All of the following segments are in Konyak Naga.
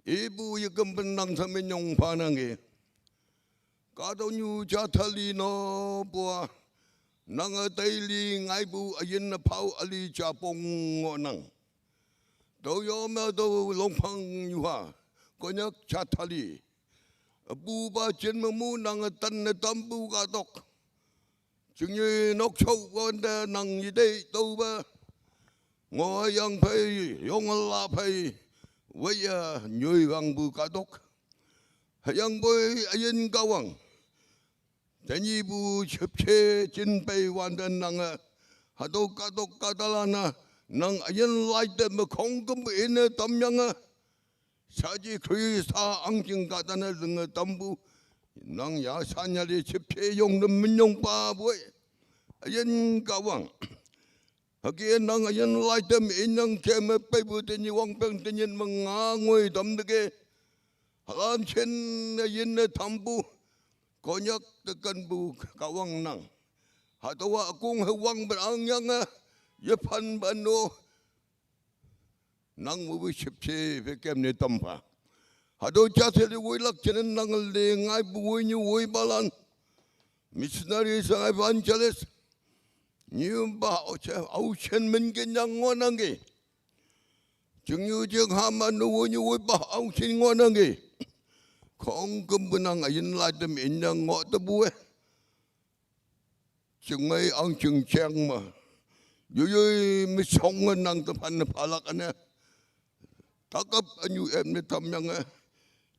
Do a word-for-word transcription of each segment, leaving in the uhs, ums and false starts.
Ibu yekam benang sami nyong panang e. Kato nyu jatali no bua. Nang a daily ngai bu ayin na pau ali japong ngo nang. Tau yo ma tau longpang yuha. Konyak jatali. Abu ba jin mamu nang a tan na tambu katok. Jingyi nok chok wanda nang yidei tau ba. Ngo hayang pai, yong la pai. Wei ya nyui wang bu katok. Hayang boi ayin kawang. Tanyi bu chepche chin pai wanda nang a. Hato katok katalana. Nang ayin lai te me kong kem ine tam yang a. Saji Krista angking katana lenge tambu. Nang ya sanya le chepche yong de minyong pa boi. Ayin kawang. Hagi nang ayin lai tem inyang keme paibu tenyi wang peng tenyin mengangoi tam dege. Halan chen ayin ne tambu. Konyak tekan bu kawang nang. Hatawa akung he wang berang yang a. Yepan bano. Nang wui chepche pe kem ne tampa. Hado cha te le wui lak chenen nang le ngai bu wui nyu wui balan. Missionary sa evangelist. Nyu ba au che au chen men ke nyang ngo nang ke. Jing yu jing ha ma nu wui nyu wui ba au chen ngo nang ke. Kong kem bu nang ayin lai tem in nyang ngo te bu e. Jingmei ang jing cheng ma. Yuyui mi song nang te pan ne palak ane. Takap anyu em ne tam yang e.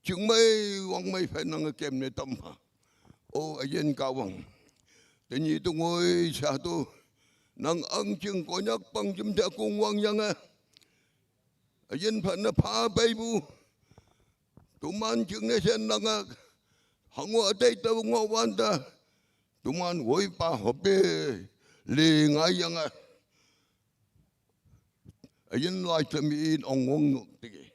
Jingmei wang mei pen nang kem ne tam pa. O ayin kawang. Tenyi tu ngoi sa tu. Nang ang jing konyak pang jim te kung wang yang e. Ayin pan ne pa pai bu. Tuman jing ne sen nang a. Hango atei ta ngo wanda. Tuman woi pa hope le ngai yang a. Ayin lai temi in ong wong nuk tiki.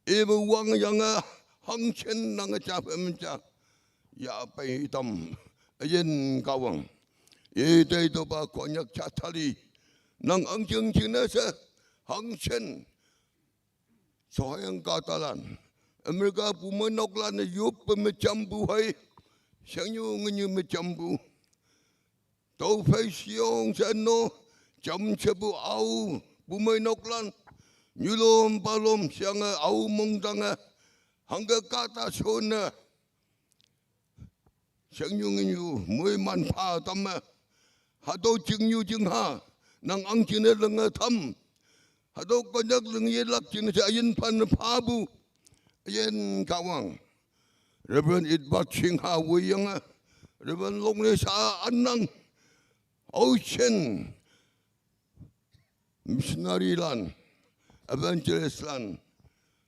Ibu wang yang a hang chen nang a cha pem cha. Ya pai tam. Ayin kawang. Itei to ba konyak cha tali. Nang ang jing jing ne se hang chen. Sohayang katalan. America bu menoklan yup mecambu hai. Sangyu ngenyu mecambu. Tau fai siong sano. Jam cebu au. Bu menoklan. Nyulom palom siang au mongdang. Hangga kata sona. Siang nyu nginyu mui man pa tam. Hado jing nyu jing ha. Nang ang jing ne lenge tam. Hado konyak lenge lak jing ne ayin pan pa bu. Ayin kawang. Reverend Edward Ching ha wui yang. Reverend Long ne sa anang. Au chen. Missionary lan, evangelist lan,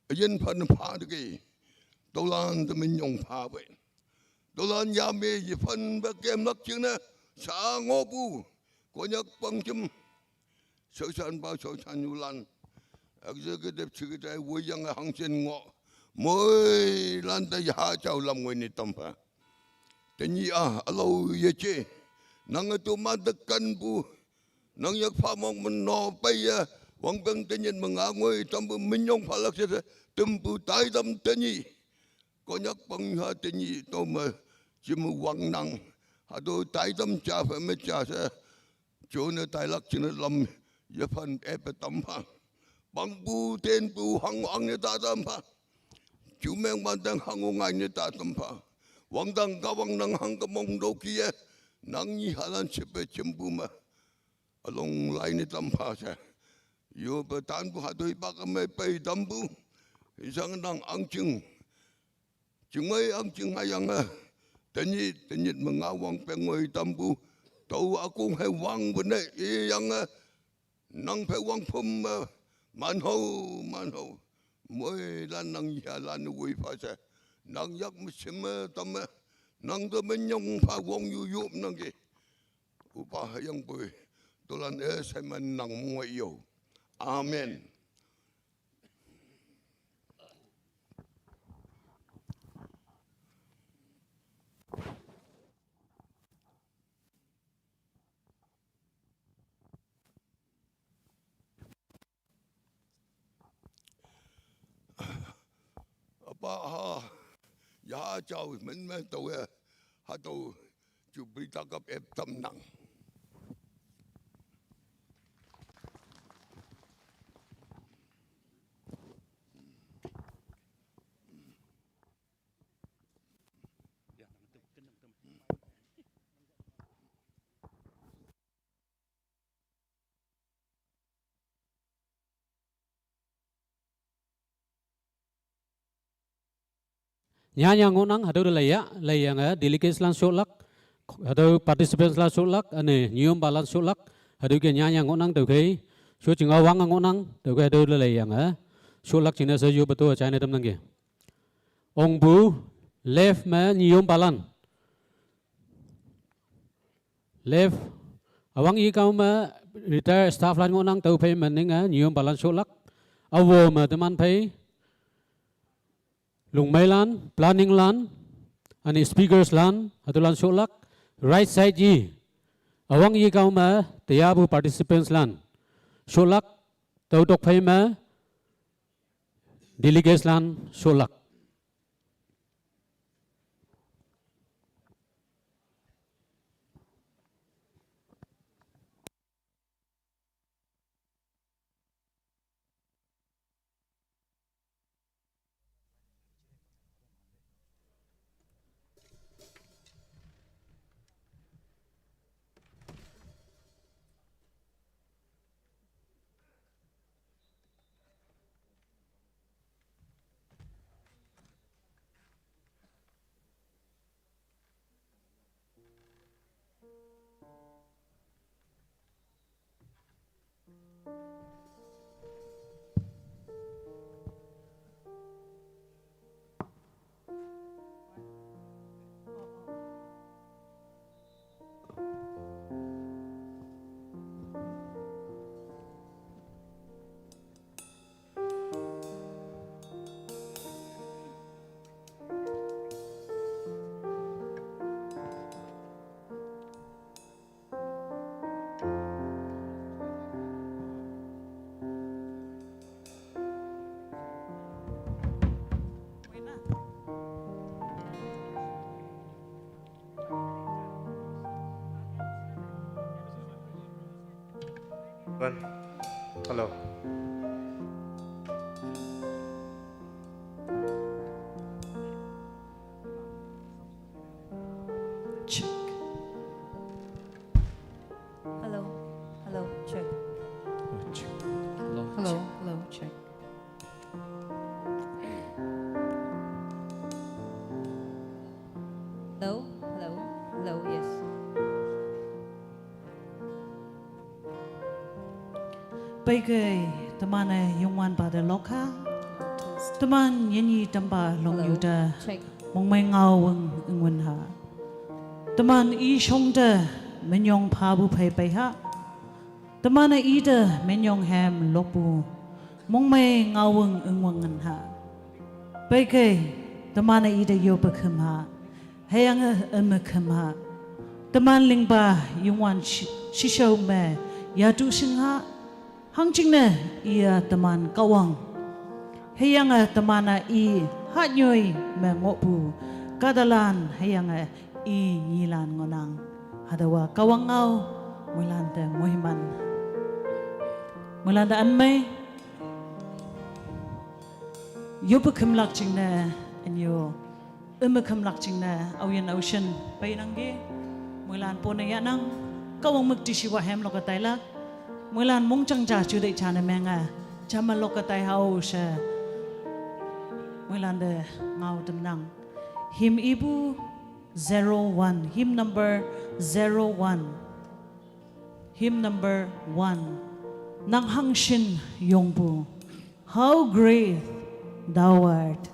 ayin pan pa dege, dolan de minyong pa we. Dolan ya me ye pan ba kem lak jing ne, sa ngo bu, konyak pang jim, so san pa so san yu lan, executive secretary wei yang hang chen ngo, moi lan de ya chau lam ngoi ni tam pa. Tenyi a, alo ye che, nang tu ma de kan bu, Nang yak pha mong men no pai ya. Wang peng tenyin mengangoi tam bu minyong pha lak se tem bu tai tam tenyi. Konyak pang ha tenyi to me jim wang nang. Hado tai tam cha pha me cha se. Cho ne tai lak chin lam ya phan e pe tam pha. Bang bu ten bu hang ang ne ta tam pha. Chu meng ban dang hang ngai ne ta tam pha. Wang dang ka wang nang hang ka mong do ki ye. Nang ni halan che pe chem bu ma. Along lai ni tam pha sa. Yo pe tan bu ha doi bak a mai pai tam bu. Isang nang ang ching. Ching mai ang ching hai yang a. Tenyit, tenyit menga wang pengoi tam bu. Tau akung hai wang bene i yang a. Nang pe wang pum a. Man ho, man ho. Moi lan nang ya lan wui pha sa. Nang yak me sim a tam a. Nang do menyong pha wong yu yup nang ke. Upa yang pui. Tulan e semen nang mui yo. Amen. pa ha, ya jao men me tau e, ha tau ju bri takap ep tam nang. Nyanya ngohnang, hatüo te leiya, leiyange, delegates lan shotlak, hatüo participants lan shotlak, üne, nyiyompa lan shotlak, hatüo ke nyanya ngohnang tüokhei, sho jing-a wange ngohnang, tüokhei hatüo te leiyange, shotlak jingne she yoppe to jaine tamnangki. Ongpu, left me nyiyompa lan. Left, üwang i kao me retired staff lan ngohnang tüophei me ninge nyiyompa lan shotlak. Awo me teman phei lungmeilan, planninglan, üne speakerslan, hatüolan shotlak. Right side i, üwang i kao me teyapu participants lan shotlak, tüo tok phei me delegates lan shotlak. One. Hello. Check. Hello. Hello. Check. Oh, check. Hello. Hello. Check. Hello. Check. Hello. Hello. Hello. Yes. Peikei, teman-e Youngwanpa te lokha. Teman yinyi tampa longnyu te. Hello. Check. Mongmei ngao wüng üngwün ha. Teman i shongte minyong phapu phei pei ha. Teman-e ite minyong hem lokpu. Mongmei ngao wüng üngwüng ngin ha. Peikei, teman-e ite yoppe khüm ha. Hüyange üme khüm ha. Teman lingpa Youngwan shi-, shishao me yatu shing ha. Hangjingne iye teman Kahwang. Hüyange teman-e i hanyoi me ngohpu kahtalan hüyange i nyilan ngohnang. Hatüowa Kahwang ngao, moilan te moiman. Moilan te anmei. Yoppe khümlak jingne, ünyo. Üme khümlak jingne, aoyin aoshin peinangki. Moilan pone yahnang, Kahwang müktishiwa hemlok-e tailak. Moilan mongjang ja juteih jane menge, jamme lok-e tai hao she. Moilan te ngao tamnang. Hymn ipu zero one, hymn number zero one. Hymn number one. Nang hangshin yongpu. How great thou art.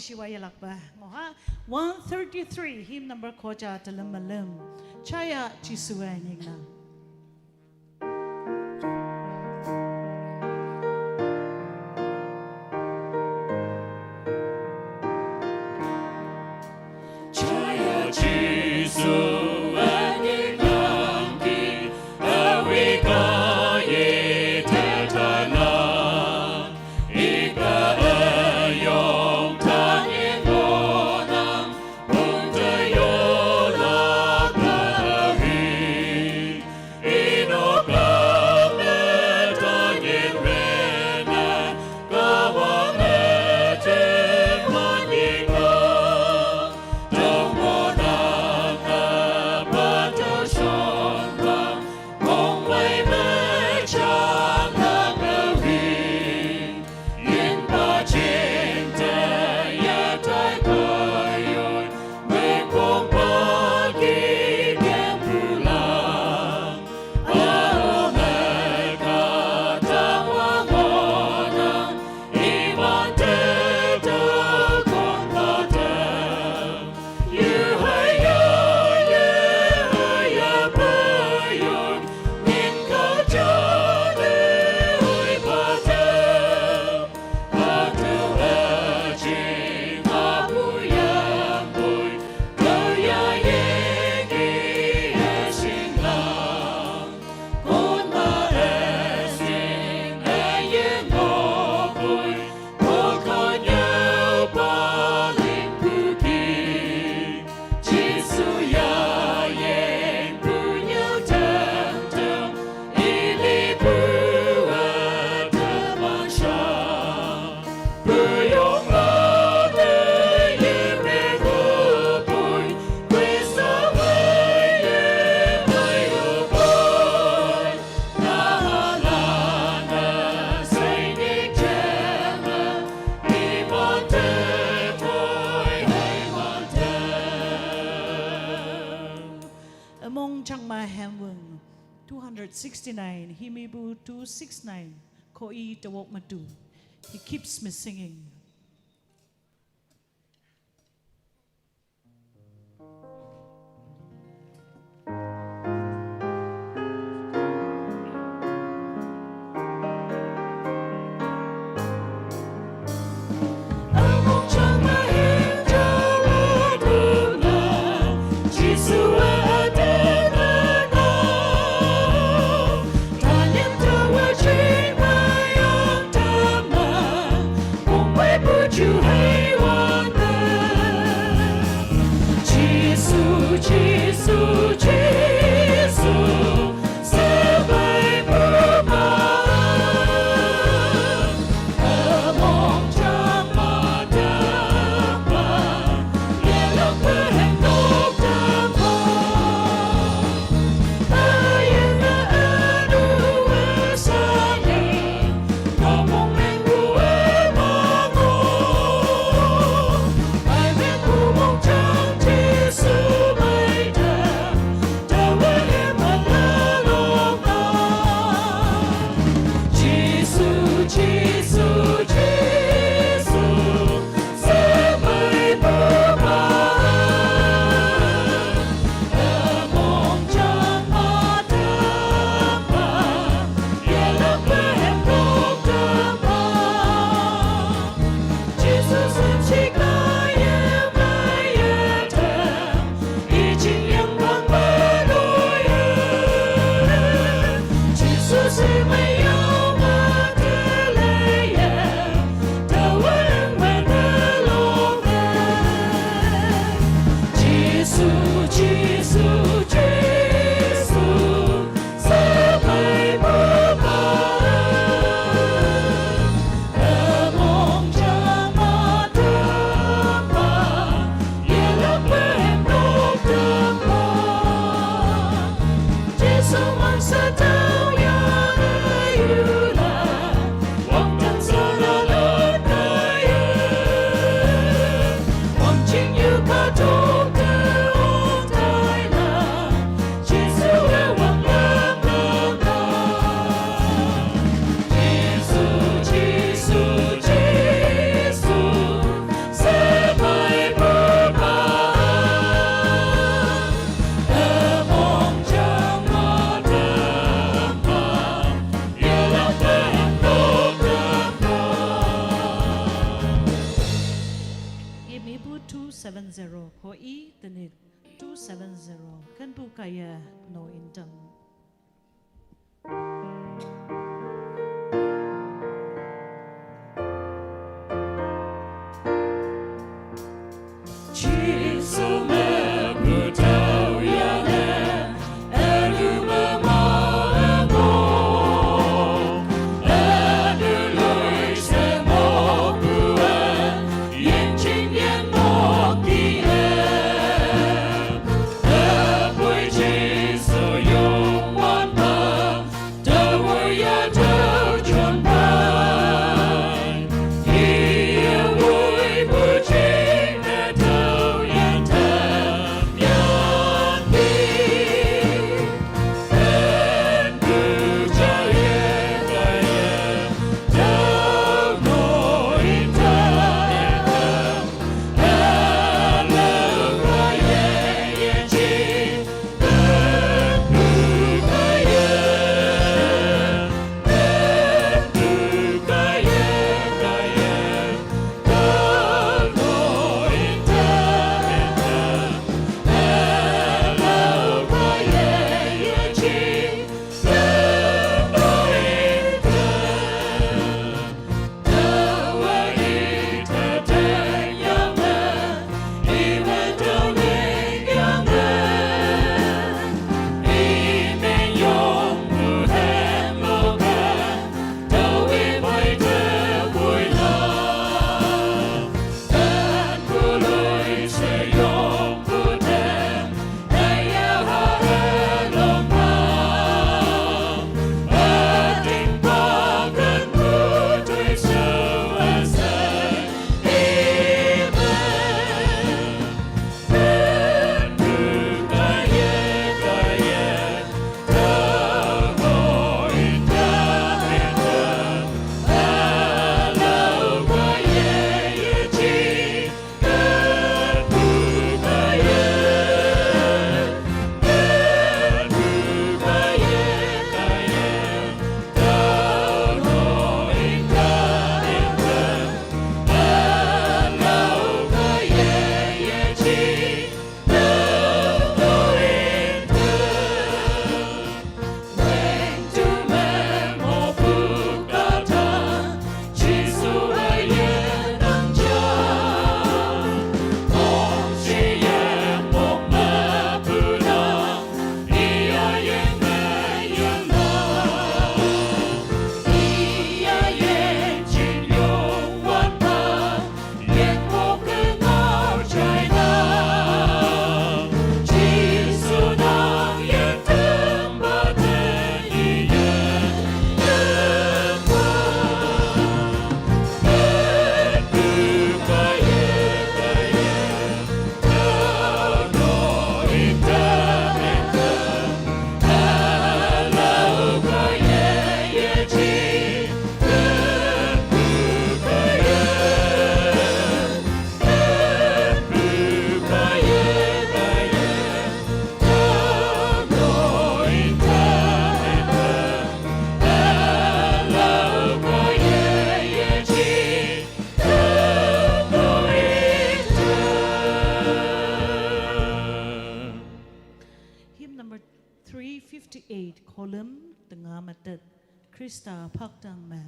Chiwaya lakpa ngoha one thirty-three, hymn number khoja talam malam. Chaya Jisu aningna. Chaya Jisu aningna ki awika ye tetana. Among Changma Hemwung, two hundred sixty-nine, Himibu two six nine, Koi Tawok Matu. He keeps me singing. Two seven zero. Kanpu kaya no intam. Hymn number three fifty-eight, column tengah matet. Krista phakdang me.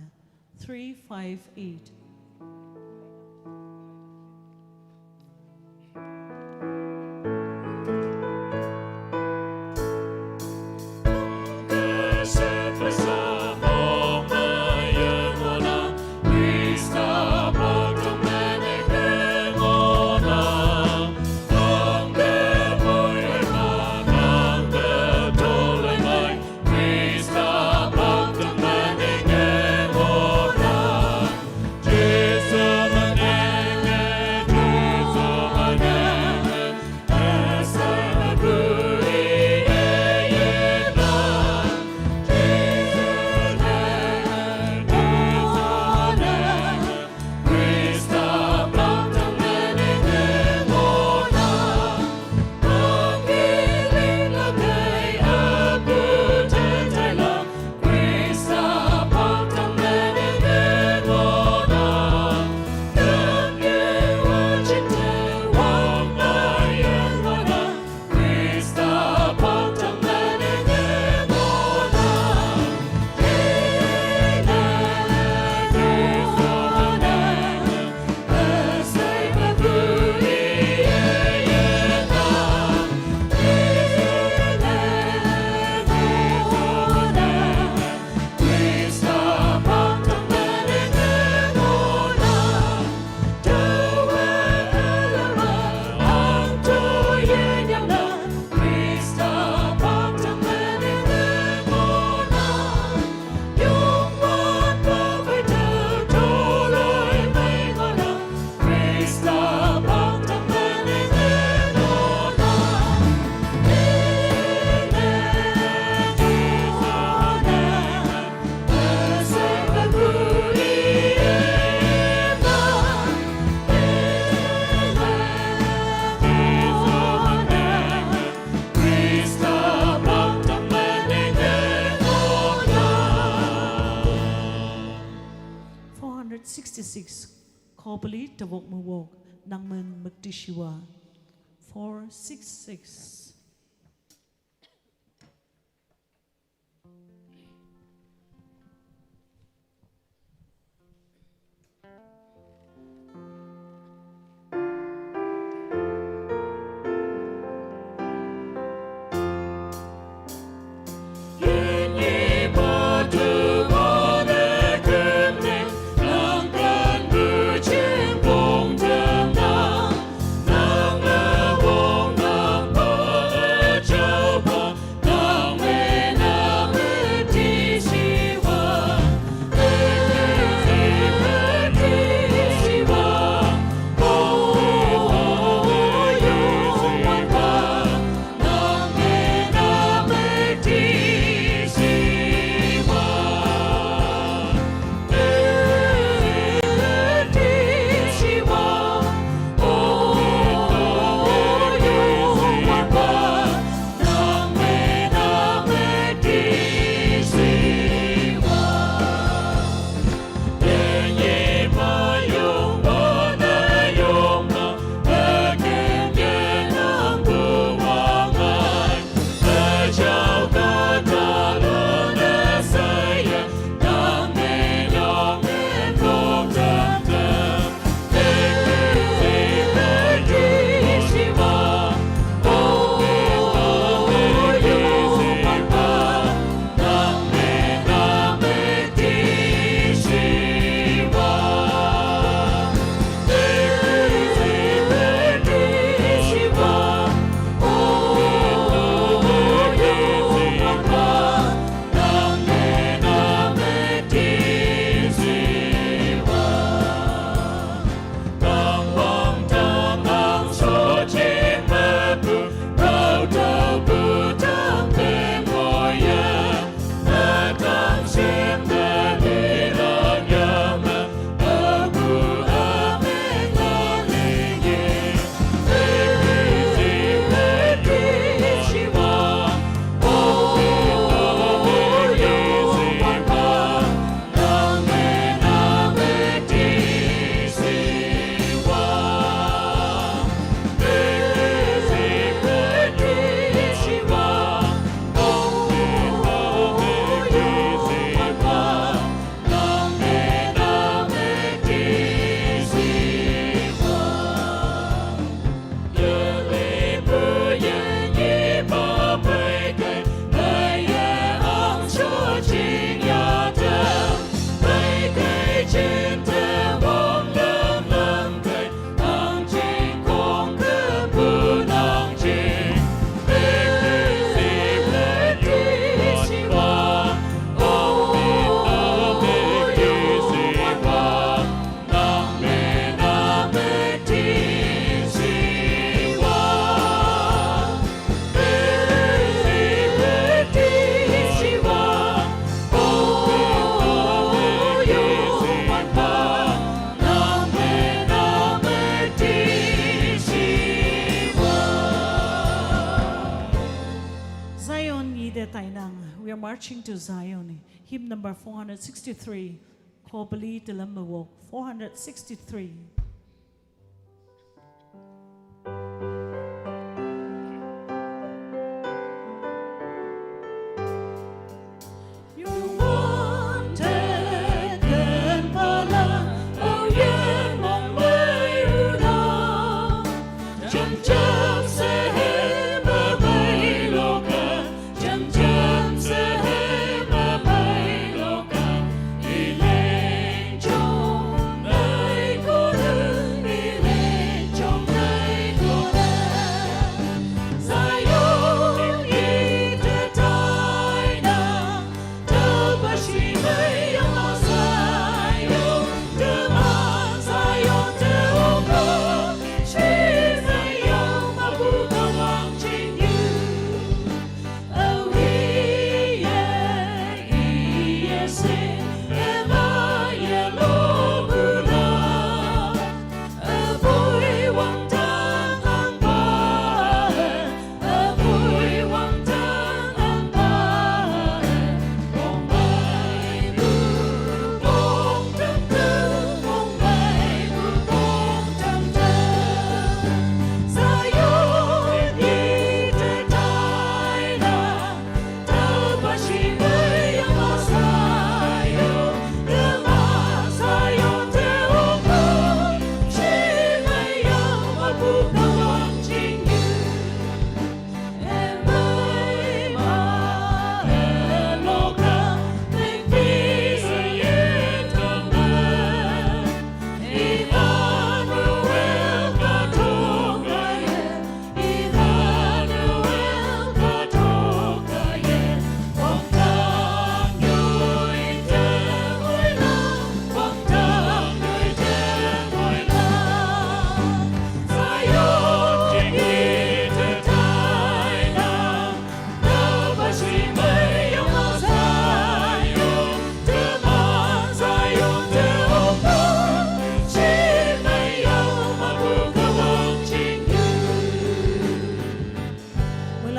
Three five eight. Kobali tawok mawok, nang men magdishiwa. Four six six. Zion, ngi de tainang. We are marching to Zion. Hymn number four hundred sixty-three. Kobali talam mawok. Four hundred sixty-three.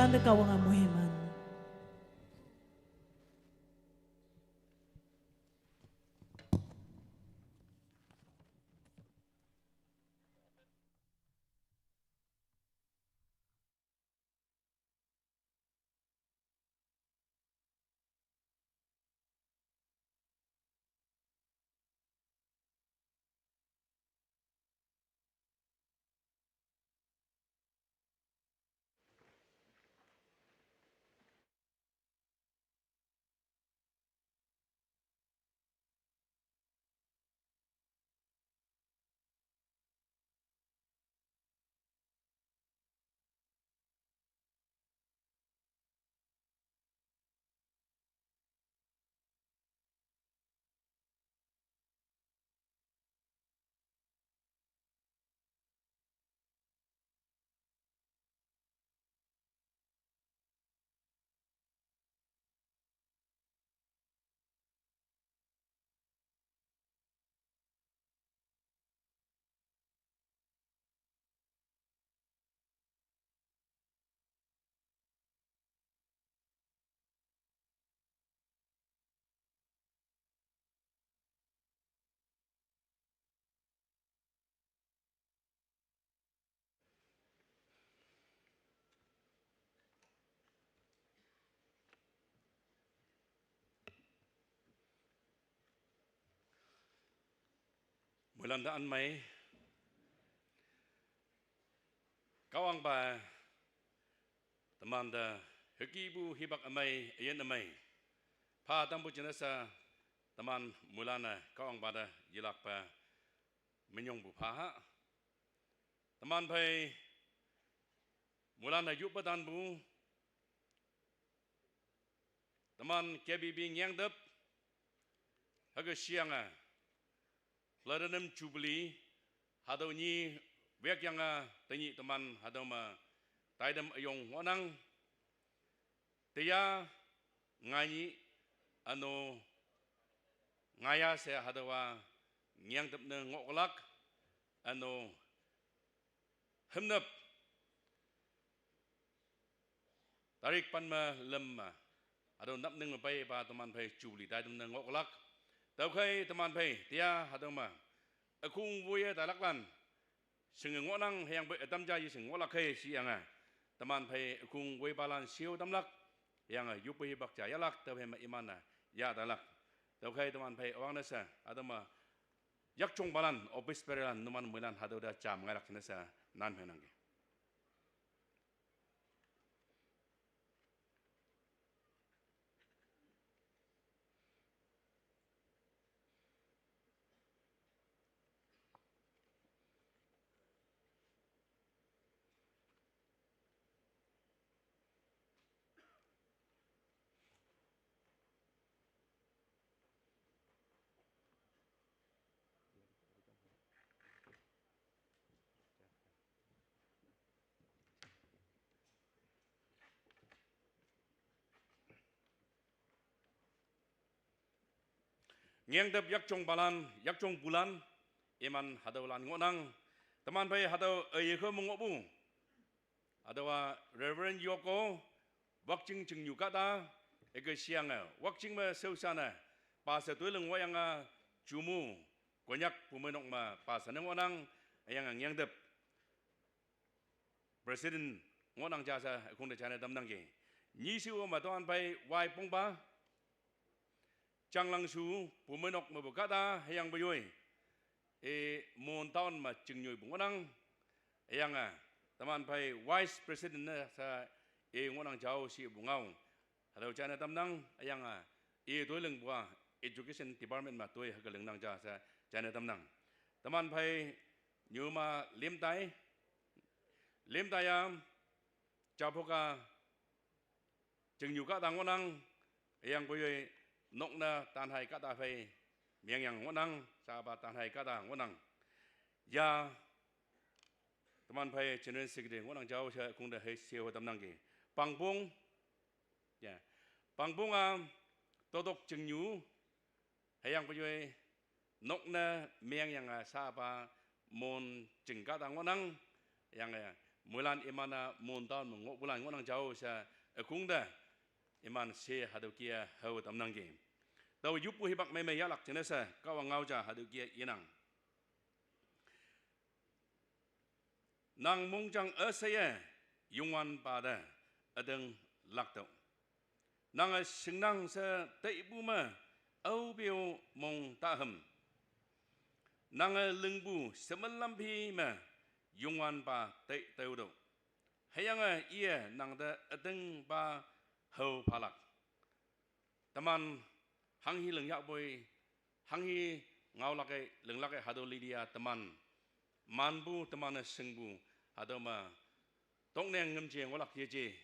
Anda Kahwang amuhiman. Mulan da anmei. Kahwang pa teman da hüke bu hibak amei, ayin amei. Pha tampu jinasa teman mulan a Kahwang pa da yilak pa minyong bu pha ha. Teman phei mulan a yup pa tan bu. Teman K B B Ngiangdap, hüke shiang a Platinum Jubilee, hatüo nyi wek yang a, tenyih teman hatüo me taidem üyong ngohnang. Teya, ngai nyi, üno, ngaiya she hatüowa Ngiangdap ne ngohlak, üno, hümnap. Tarik pen me lüm me, hatüo napning me peipa teman phei Jubilee taidem ne ngohlak. Tüokhei teman phei, teya hatüo me, ükhong woiye talaklan, shinge ngohnang hüyangpoi ütam ja ye shinge ngohlak khei shiyange. Teman phei ükhong woipalan sheo tamlak, hüyange yoppu hibak ja yahlak, tüophei me iman-e yah talak. Tüokhei teman phei üwangne she, hatüo me, yakjongpalan, office bearerlan, numan moilan hatüo te jam ngailak jingne she, nan phengnangki. Ngiangdap yakjongpalan, yakjongpulan, iman hatüolan ngohnang. Teman phei hatüo, eh, yekhe me ngohpu. Hatüowa Reverend Yoko, Wakching chingnyu kahta, hüke shiyange, Wakching me shaoshan-e, pastor toiling woiyange, Jumu, Konyak pumeinok me pastor ne ngohnang, hüyange Ngiangdap President ngohnang ja she, ükhong te jaine tamnangki. Nyishewa me toman phei Y Pongpa, Changlangshu, pumeinok mepu kahta, hüyangpoi yoi. E, Mon town me chingnyoipu ngohnang, hüyange, teman phei Vice President ne she, e ngohnang jao shepu ngao. Hatüo jaine tamnang, hüyange, i toilingpu-a, Education Department me toi hüke lingnang ja she, jaine tamnang. Teman phei, nyuma Limtai, Limtai-a, Japhoka, chingnyu kahta ngohnang, hüyangpoi yoi nok ne tanhai kahta phei, mengyang ngohnang, shapa tanhai kahta ngohnang. Ya, teman phei General Secretary ngohnang jao she ükhong te hei sheo tamnangki. Pangpong, ya, Pangpong-a, totok chingnyu, hüyangpoi yoi, nok ne mengyange shapa Mon ching kahta ngohnang, hüyange moilan iman-a montaon me ngohpulan ngohnang jao she, ükongte iman she hatüo kih-e hao tamnangki. Tao yoppu hipak meimei yahlak jingne she Kahwang ngao ja hatüo kih-e inang. Nang mongjang üsheiye Youngwanpa te ütinglak tüoh. Nange shingnang she teipu me aope-o mong tahüm. Nange lingpu shemelampi me Youngwanpa tei tüotüoh. Hüyange iye nangte ütingpa hao phalak. Teman hanghi ling yahpoi, hanghi ngaolak-e, linglak-e hatüo lili-a teman manpu, teman-e shingpu, hatüo me tokneng ngümje ngohlak yeje.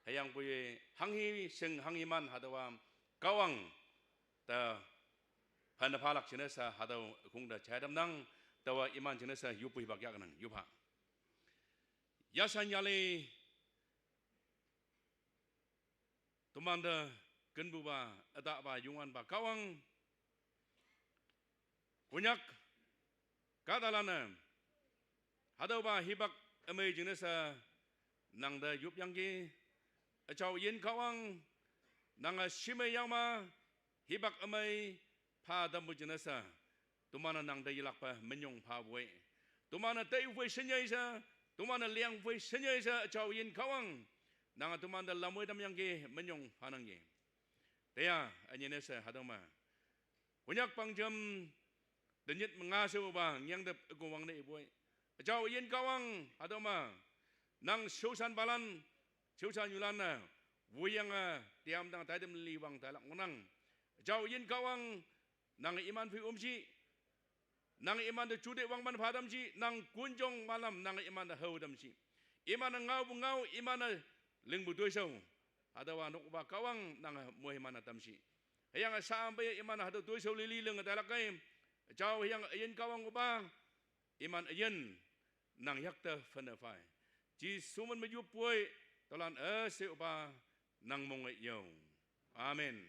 Hüyangpoi hanghi shing hanghi man hatüowa Kahwang te phenne phalak jingne she hatüo ükongte jai tamnang. Taowa iman jingne she yoppu hipak yahnang, yoppha. Yashan yale, tomante kenpupa, ütahpa, Youngwanpa Kahwang, Konyak kahtalan-e hatüopa hipak ümei jingne she nangte yopyangki. Üjao üyin Kahwang, nange shime yangma hipak ümei pha tampu jingne she, toman-e nangte yelakpe minyong phapoi. Toman-e teiphei shenyei she, toman-e lengphei shenyei she, üjao üyin Kahwang, nange tomante lamwoi tamyangki, minyong phanangki. Teya, ünyine she hatüo me Konyak pangjem tenyit me nga shepupa ngyangtep ükongwang ne ipoi. Üjao üyin Kahwang, hatüo me nang shaoshanpalan, shaoshan nyulan-e woiyange tiam tang taitam liwang tailak ngohnang. Üjao üyin Kahwang, nange iman phei ümshi, nange imante jute wangpan pha tamshi, nang konjong malam nange imante hao tamshi. Iman-e ngaopu ngao, iman-e lingpu toishao, hatüowa nokpa Kahwang nange moiman-e tamshi. Hüyange sha-am peiye iman-e hatüo toishao lili linge tailak kei. Üjao hüyange üyin Kahwang opa, iman üyin nang yakte phenne phai. Jesu min me yoppoi, tüolan üshei opa, nang monge yo. Amen.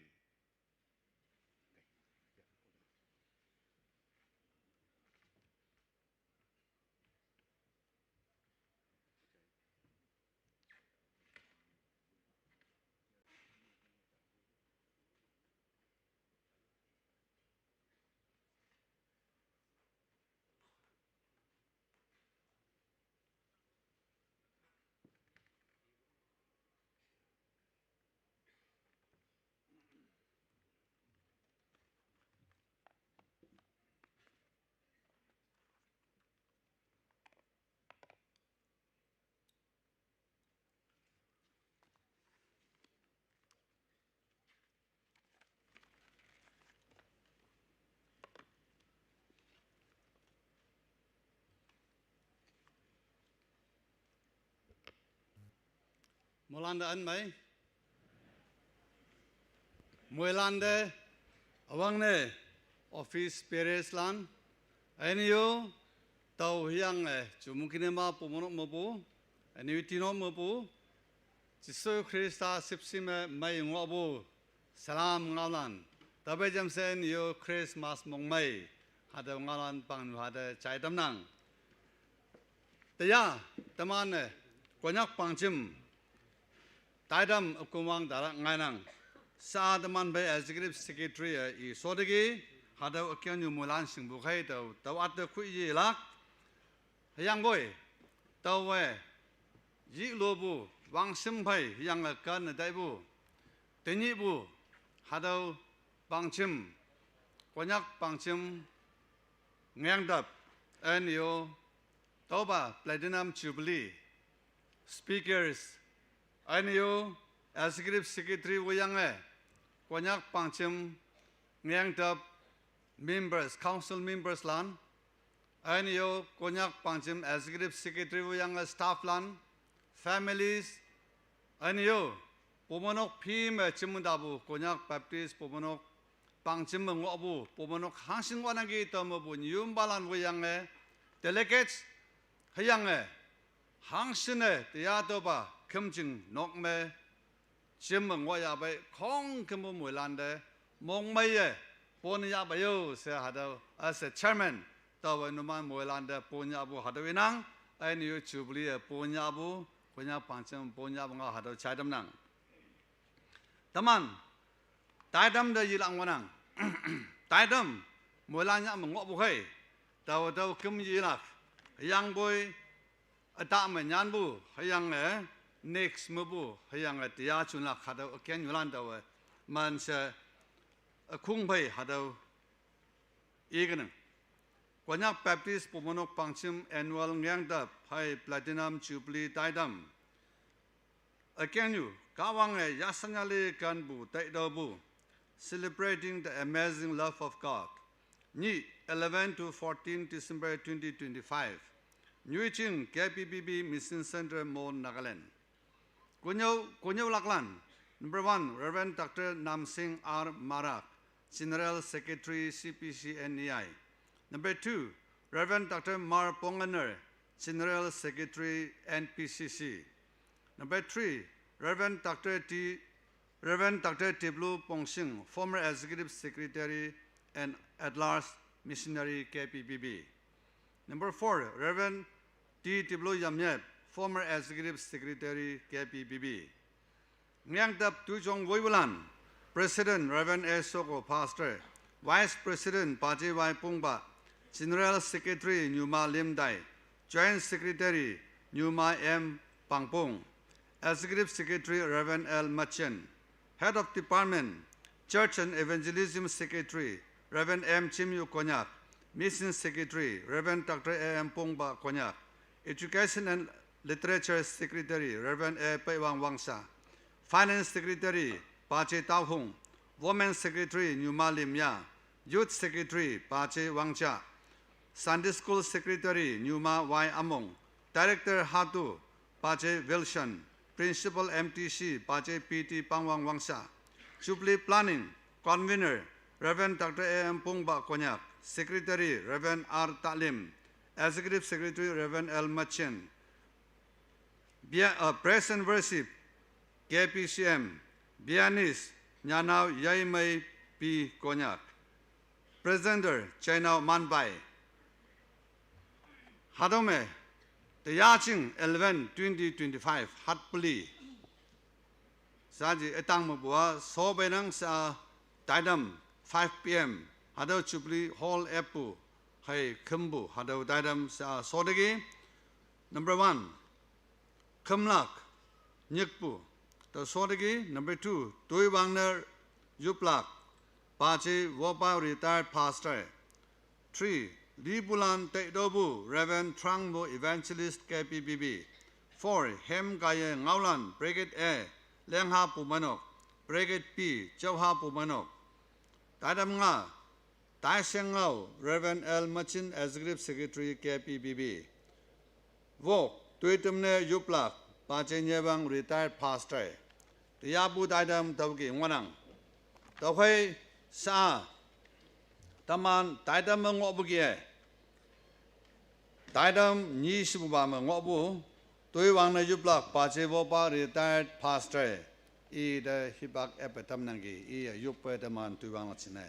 Moilante ün mei. Moilante üwangne office bearers lan, üne-o tao hüyange Chümoukedima Bumonok mepu, üne-o Tinok mepu, Jesu Khrista shüpshe me mei ngohpu salam ngaolan. Taopei jamshe üne-o Christmas mongmei hatüo ngaolan pangnu hate jai tamnang. Teya, teman-e Konyak pangjem taitam ükongwang talak ngainang. Sha teman phei Executive Secretary-e i shoteki, hatüo ükengnyu moilan shingpu khei tao, tao ate khuiyelak. Hüyangpoi, taowe yilopu wangshim phei hüyange kanne taipu, tenyihpu hatüo pangjem, Konyak pangjem ngengtap, üne-o tüopa Platinum Jubilee speakers, üne-o Executive Secretary woiyange Konyak pangjem ngengtap members, council members lan, üne-o Konyak pangjem Executive Secretary woiyange staff lan, families, üne-o Bumonok phi me jimtapu Konyak Baptist Bumonok pangjem me ngohpu Bumonok hangshin ngohnangki tao mepu nyumpalan woiyange delegates, hüyange hangshinne teya tüopa khümjing nok me jim me ngohyahpei khongkümpu moilante mongmeiye ponyahpei yo she hatüo as a chairman taowe numan moilante ponyahpu hatüo inang. Aini yu Jubilee e punya bu, punya pangchim punya bu nga hatüo jai tamnang. Teman, taitam te yilak ngohnang. Taitam, moilan ya me ngohpu khei. Tao tüo küm yilak. Hüyangpoi, üta me nyanpu, hüyange, next mepu, hüyange, tia junlak hatüo, üken yulan taowe. Man she, ükong phei hatüo. Ikenang. Konyak Baptist Bumeinok Pangchim Annual Ngeangtap hei Platinum Jubilee taitam. Ükengnyu, Kahwange yasanyali kanpu taitüopu, Celebrating the Amazing Love of God. Nyih, eleven to fourteen December twenty twenty-five. Nyuijing K B B B Mission Center, Mon, Nagaland. Konyak, Konyaklaklan. Number one, Reverend Doctor Namsing R Marak, General Secretary C P C N E I. Number two, Reverend Doctor Mar Pongener, General Secretary N P C C. Number three, Reverend Doctor T, Reverend Doctor Tiblu Pongsing, former Executive Secretary and at large missionary K B B B. Number four, Reverend T Tiblu Yamyep, former Executive Secretary K B B B. Ngeangtap Tuijong Woiwulan, President Reverend A Soko, Pastor, Vice President Paje Y Pongba, General Secretary Nyuma Limdai, Joint Secretary Nyuma M Pangpong, Executive Secretary Reverend L Machen, Head of Department, Church and Evangelism Secretary Reverend M Chimyu Konyak, Mission Secretary Reverend Doctor A M Pongba Konyak, Education and Literature Secretary Reverend A Peiwang Wangsha, Finance Secretary Paje Taohong, Women Secretary Nyuma Limya, Youth Secretary Paje Wangcha, Sunday School Secretary Nyuma Y Among, Director Hatu Paje Wilson, Principal M T C Paje P T Pangwang Wangsha, Jubilee Planning Convener Reverend Doctor A M Pongba Konyak, Secretary Reverend R Talim, Executive Secretary Reverend L Machen, Bia-, uh, Praise and Worship, K P C M, Bianis, Nyanao Yaimei P Konyak. Presenter, Chainao Manbai. Hatüo me, teyajing eleven twenty twenty-five, hatpeli. Saji etang mepu-a, so peinang sa taitam five P M. Hatüo Jubilee Hall eppu, hei kümpu, hatüo taitam sa soteki. Number one, kümlak, nyikpu. Tao soteki, number two, toiwang ne yuplak, Paje Wopa retired pastor. Three, lipulan taitüopu Reverend Trangmo Evangelist K B B B. Four, hem kaiye ngaolan Brigade A, Lengha Bumeinok, Brigade B, Jauha Bumeinok. Taitam nga, Taisheng Ngao, Reverend L Machin, Executive Secretary, K P B B. Wok, Toitam ne yuplak, Paje Nyewang, retired pastor. Teyapu taitam tüoke ngohnang. Tüokhei sa, teman taitam me ngohpu ki-e. Taitam nyi shepupa me ngohpu, toiwang ne yuplak Paje Wopa retired pastor, i te hipak epe tamnangki, i yuppe teman toiwanglak jingne.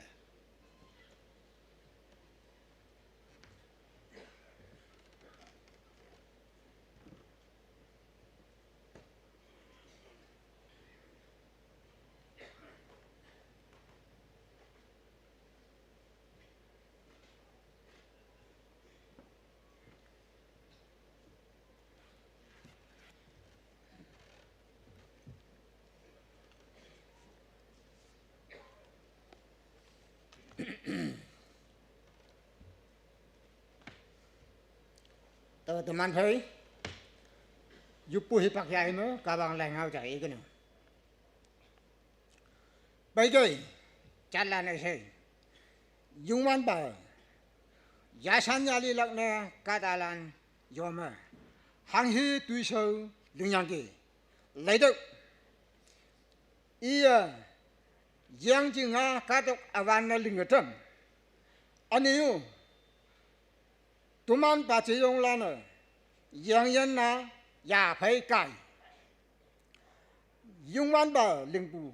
Tao teman phei, yuppu hipak yai me, Kahwang lai ngao ja ikenu. Peitoi, jalan üshei. Youngwanpa, yashan yalilak ne kahtalan yome. Hanghe toishao lingyangki. Leitüoh. Iye, yangjing-a kahtok üwan ne linge tam. Üne-o, toman Paje Yonglan-e, yangyan-a, yaphei kai. Youngwanpa lingpu,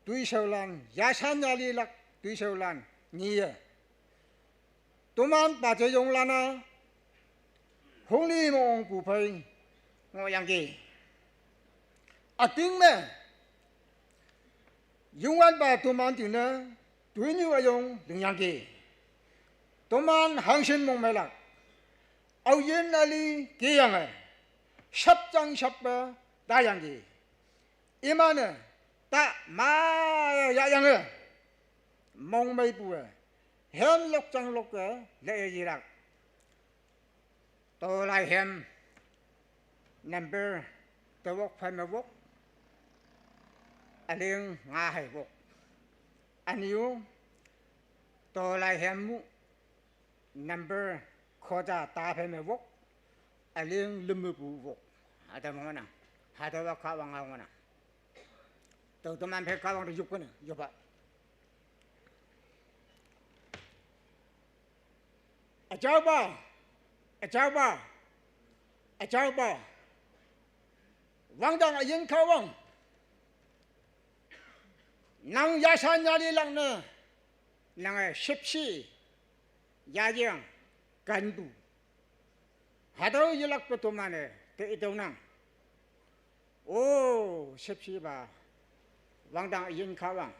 toishaolan, yashan yalilak, toishaolan, ngiye. Toman Paje Yonglan-a, Phungli mong ong pu phei ngohyangki. Üting me, Youngwanpa toman jingne, toinyu üyong lingyangki. Toman hangshin mongmeilak. Aoyin üli keyange, shapjang shappe tayangki. Iman-e, ta ma yahyange, mongmeipu-e, hem lokjang lokke, le yelak. Tolai hem number tewok phei me wok, üling nga hei wok. Ünyu, tolai hem mu number khoja ta phei me wok, üling lüm mepu wok. Hatüo me ngohnang, hatüowa Kahwang-a ngohnang. Tao teman phei Kahwang te yop kene, yoppa. Üjaopa, üjaopa, üjaopa. Wangdang üyin Kahwang. Nang yashan yalilak ne, nange shüpshe, yayang, kenpu. Hatüo yelakpe toman-e, te itüonang. O, shüpshepa, wangdang üyin Kahwang.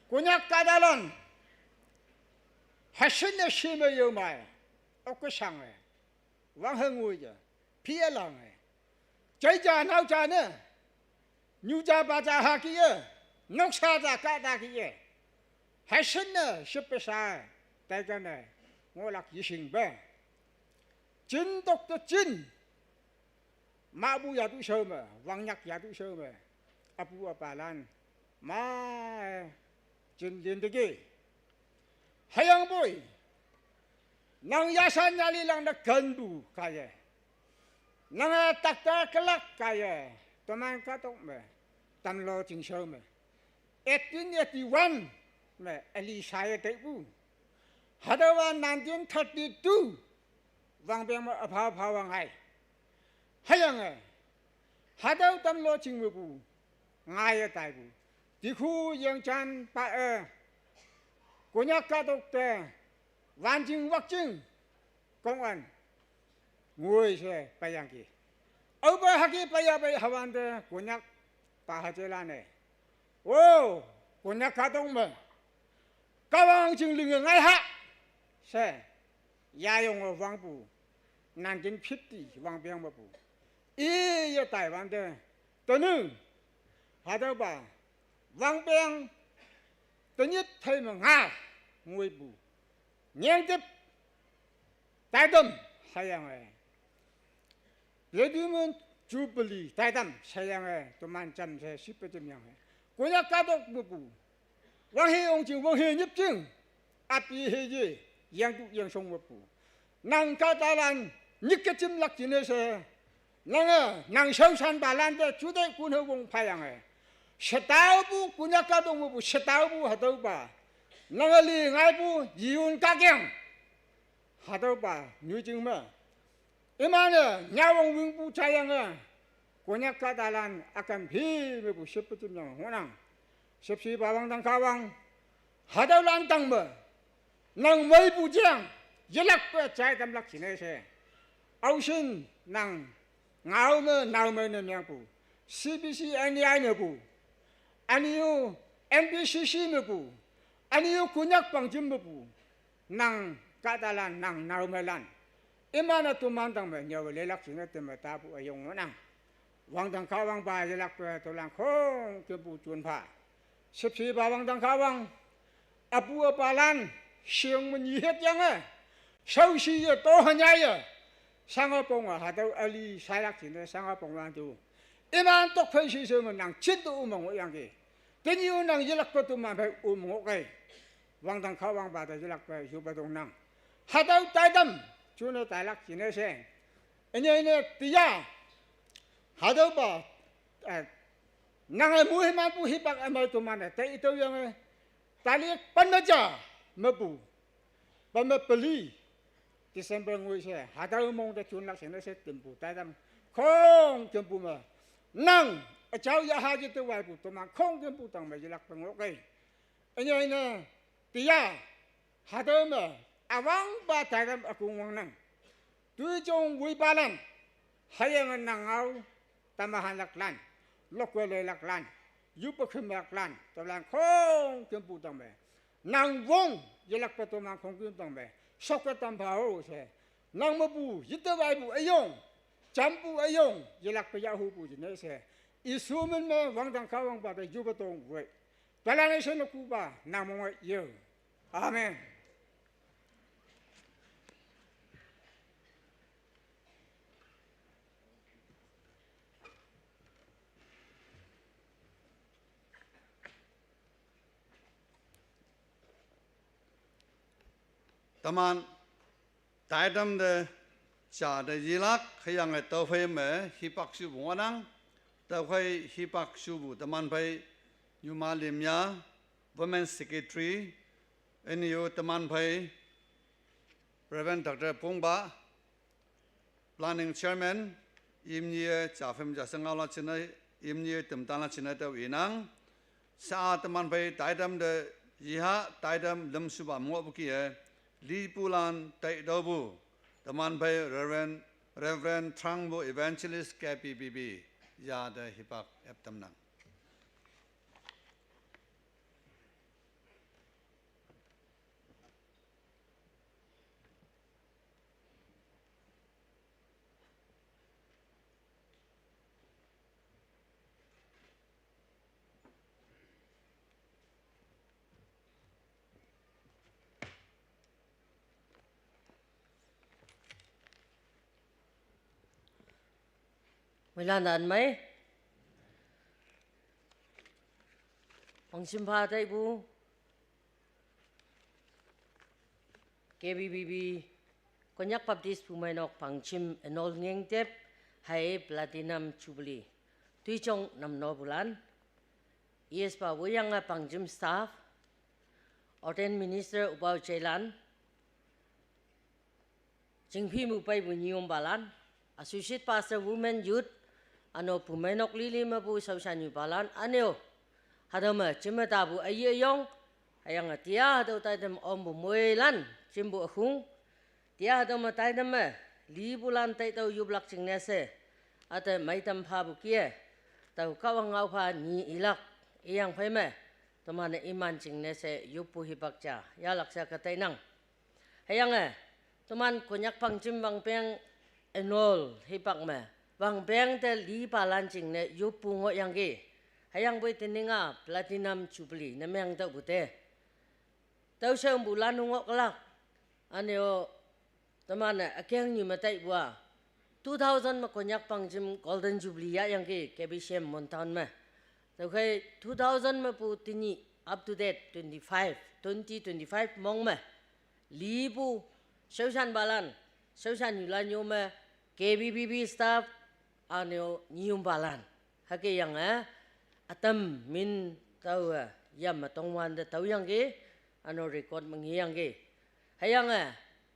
Konyak kahtalan, hashinne shime yome, okke shange, wanghe ngoiye, phi ülange. Jai ja nao ja ne, nyu ja pa ja ha kih-e, noksa ja kahta kih-e. Hashinne shüppe sha, taikanne, ngohlak yeshingpe. Jin tok te jin, mahpu yatu shao me, wangnyak yatu shao me, üpu üpalan, ma, jin lin teki. Hüyangpoi, nang yashan yalilak ne kenpu kaiye. Nange doctor kelak kaiye, teman kahtok me, tamlo chingshao me. Eighteen eighty-one me üli shaye teipu. Hatüowa nineteen thirty-two, wangpeng me üpha pha wangngai. Hüyange, hatüo tamlo ching mepu, ngaiye taipu. Dikhu yengjanpa-e, Konyak kahtok te, wanjing wakjing, kongan, ngoi she peiyangki. Aope hüke peiya pei hawante Konyakpa hajelan-e, o, Konyak kahtok me, Kahwang ching linge ngaiha, she, yayonge wangpu, nineteen fifty wangpeng mepu. Iye taiwante, tenu, hatüopa, wangpeng, tenyit phei me nga, ngoipu, nyengtip, taitam, hüyange, Platinum Jubilee taitam sheyange, toman jamshe shipe jemyange, Konyak kahtok mepu, wanghe ongjing, wanghe nyipjing, api heye, yangtu yangshong mepu. Nang kahtalan, nyike jimlak jingne she, nange, nang shaoshanpalan te, juteih kun he wong phayange, shetaopu, Konyak kahtok mepu, shetaopu hatüopa. Nange li ngaipu, yiyun kahkeng. Hatüopa, nyoijing me. Iman-e, nyawong wingpu jayange, Konyak kahtalan ükan phi mepu shüppe jimyange ngohnang. Shüpshepa wangdang Kahwang, hatüolan tang me, nang meipu jeng, yelakpe jai tamlak jingne she. Aoshin nang, ngao me, nao me ne mengpu, C B C N E I mepu, ünyu N B C C mepu, ünyu Konyak pangjim mepu, nang kahtalan, nang naomeilan, iman-e toman tang me nyüowe lelak jingne teme tapu üyong ngohnang. Wangdang Kahwangpa yelakpe tüolan khongkümpu jon pha. Shüpshepa wangdang Kahwang, üpu üpalan, shing me nyihet yange, shaoshi ye to hanyaiye, shange ponge hatüo üli shailak jingne shange pongwante, iman tokphei shishe me nang jinte ome ngohyangki. Tenyih-o nang yelakpe toman phei ome ngohkei. Wangdang Kahwangpa te yelakpe yoppe tongnang. Hatüo taitam, june tailak jingne she, ünyei ne tiya, hatüopa, eh, nange moimanpu hipak ümei toman-e tei tüoyange, tarik pen me ja mepu, pen me peli, December ngoi she, hatüo mong te jonlak jingne she tempu taitam, khongkümpu me, nang, üjao yaha yete waipu toman khongkümpu tang me yelakpe ngohkei. Ünyei ne, tiya, hatüo me, üwangpa taitam ükong wangnang. Tuijong wibalan, hüyange nang ngao, tamahanlaklan, lokwe leilaklan, yupekümlaklan, tüolan khongkümpu tangme. Nang wong, yelakpe toman khongküm tangme, shokke tampha-o she. Nang mepu, yitewaipu üyong, jampu üyong, yelakpe yahupu jingne she. Jesu min me wangdang Kahwangpa te yupe tong woi. Palan she ne kupa, nang monge yeo. Amen. Teman, taitam te, ja te yilak, hüyange tüophei me, hipak shupu ngohnang, tüokhei hipak shupu teman phei, Nyuma Limya, Women Secretary, N U teman phei, Reverend Doctor Pongpa, Planning Chairman, imni-e, ja phei ja she ngaolan jingne, imni-e, temtanlan jingne tüo inang. Sha-a teman phei taitam te, yiha taitam lümshupa me ngohpu kih-e, lipulan taitüopu. Teman phei Reverend, Reverend Trangpu Evangelist K B B B, ya te hipak eptamnang. Moilan-a mei. Pangjim pha taipu K B B B, Konyak Baptist Bumeinok Pangjim Annual Ngengtep, hei Platinum Jubilee. Tuijong namnopulan, E S pa woiyange pangjim staff, Ordained Minister üpa üjailan, chingphi mu peipu nyiyompalan, Associate Pastor Women Youth, üno Bumeinok lili mepu shaoshannyupalan, üne-o, hatüo me jim me tapu üyi üyong, hüyange tia hatüo taitam ompu moilan, jimpu ükhung, tia hatüo me taitam me, lipulan taitüoh yoplak jingne she, üte meitam phapu kih-e, tao Kahwang ngao pha nyi ilak, iyangphei me, teman-e iman jingne she yoppu hipak ja, yahlak sha ke tainang. Hüyange, teman Konyak pangjim wangpeng annual hipak me, wangpeng te lipalan jingne yoppu ngohyangki. Hüyangpoi tening-a Platinum Jubilee ne meng tüohpu te, tüo shepulan ngohlak. Üne-o, teman-e ükengnyu me taipu-a, two thousand me Konyak pangjim Golden Jubilee yahyangki K B C M Mon Town me. Tüokhei two thousand mepu tenyih up to date twenty-five, twenty twenty-five mong me, lipu, shaoshanpalan, shaoshannyulan yo me, K B B B staff, üne-o nyiyompalan. Hüke yange, ütam min taowe, yam me tongwante taoyangki, üno record me ngeyangki. Hüyange,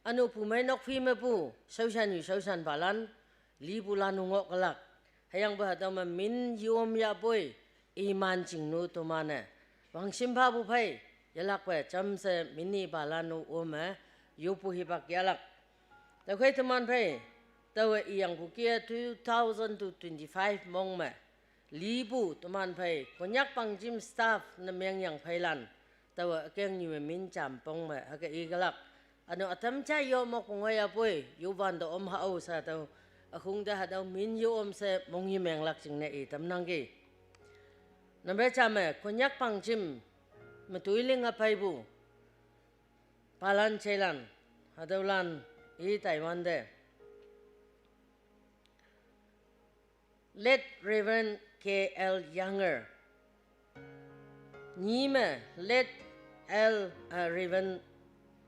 üno Bumeinok phi mepu, shaoshannyu shaoshanpalan, lipulan ngohlak. Hüyangpoi hatüo me min yom yahpoi, iman jingnu teman-e, wangshim phapu phei, yelakpe jamshe min ipalan-o ome, yoppu hipak yahlak. Tüokhei teman phei, taowe iyangpu kih-e two thousand to twenty-five mong me, lipu teman phei Konyak pangjim staff ne mengyang pheilan, taowe ükengnyu me min jampong me hüke ikelak. Üno ütam ja yo mokpu ngoiyapoi, yowante om ha-o sha tüo, ükhung te hatüo min yo om she mongye menglak jingne itamnangki. Number ja me Konyak pangjim me toi linge peipu, palan jeilan, hatüolan i taiwante, Late Reverend K L Younger. Nyi me, Late L, uh, Reverend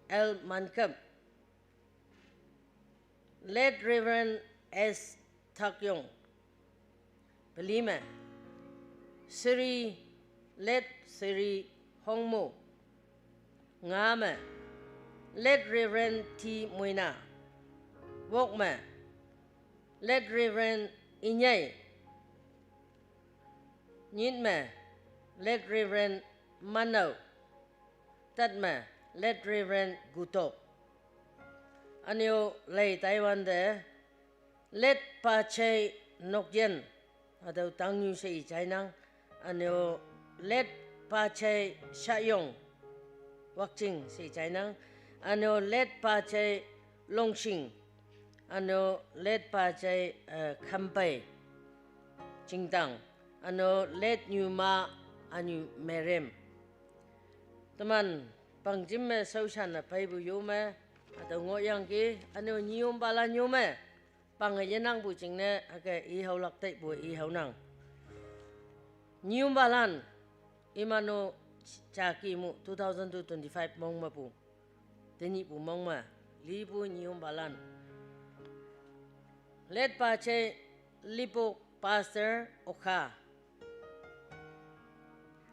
L Mankam. Late Reverend S Takyong. Peli me, Sri, Late Sri Hongmo. Nga me, Late Reverend T Moina. Wok me, Late Reverend Inyei. Nyit me, Late Reverend Manao. Tat me, Late Reverend Gutok. Üne-o lei taiwante, Late Pajei Nokyin, hatüo tangnyu she i jainang. Üne-o Late Pajei Shayong Wakching she i jainang. Üne-o Late Pajei Longshing. Üne-o Late Pajei, eh, Khampei Chingtang. Üne-o Late Nyuma Anyu Merem. Teman pangjim me shaoshanne peipu yo me, hatüo ngohyangki, üne-o nyiyompalan yo me, pange yenangpu jingne, hüke i haolak teipu i haonang. Nyiyompalan, iman-o jaki mu two thousand twenty-five mong mepu. Tenyihpu mong me, lipu nyiyompalan. Late Pajei Lipok Pastor Okha.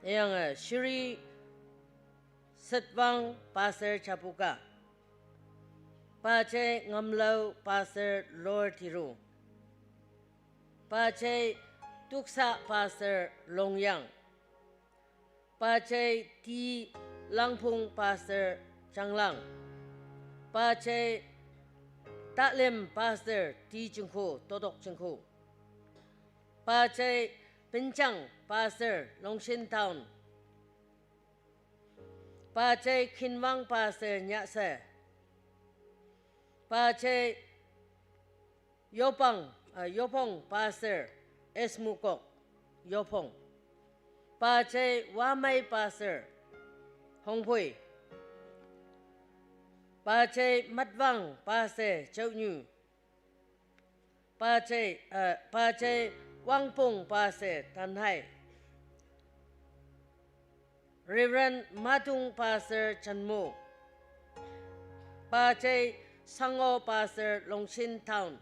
Hüyange Shri Setwang Pastor Chapuka. Pajei Ngamlao Pastor Lord Thiru. Pajei Tuksa Pastor Longyang. Pajei T Langphung Pastor Changlang. Pajei Talim Pastor T Chingkho, Totok Chingkho. Pajei Penchang Pastor Longshin Town. Pajei Khinwang Pastor Nyase. Pajei Yopang, ah, Yopong Pastor S Mukok, Yopong. Pajei Wamei Pastor Hongpui. Pajei Matwang Pastor Chaonyu. Pajei, eh, Pajei Wangpong Pastor Tanhai. Reverend Matung Pastor Chanmo. Pajei Sango Pastor Longshin Town.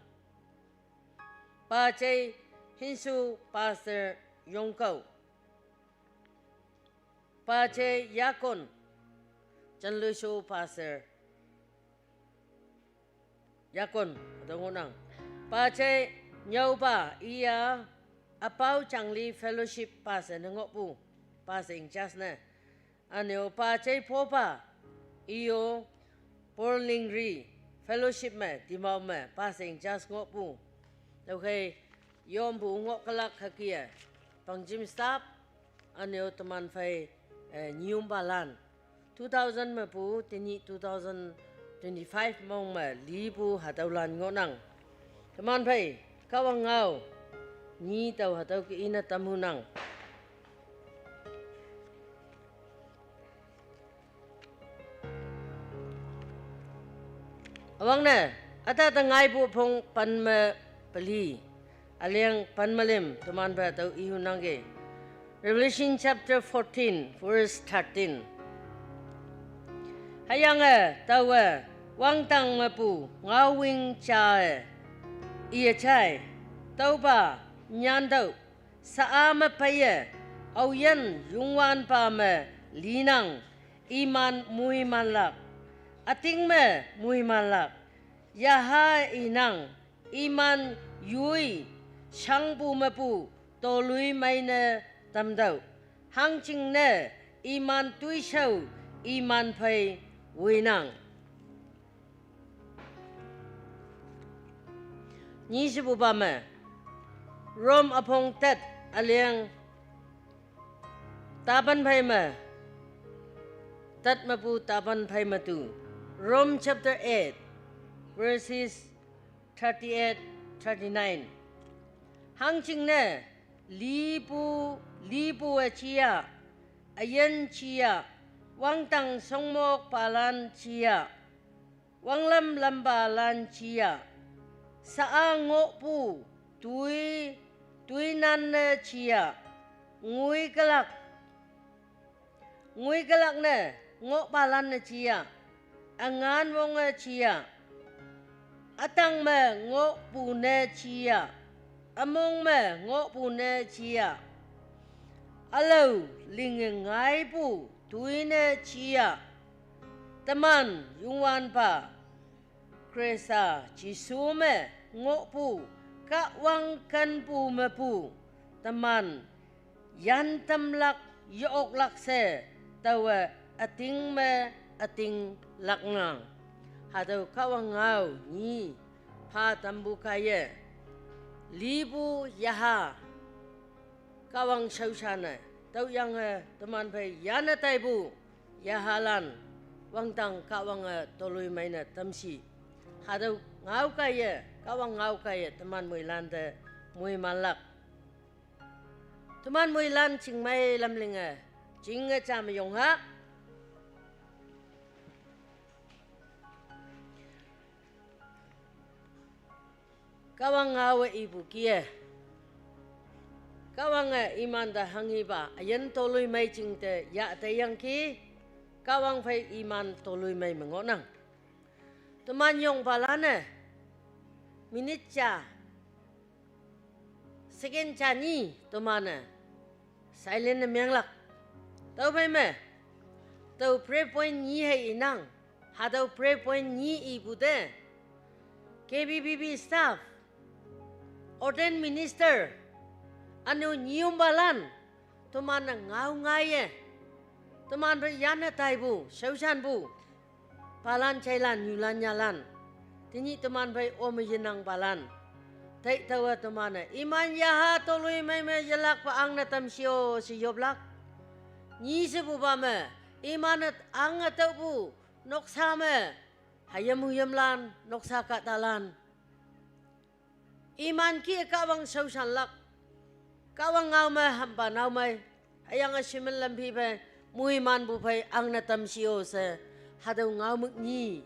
Pajei Hinsu Pastor Yongkao. Pajei Yakon Chanlusu Pastor Yakon, hatüo ngohnang. Pajei Nyüopa iya Apao Changli Fellowship Pastor ne ngohpu, Pastor in charge ne. Üne-o Pajei Phopa iyo Porlingri Fellowship me, Dimao me, Pastor in charge ngohpu. Tüokhei, yompu ngohkelak hüke-e, pangjim staff, üne-o teman phei, eh, nyiyompalan. Two thousand mepu, tenyih two thousand twenty-five mong me lipu hatüolan ngohnang. Teman phei, Kahwang ngao, nyi tao hatüo ke ine tamhunang. Üwangne, üta te ngaipu phong pen me peli, üleng pen me lüm, teman phei tüo ihunangki. Revelation chapter fourteen, verse thirteen. Hüyange taowe wangdang mepu ngaowing ja-e iye jai, tüopa nyantüoh, sha-a me peiye, aoyin Youngwanpa me linang, iman moimanlak, üting me moimanlak, yaha inang, iman yoi shangpu mepu toloimei ne tamtüoh, hangjingne iman toishao iman phei woinang. Nyishepupa me, Rome üpong tet üleng tapan phei me, tet mepu tapan phei me tu. Rome chapter eight, verses thirty-eight, thirty-nine. Hangjingne lipu, lipu-e jiya, üyin jiya, wangdang shongmokpalan jiya, wanglam lampalan jiya, sha-a ngohpu toi, toinan ne jiya, ngoikelak, ngoikelak ne ngohpalan ne jiya, üngan wonge jiya, ütang me ngohpu ne jiya, ümong me ngohpu ne jiya, ülao linge ngaipu toi ne jiya, teman Youngwanpa Khrista Jesu me ngohpu Kahwang kenpu mepu teman yantamlak ye-oklak she taowe üting me ütinglaknang. Hatüo Kahwang ngao nyi pha tampu kaiye, lipu yaha Kahwang shaoshanne tüoyange teman phei yanne taipu yahalan wangdang Kahwange toloimei ne tamshi. Hatüo ngao kaiye, Kahwang ngao kaiye teman moilante moimanlak. Teman moilan chingmei lamlinge, chinge ja me yongha. Kahwang ngaowe ipu kih-e, Kahwange imante hanghipa üyin toloimei jingte yah teiyangki, Kahwang phei iman toloimei me ngohnang. Teman yongpalanne minute ja, second ja nyi teman-e silent ne menglak. Tüophei me, tüo prayer point nyi hei inang. Hatüo prayer point nyi ipu te, K B B B staff, ordained minister, ünu nyiyongpalan, teman-e ngao ngaiye, teman phei yanne taipu shaoshanpu palan jailan nyulan nyalan, tenyih teman phei ome yenangpalan, taitaowe teman-e iman yaha toloimei me yelakpa angne tamshi-o she yoplak. Nyi shepupa me, iman-e ange tüopu noksa me, hayim-o yimlan, noksa kahtalan, iman kih-e Kahwang shaoshanlak. Kahwang ngao me hampa naomei, hüyange shimin lampi phei moimanpu phei angne tamshi-o she, hatüo ngaomük nyi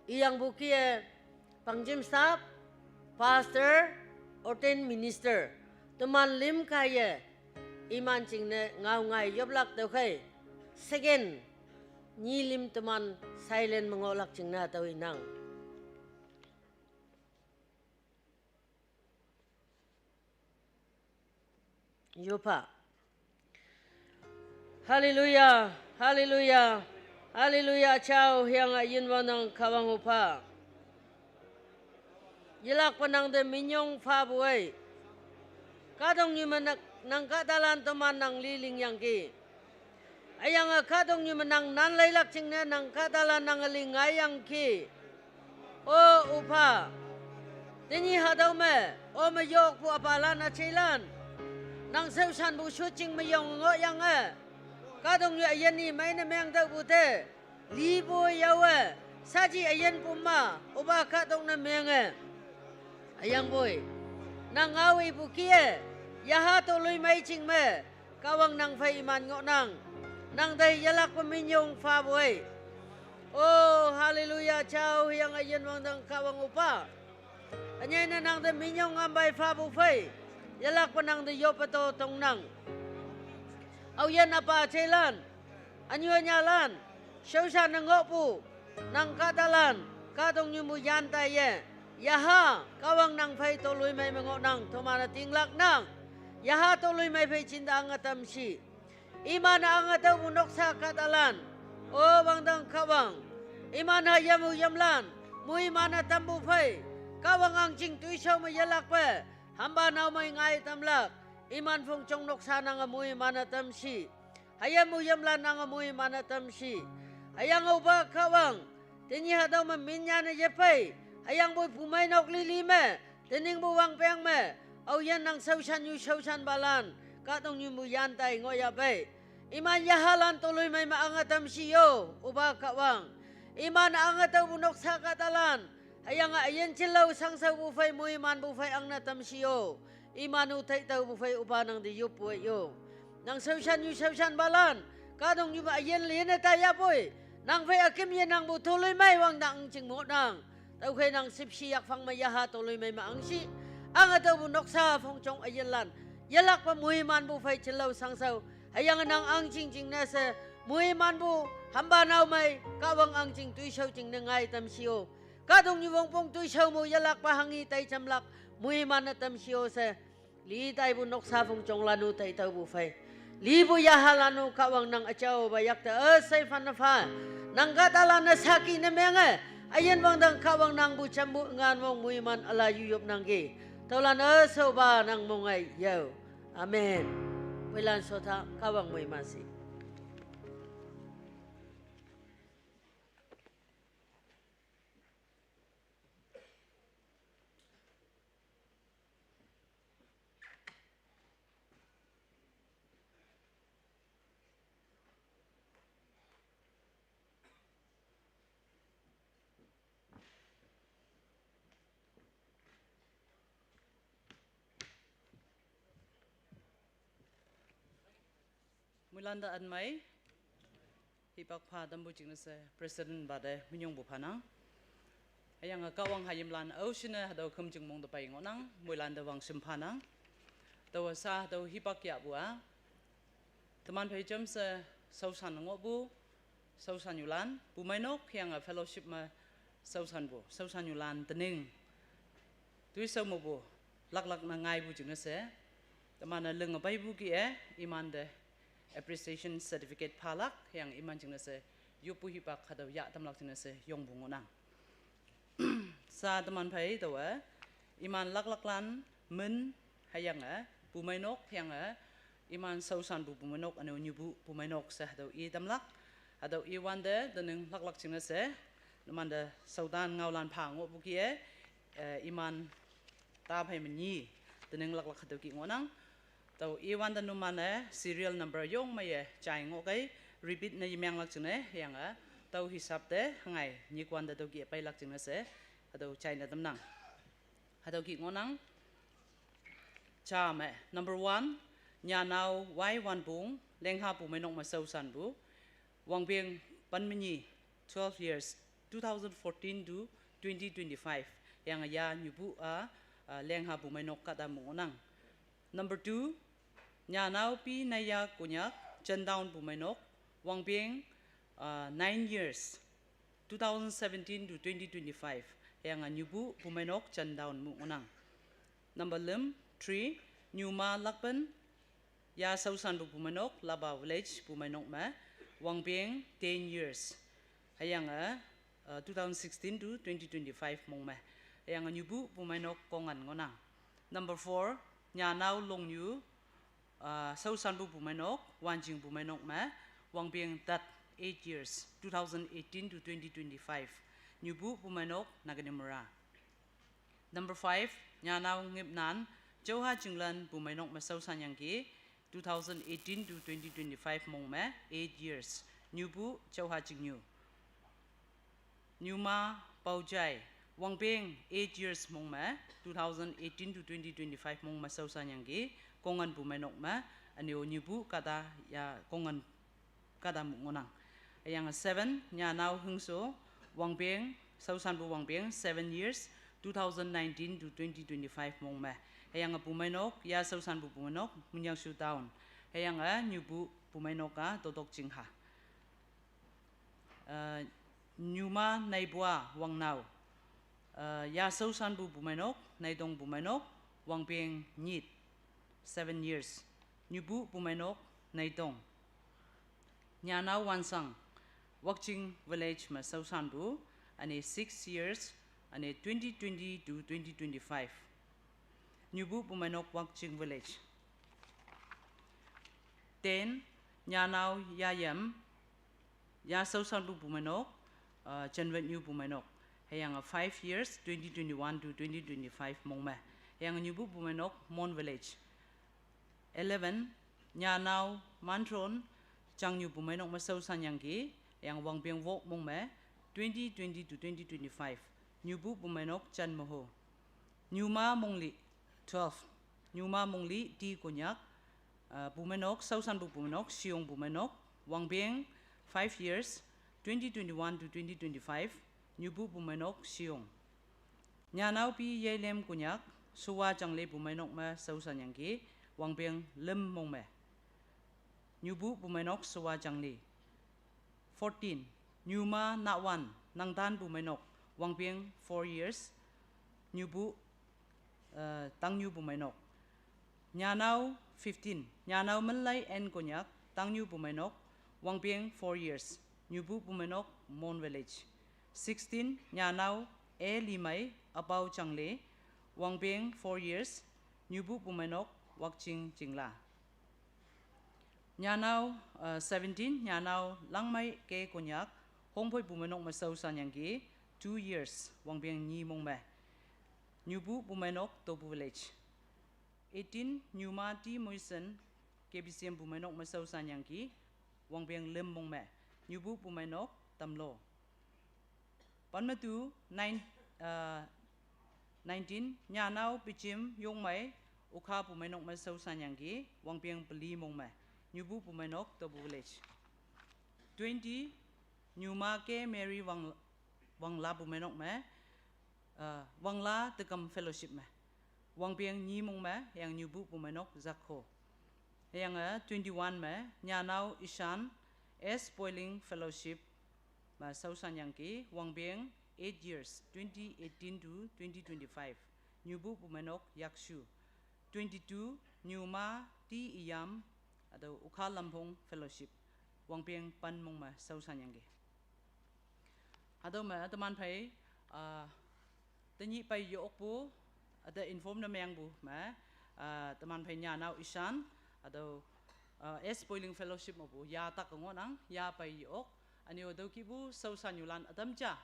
iyangpu kih-e, pangjim staff, pastor, ordained minister, teman lüm kaiye iman jingne ngao ngai yoplak. Tüokhei second nyi lüm teman silent me ngohlak jingne hatüo inang. Yoppha. Hallelujah, hallelujah, hallelujah, jao hüyange üyin wangdang Kahwang üpa. Yelakpa nangte minyong phapu ei. Kahtoknyu me nang, nang kahtalan teman nang li lingyangki. Hüyange kahtoknyu me nang nan leilak jingne nang kahtalan nange li ngaiyangki. O üpa, tenyih hatüo me, ome yokpu üpalan üjelan, nang shaoshanpu shotjing me yong ngohyange, kahtoknyu üyin ni mei ne meng tüopu te, lipu yawe, saji üyin puma, üpa kahtok ne menge. Hüyangpoi, nang ngao ipu kih-e, yaha toloimei jing me, Kahwang nang phei iman ngohnang, nang te yelakpe minyong phapoi. O, hallelujah, jao hüyange üyin wangdang Kahwang üpa. Ünyei ne nang te minyong ampai phapu phei, yelakpe nang te yoppe to tongnang. Aoyin üpa üjelan, ünyu ünyalan, shaoshan ne ngohpu, nang kahtalan, kahtoknyu mu yan taiye, yaha, Kahwang nang phei toloimei me ngohnang, toman-e tinglaknang, yaha toloimei phei jinta ange tamshi. Iman-e ange tüopu noksa kahtalan, O wangdang Kahwang, iman hayim-o yimlan, moiman-e tampu phei, Kahwang ahngching toishao me yelakpe, hampa naomei ngai tamlak, iman phongjong noksa nange moiman-e tamshi. Hayim-o yimlan nange moiman-e tamshi. Hüyange üpa Kahwang, tenyih hatüo me min nyanne yepei, hüyangpoi pumeinok lili me, teningpu wangpeng me, aoyin nang shaoshan yu shaoshanpalan, kahtoknyu mu yan tai ngohyahpei. Iman yahalan toloimei me ange tamshi yo, üpa Kahwang. Iman ange tüopu noksa kahtalan, hüyange üyin jinlao shangshaopu phei moimanpu phei angne tamshi yo. Iman-o taitaopu phei üpa nang te yoppu yo. Nang shaoshan yu shaoshanpalan, kahtoknyu me üyin lene taiyahpoi, nang phei üküm yenangpu toloimei wangdang ahngching ngohnang. Tüokhei nang shüpshe yakphang me yaha toloimei me ahngshi, ange tüopu noksa phongjong üyinlan, yelakpe moimanpu phei jinlao shangshao, hüyange nang ahngching jingne she, moimanpu, hampa naomei, Kahwang ahngching toishao jingne ngai tamshi yo. Kahtoknyu wongpong toishao mu yelakpe hanghi tai jamlak, moiman-e tamshi yo she, li taipu noksa phongjonglan-o taitaopu phei, lipu yahalan-o Kahwang nang üjaopa yakte üshei phanne pha, nang kahtalan-e saki ne menge, üyin wangdang Kahwang nangpu jampu ngan wong moiman üla yu yopnangki. Tüolan üsheipa nang mongai yao. Amen. Moilan shota Kahwang moiman shi. Muilanda anmai. Hipak pha dambu jingnese President bade minyong bu phanang. Ayang a kawang hayim lan au shine hadau kum jingmong de pai ngonang, muilanda wang shim phanang. Dawa sa hadau hipak ya bua. Teman phai jam se sausan ngo bu, sausan yulan, bu mainok yang a fellowship ma sausan bu, sausan yulan tening. Tui sau mo bu, lak lak na ngai bu jingnese. Teman a leng a pai bu ki e, iman de appreciation certificate phalak, yang iman jingnese, yopu hipak hadau ya tamlak jingnese, yong bu ngonang. Sa teman phai dawa, iman lak lak lan, men, hayang a, bu mainok, hayang a, iman sausan bu bu mainok, anu nyubu bu mainok se hadau i tamlak, hadau i wande, deneng lak lak jingnese, teman de saudan ngau lan pha ngo bu ki e, eh, iman ta phai menyi, deneng lak lak hadau ki ngonang, Tau iwan da numan e serial number yong ma ye chai ngo kai, repeat na yimyang lak jingne, yang a tau hisap te hangai, nyikwan da tau ki pai lak jingne se, hatau chai na tamnang. Hatau ki ngonang, cha me, number one, nyanau wai wan bung, lengha bu mainok ma sau san bu, wang bing pan menyi, twelve years, two thousand fourteen to twenty twenty-five, yang a ya nyubu a, a, lengha bu mainok kada mu ngonang. Number two, nyanau pi naya kunyak, Chandown bu mainok, wang bing, uh, nine years, two thousand seventeen to twenty twenty-five, yang a nyubu bu mainok Chandown mu ngonang. Number lim, three, nyuma lakpen, ya sausan bu bu mainok, Laba village bu mainok ma, wang bing ten years, hayang a, uh, two thousand sixteen to twenty twenty-five mong ma, hayang a nyubu bu mainok kongan ngonang. Number four, nyanau long nyu, uh, sau san bu bu mainok, wan jing bu mainok ma, wang bing tat eight years, two thousand eighteen to twenty twenty-five, nyubu bu mainok Naganimura. Number five, nyanau ngip nan, Chauha Jinglan bu mainok ma sau san yang ki, two thousand eighteen to twenty twenty-five mong ma, eight years, nyubu Chauha Jingyu. Nyuma Paujai, wang bing eight years mong ma, two thousand eighteen to twenty twenty-five mong ma sau san yang ki, kongan bu mainok ma, anyo nyubu kada ya kongan kada mu ngonang. Yang seven, nyanau hengso, wang bing, sau san bu wang bing, seven years, two thousand nineteen to twenty twenty-five mong ma. Yang bu mainok, ya sau san bu bu mainok, munyang su down. Yang a nyubu bu mainok a totok jingha. Uh, nyuma naibua wang nau. Uh, ya sau san bu bu mainok, naidong bu mainok, wang bing nyit, seven years. Nyubu bu mainok, naidong. Nyanau wan sang, Wakching village ma sau san bu, ane six years, ane twenty twenty to twenty twenty-five. Nyubu bu mainok Wakching village. Ten, nyanau yayem, ya sau san bu bu mainok, uh, Chen Wen Yu bu mainok. Hayang a five years, twenty twenty-one to twenty twenty-five mong ma. Hayang a nyubu bu mainok, Mon village. Eleven, nyanau mantron, chang nyu bu mainok ma sau san yang ki, yang wang bing wok mong ma, twenty twenty to twenty twenty-five. Nyubu bu mainok Chan Moho. Nyuma mongli, twelve. Nyuma mongli ti konyak, uh, bu mainok, sau san bu bu mainok, siong bu mainok, wang bing five years, twenty twenty-one to twenty twenty-five, nyubu bu mainok, siong. Nyanau pi yailem kunyak, suwa changle bu mainok ma sau san yang ki, wang bing lem mong ma. Nyubu bu mainok suwa changle. Fourteen, nyuma nawan, nangdan bu mainok, wang bing four years, nyubu, uh, tang nyu bu mainok. Nyanau fifteen, nyanau menlai en konyak, tang nyu bu mainok, wang bing four years, nyubu bu mainok, Mon village. Sixteen, nyanau e limai, apau changle, wang bing four years, nyubu bu mainok, Wakching Jingla. Nyanau, uh, seventeen, nyanau langmai ke konyak, hongpoi bu mainok ma sau san yang ki, two years, wang bing nyi mong ma. Nyubu bu mainok Tobu village. Eighteen, nyuma ti moisen, K B C M bu mainok ma sau san yang ki, wang bing lem mong ma. Nyubu bu mainok Tamlo. Pan matu, nine, uh, nineteen, nyanau pichim yong mai, ukha bu mainok ma sau san yang ki, wang bing peli mong ma. Nyubu Bumainok, Tobu Village. Twenty, Nyuma K Mary Wang, Wangla Bumainok me, uh, Wangla Tekam Fellowship me. Wangbiang Nyimong me, yang Nyubu Bumainok Zakho. Yang, uh, twenty-one me, Nyanao Ishan S Poiling Fellowship me, Sausan Yangki, Wangbiang eight years, twenty eighteen to twenty twenty-five. Nyubu Bumainok Yakshu. Twenty-two, Nyuma T Iyam, atau Ukha Lampong Fellowship, Wangpeng Panmong me Sausan Yangki. Atau me, teman phai, ah, tenyi pai yokpu, ada inform na mengbu me, ah, teman phai Nyanao Ishan, atau, ah, S Poiling Fellowship mabu, ya tak ngonang, ya pai yok, ani atau kibu, Sausan Yulan, atam cha,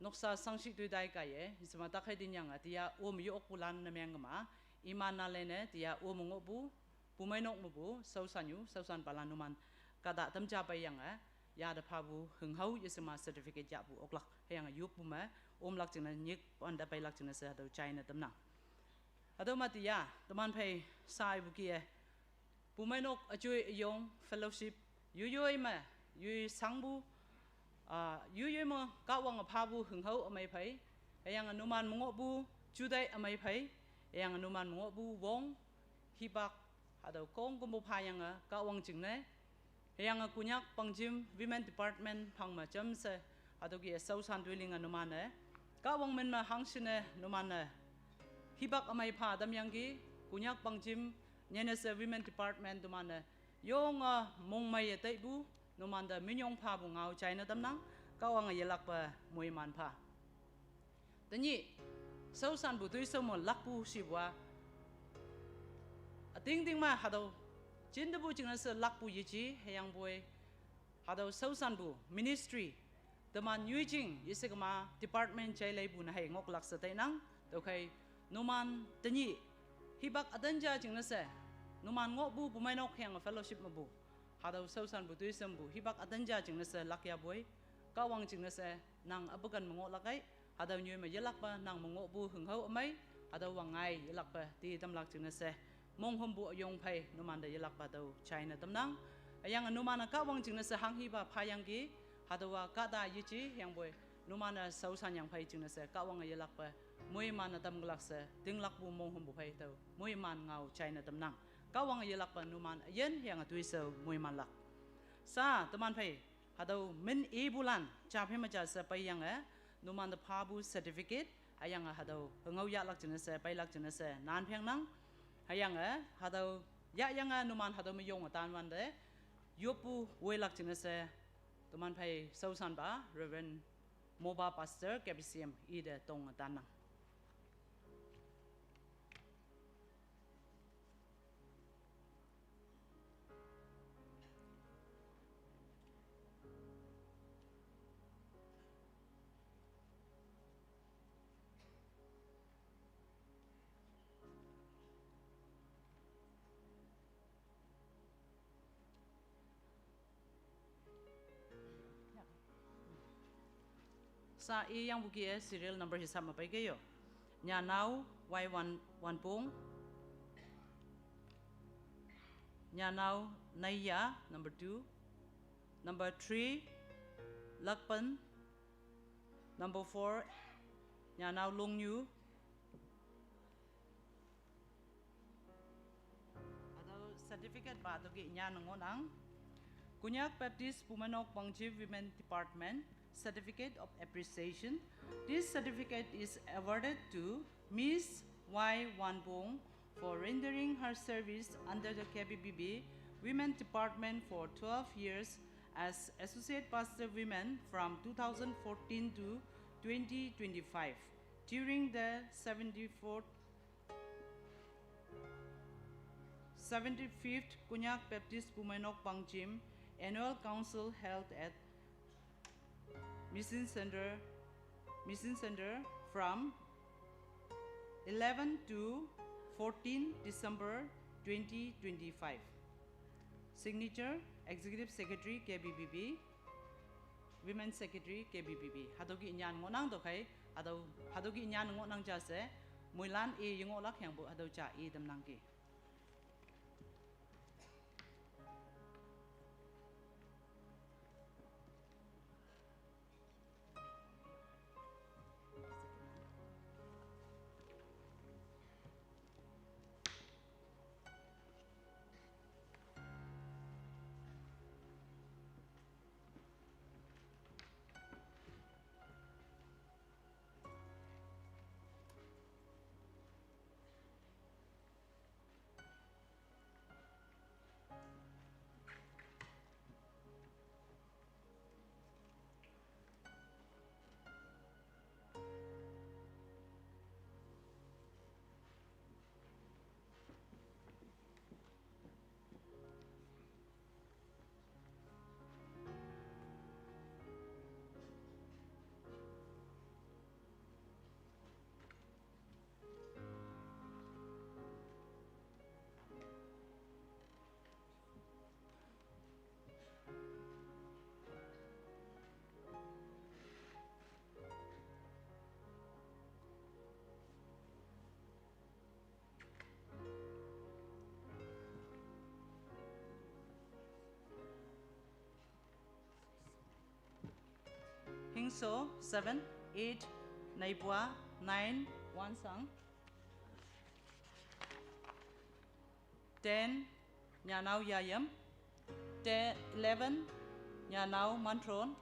Noksa sangshi tui dai kai e, isma takhai din yang a, tia um yokpu lan na meng ma, iman na lene, tia um ngokpu, Bumainok mabu, Sausan yu, Sausan pala numan, kada tamcha pai yang a, ya da phabu, heng hau, isma certificate ya bu oklak, yang a yokpu ma, um lak jingna nyik, panda pai lak jingna se, hado China tamna. Hado ma tia, teman phai, sai bu ki e, Bumainok Ajui Ayong Fellowship, yuyoi ma, yui sangbu, ah, yuyoi ma, kawang a phabu heng hau amai phai, yang a numan mengokpu, judai amai phai, yang a numan mengokpu, wong, hibak, hado kong kumbu pha yang a, kawang jingne, yang a Kunyak Pangjim Women Department, phang ma jam se, hado ki Sausan Duiling a numan e, kawang men ma hang sine numan e, hibak amai pha dam yang ki, Kunyak Pangjim, Nyene se Women Department dumane, yong a mong mai ya taibu, numanda minyong phabu ngau China damnang, kawang a yelakpa mui man pha. Tanyi, Sausan bu tui sau mo lakpu sibwa. Ating ting ma hadau, chin debu ching na se lakpu yeji, heyang boy, Hadau Sausan bu ministry, teman nyuijing, isikma department chai laibu na hai ngok lak sa tai nang, tau khai numan tanyi, hibak adanja jing na se, numan ngok bu Bumainok hiang fellowship ma bu, hadau Sausan bu tuisem bu, hibak adanja jing na se lak ya boi, kawang jing na se, nang abakan mengok lakai, Hadau nyui ma yelakpa nang mengok bu heng hau amai, hadau wang ngai yelakpa ti tamlak jing na se. Mong hom bu ayong phai numanda yelakpa dau China tamnang. Ayang numana kawang jing na se hang hiba phayang ki, hadau wa kada yichi yang boi, numana Sausan yang phai jing na se, kawang yelakpa, mui mana tam glak se, tinglak bu mong hom bu phai dau, mui man ngau China tamnang. Kawang yelakpa numan ayen yang tui sau mui man lak. Sa, teman phai, Hadau min e bulan, cha phe ma cha se pai yang e, numan da pha bu certificate, ayang e hadau, ngau ya lak jing se, pai lak jing se, nan pheng nang, ayang e, hadau, ya yang e, numan hadau ma yong tan wan de, yopu wei lak jing se, tuman phai Sausan ba, Reverend Moba Pastor, K B C M, i de tong tan nang. Sa e yang buki e serial number hisap ma pai ke yo. Nyanau Y one one pung. Nyanau Naiya number two. Number three, Lakpan. Number four, Nyanau Longyu. Adau certificate ba atu ki nyan ngonang. Kunyak Baptist Bumainok Bangji Women Department Certificate of Appreciation. This certificate is awarded to Miss Y Wanbong for rendering her service under the K B B B Women Department for twelve years as Associate Pastor Women from two thousand fourteen to twenty twenty-five. During the seventy-fourth, seventy-fifth Konyak Baptist Bumainok Bangjim Annual Council held at Mission Center, Mission Center from eleven to fourteen December twenty twenty-five. Signature, Executive Secretary, K B B B, Women Secretary, K B B B. Hadoki nyan ngonang dokai, hado, hadoki nyan ngonang jase, muilan e yingo lak yang bu hado cha e dem nangki. So, seven, eight, Neibua, nine, Wansang. Ten, Nyanao Yayam. Ten, eleven, Nyanao Mantron.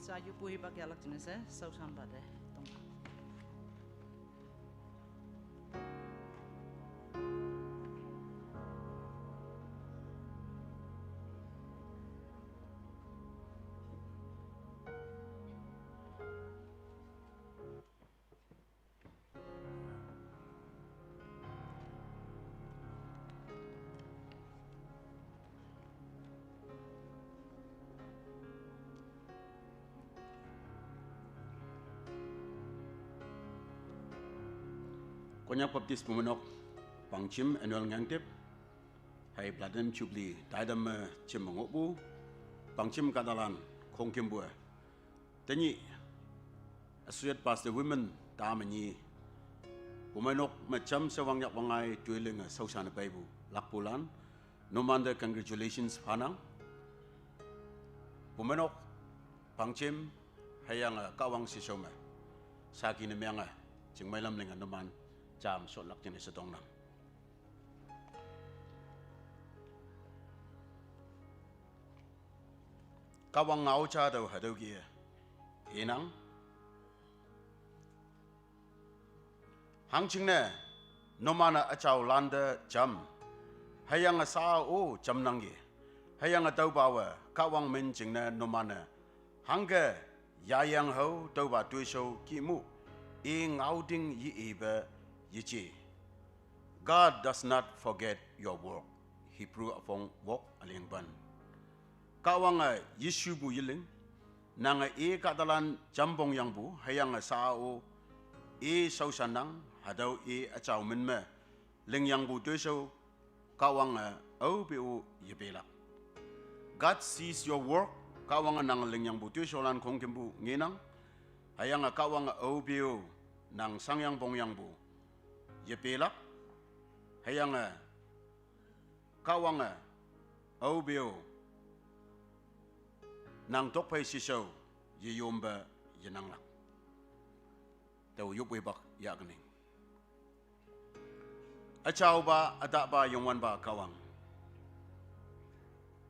Sa yu puhi bak yalak jenis eh, sau sambat eh, tong. Konyak Baptist Bumeinok Pangchim Annual Ngangtip, hei Platinum Jubilee taidam me chim mengobu, Pangchim kadalan kongkimbu. Tenyih Associate Pastor Women ta menyi, Bumeinok me cham se wangnyak wangai tuiling a sausana baibu, lakpulan, numante congratulations phanang. Bumeinok, Pangchim, hüyange Kahwang sisho me saki ne meange, chingmei lamling a numan jam sotlak jingne shetongnang. Kahwang ngao ja tao hatüo ki inang. Hangjingne, numan-e üjaolante jam, hüyange sa-o jamnangki, hüyange tüopawe Kahwang min jingne numan-e hangke yayang hao tüopa toishao kihmu, i ngaoting ye-ipe yeje. God does not forget your work. Hebrew üpong wok üleng pen. Kahwange yeshupu yeling, nange i kahtalan jampong yangpu, hüyange sa-o i shaoshanang, hatüo i üjao min me lingyangpu toishao, Kahwange aope-o yepelak. God sees your work, Kahwange nang lingyangpu toishaolan khongkümpu ngenang, hüyange Kahwange aope-o nang shangyang pongyangpu yepelak, hüyange Kahwange aope-o nang tokphei shishao yeyompe yenanglak. Tao yopwepak yahkening. Üjaopa, ütahpa, Youngwanpa Kahwang,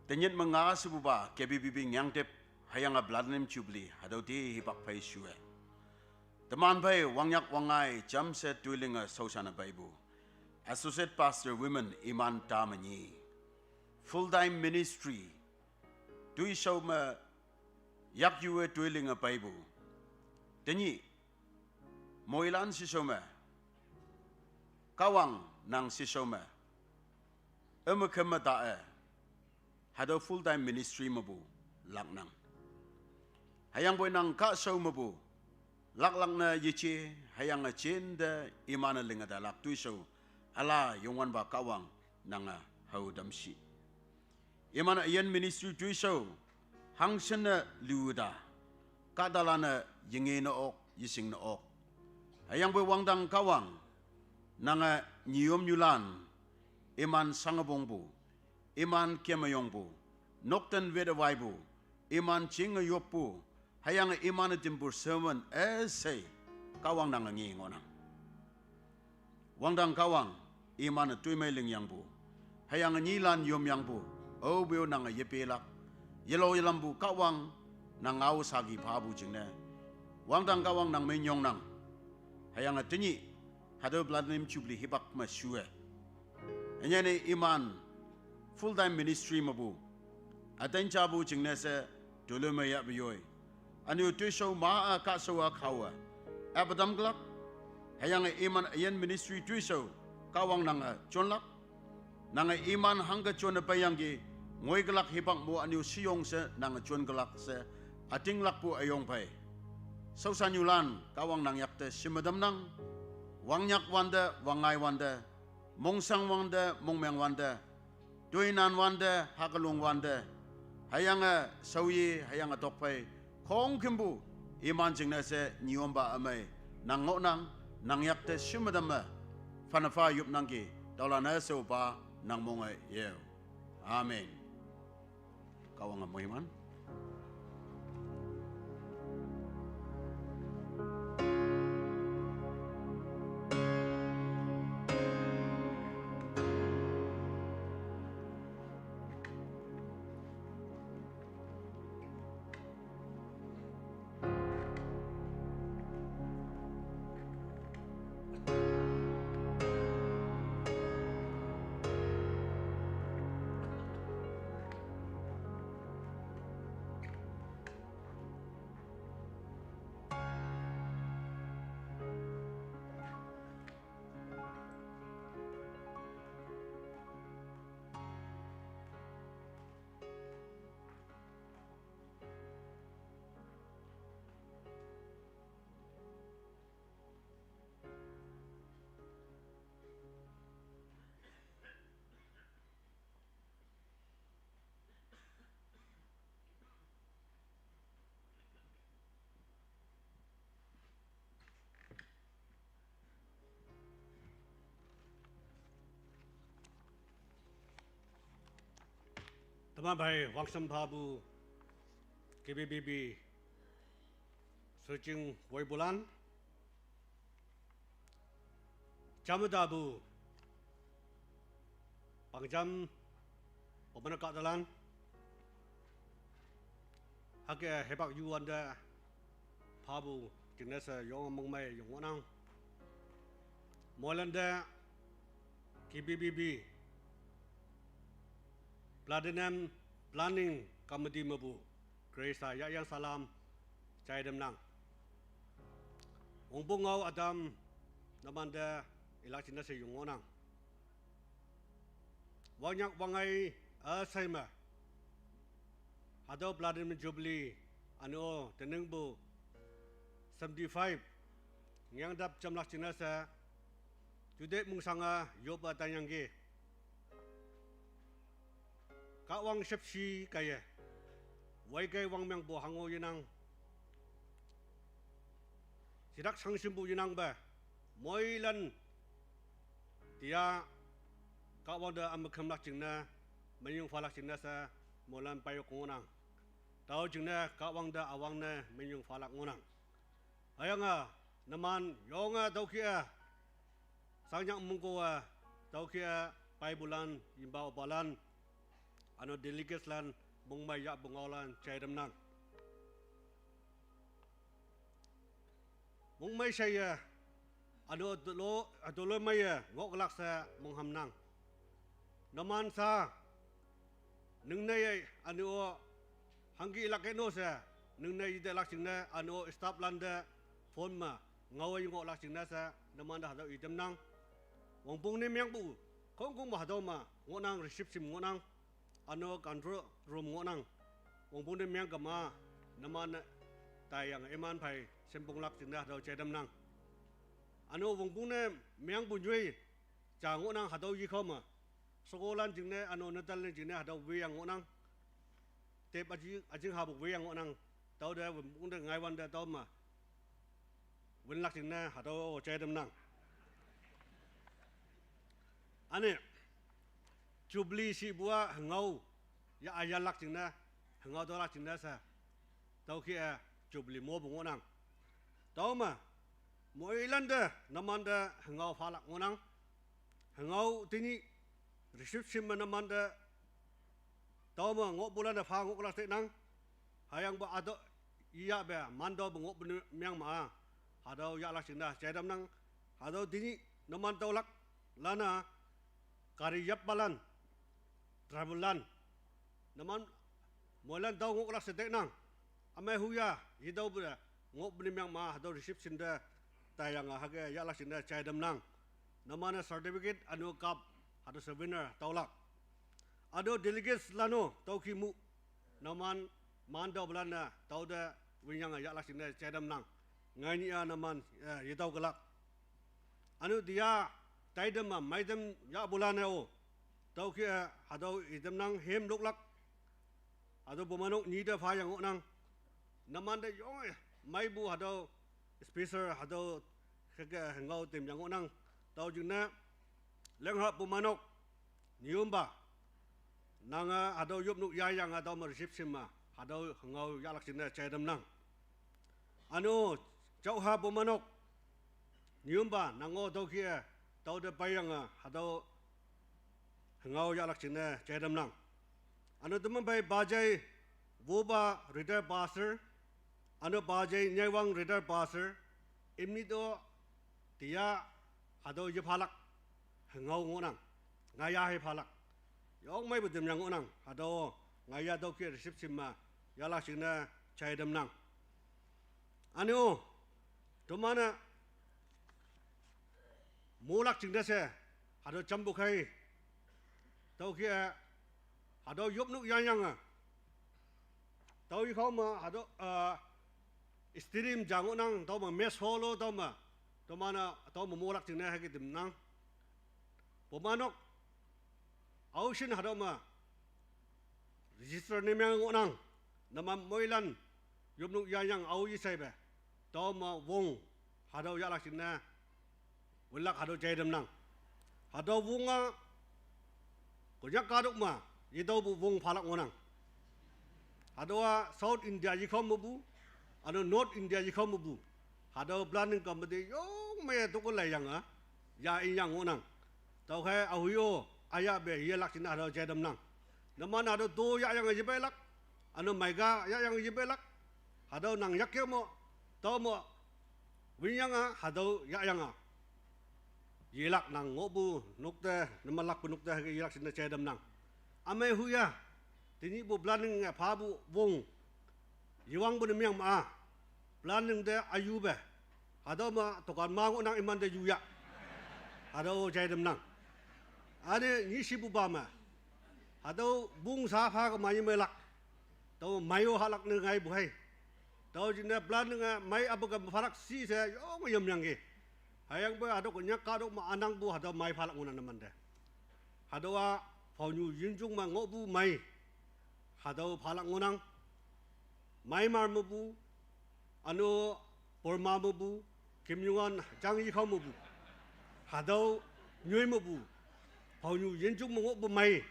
tenyih me nga shepupa K B B B Ngangtip hüyange Platinum Jubilee hatüo te hipak phei shue. Teman phei wangnyak wangngai jamshe toilinge shaoshane peipu Associate Pastor Women iman ta me nyi, full time ministry toishao me yakyue toilinge peipu, tenyih moilan shishao me, Kahwang nang shishao me üme kemme ta-e hatüo full time ministry mepu laknang. Hüyangpoi nang kahshao mepu laklak ne yeje, hüyange jinte iman-e linge talak toishao üla Youngwanpa Kahwang nange hao tamshi. Iman üyin ministry toishao hangshinne luta, kahtalan-e yenge ne ok, yeshing ne ok. Hüyangpoi wangdang Kahwang, nange nyiyomnyulan iman shangepongpu, iman kemeyongpu, nokten wete waipu, iman jinge yoppu, hüyange iman-e timpu sermon üshei Kahwang nange nge ngohnang. Wangdang Kahwang, iman-e toimei lingyangpu, hüyange nyilan yomyangpu, aope-o nange yepelak, yelao yelampu Kahwang, nang ngao saki phapu jingne, wangdang Kahwang nang minyongnang. Hüyange tenyih hatüo Platinum Jubilee hipak me shue, ünyei ne iman full time ministry mepu üten japu jingne she toloi me yahpu yoi, ünyu toishao ma-a kahshao-a khaowe üpe tamklak, hüyange iman üyin ministry toishao Kahwang nange jonlak. Nange iman hangke jonne peiyangki, ngoikelak hipak mo ünyu sheyong she nange jonkelak she ütinglakpu üyong phei, shaoshanyulan Kahwang nang yakte shimme tamnang. Wangnyak wante, wangngai wante, mongshang wante, mongmeng wante, toinan wante, hakelung wante, hüyange shaoyi, hüyange tokphei, khongkümpu iman jingne she nyiyompa ümei nang ngohnang. Nang yakte shimme tamme, phane pha yopnangki, taolan-e shaopa nang monge yeo. Amen. Kahwange moiman. Teman phei wangsam phapu K B B B searching woipulan, jamütapu pangjam, pamanaka talan, hüke hipak yu wante phapu jingne she yonge mongmei yong ngohnang. Moilante K B B B Platinum Planning Committee mepu Khrista yahyang salam jai tamnang. Wongpong ngao ütam numante ilak jingne she yong ngohnang. Wangnyak wangngai üshei me hatüo Platinum Jubilee üne-o teningpu seventy-five ngyangtap jamlak jingne she juteih mongsange yoppe tanyangki. Kahwang shüpshe kaiye, woikei wangmengpu hango yenang, shitak shangshimpu yenangpe, moilan tiya Kahwangte ümekümlak jingne, minyong phalak jingne she moilan peiyok ngohnang. Tao jingne Kahwangte üwangne minyong phalak ngohnang. Hüyange numan yonge tüokih-e, shangnyak mongko-e, tüokih-e peipulan, yimpa opalan, üne-o delegateslan, mongmei yahpu ngaolan jai tamnang. Mongmei sheye, üne-o tolo, tolo meiye ngohlak she monghamnang. Numan sa, ningnei üne-o hangki ilak-e no she, ningnei itelak jingne üne-o stafflante phone me ngaowe yengohlak jingne she numante hatüo itamnang. Wongpong ne mengpu khongkong me hatüo me ngohnang, receive shim ngohnang. Üne-o control room ngohnang. Wongpong ne mengkema, numan-e taiyange iman phei shimponglak jingne hatüo jai tamnang. Üne-o wongpong ne mengpu nyoi ja ngohnang hatüo yekao me. Shekolan jingne, üne-o netanlan jingne hatüo weyang ngohnang. Tep üji, üjing hapu weyang ngohnang. Tüote wongpong te ngaiwante tüo me winlak jingne hatüo jai tamnang. Üne, Jubilee shipu-a hüngao ya üyalak jingne, hüngao tüolak jingne she, tüokih-e Jubilee mopu ngohnang. Tüome, moilante numante hüngao phalak ngohnang. Hüngao tenyih receive shim me numante, tüome ngohpulante pha ngohlak tenang. Hüyangpoi hatüo yeyahpe mantaopu ngohpu ne meng ma-a, hatüo yahlak jingne jai tamnang. Hatüo tenyih numan tüolak lan-a, gari yappalan, driverlan, numan moilan tüo ngohlak she tenang. Ümei huya yetaopu te ngohpu ne meng ma hatüo receive shim te taiyange hüke yahlak jingne jai tamnang. Numan-e certificate üne-o cup hatüo souvenir tüolak. Hatüo delegateslan-o tüokih mu, numan mantaopulan-e tüote winyange yahlak jingne jai tamnang. Ngaini-a numan, eh, yetao kelak. Üne-o tiya taitam me meitam yahpulan-e-o, tüokih-e hatüo itamnang hem loklak. Hatüo pumanok nyi te phayang ngohnang. Numante yonge meipu hatüo special hatüo hüke hüngao temyang ngohnang. Tüo jingne lengha pumanok nyümpa, nange hatüo yopnok yayange tüome receive shim me hatüo hüngao yahlak jingne jai tamnang. Üne-o jaoha pumanok nyümpa, nang-o tüokih-e tüote peiyange hatüo hüngao yahlak jingne jai tamnang. Üne teman phei Pajei Wopa retired pastor, üne Pajei Nyaiwang retired pastor, imni to tiya hatüo yephalak hüngao ngohnang, ngaiya hei phalak. Yong meipu temyang ngohnang, hatüo ngaiya tüokih receive shim me yahlak jingne jai tamnang. Üne-o, teman-e molak jingne she, hatüo jampu khei, tüokih-e, hatüo yopnok yayange, tüo yekao me hatüo, ah, stadium ja ngohnang, tüome mess hall-o tüome, teman-e tüome molak jingne hüke tamnang. Pumanok aoshin hatüo me register ne meng ngohnang. Numan moilan yopnok yayang ao yesheipe, tüome wong hatüo yahlak jingne winlak hatüo jai tamnang. Hatüo wong-a Konyak kahtok me yetaopu wong phalak ngohnang. Hatüowa South India yikhao mepu, ano North India yikhao mepu, hatüo planning committee yong me toko laiyange, ya inyang ngohnang. Tüokhei ahuyo, ayape yelak jingne hatüo jaitamnang. Numan hatüo to yahyange yepeilak, ano maika yahyange yepeilak, hatüo nang yakke mo, tao mo, winyange hatüo yahyange yelak nang ngohpu nokte, numan lakpu nokte hüke yelak jingne jaitamnang. Ümei huya, tenyihpu planning-e phapu wong, yewangpu ne meang ma-a, planning te ayupe, hatüo me tokan ma ngohnang imante yuya. Hatüo jaitamnang. Üne nyishipupa me, hatüo wong sa pha kema yemeilak, tao mei-o hahlak ne ngaipu hei. Tüo jingne planning-e mei apu ke phalak shi she yonge yemyangki. Hüyangpoi hatüo Konyak kahtok me ünangpu hatüo mei phalak ngohnang numante. Hatüowa Phaonyu yinjung me ngohpu mei, hatüo phalak ngohnang. Myanmar mepu, üno Burma mepu, Kimyungan jang yikhao mepu, hatüo nyoi mepu, Phaonyu yinjung me ngohpu mei,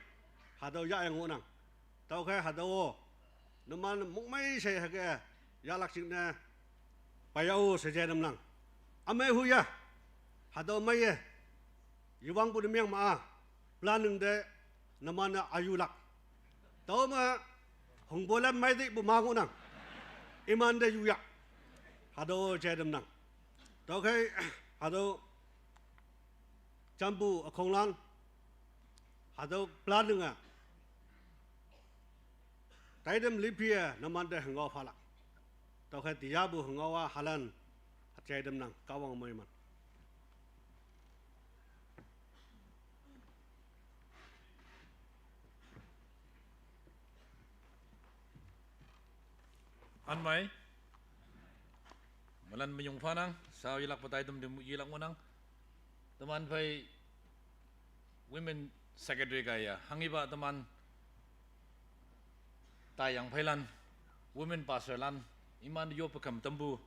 hatüo yahyange ngohnang. Tüokhei hatüo-o, numan mongmei she hüke yahlak jingne peiya-o she jaitamnang. Ümei huya, hatüo meiye yewangpu ne meang ma-a, planning te numan-e ayulak. Tüome hongpolan mei tepu ma ngohnang, imante yuya. Hatüo jaitamnang. Tüokhei, hatüo jampu ükhonglan, hatüo planning-e taitam lipi-e numante hüngao phalak. Tüokhei tiyapu hüngao-a halan, jaitamnang Kahwang moiman. Anmei, moilan menyong phanang, sao yelakpe taitam te yelak ngohnang. Teman phei Women Secretary kaiye hanghipa teman taiyang pheilan, women pastorlan, iman yoppe kham tampu,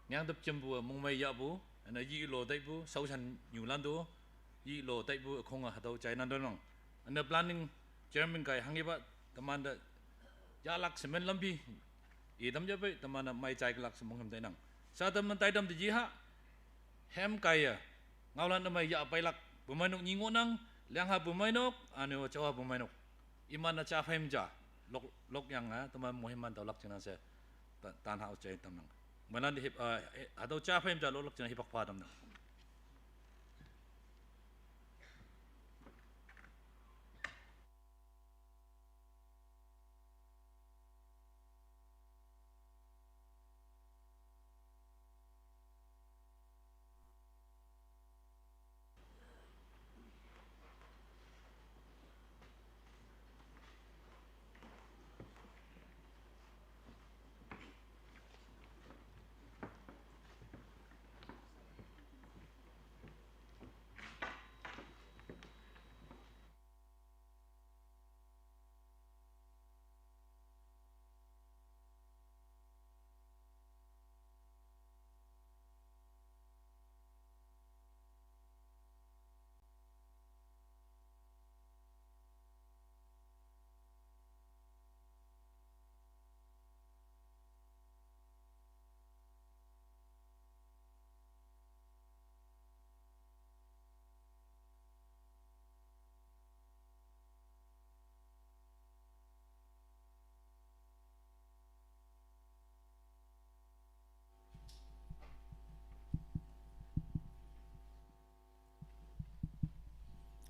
nyangtep jempu mongmei yahpu, üne yilo taipu shaoshan nyulan to, yilo taipu ükhonge hatüo jainan tonang. Üne planning chairman kaiye hanghipa temante yahlak shemen lampi, itam ja pei teman-e mei jaikelak she monghüm tainang. Sha teman taitam te yeha, hem kaiye, ngaolan ümei yah peilak, bumeinok nyi ngohnang, Liangha bumeinok, üne-o Jaowa bumeinok. Iman-e ja phei me ja, lok, lokyange teman moiman taolak jingne she, ta, tanha-o jaitamnang. Moilan te hip, ah, eh, hatüo ja phei me ja loklak jingne hipak pha tamnang.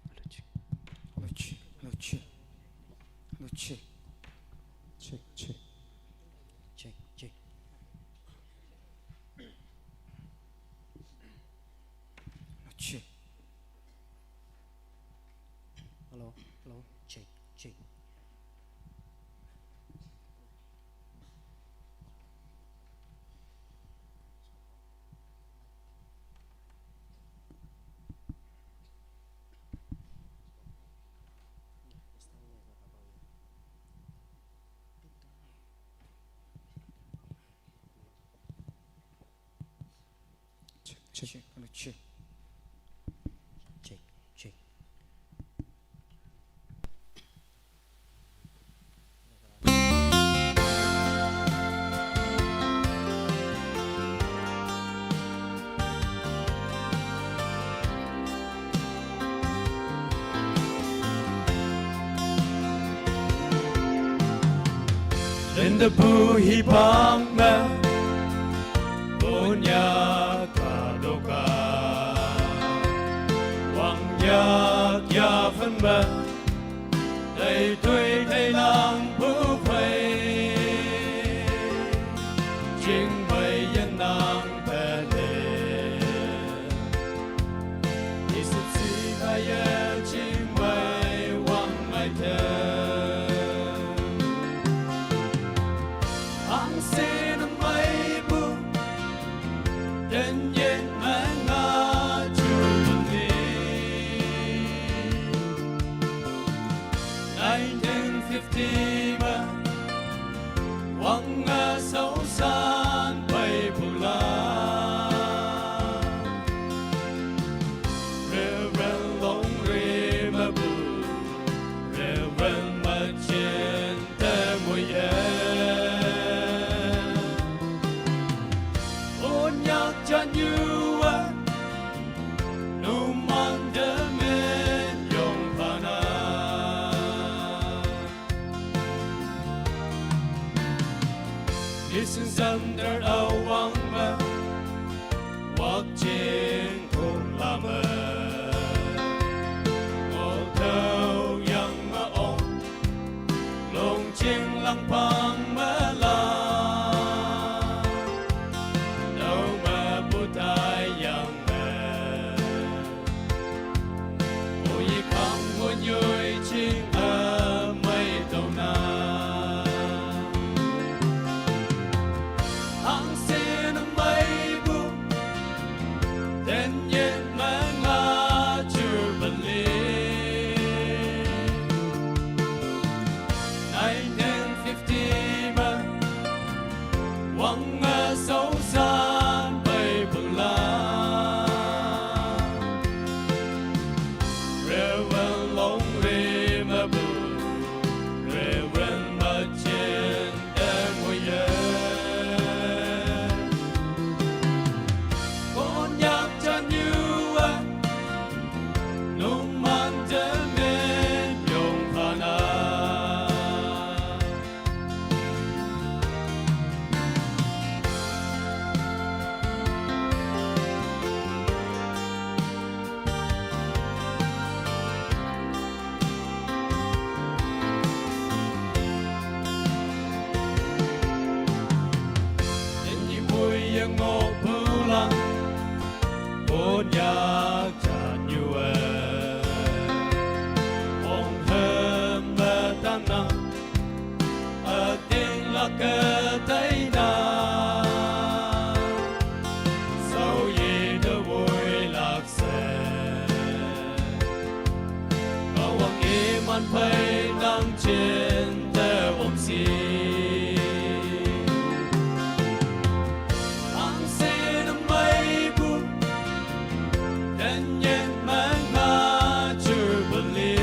Hello, check. Hello, check. Hello, check. Hello, check. Check, check. Check, check. Hello, check. Hello, hello, check, check. Check, check, hello, check. Check, check. Inda bu hi bang me, Konyak ka doka, wang yak ya fan me, dai tui dai lang bu fai, jing bai yan nang pe de. Isip si kaya jing bai wang ai te. Ang sin mai bu, den yen mai nga ju beli. Nineteen fifty ma, wang a sau san bai bu la. Reverend Long Ri ma bu, Reverend ma chin te mu ye. Konyak jan yu a, nu man de men yong pa na. Mission Center a wang me, wak jing kung la me. Ngo tau yang ma ong, long jing lang pang me la. Nau ma bu tai yang me. Ui kang wu nyui ching a mai tau na. Ang sin mai bu, den yen ma nga ju beli. Nineteen fifty ma, wang a sau san bai bu la. Reverend Long Ri ma bu, Reverend ma chin te mu ye. Konyak jan yu a, nu man de men yong pa na. Ni bui yang ngok pulang, Konyak jan yu e. Ong hem ma tan na, a ting la ke tai na. Sau yi de wui lak se. Ka wang i man pai nang chin te wang si. Ang sin mai bu, den yen ma nga ju beli.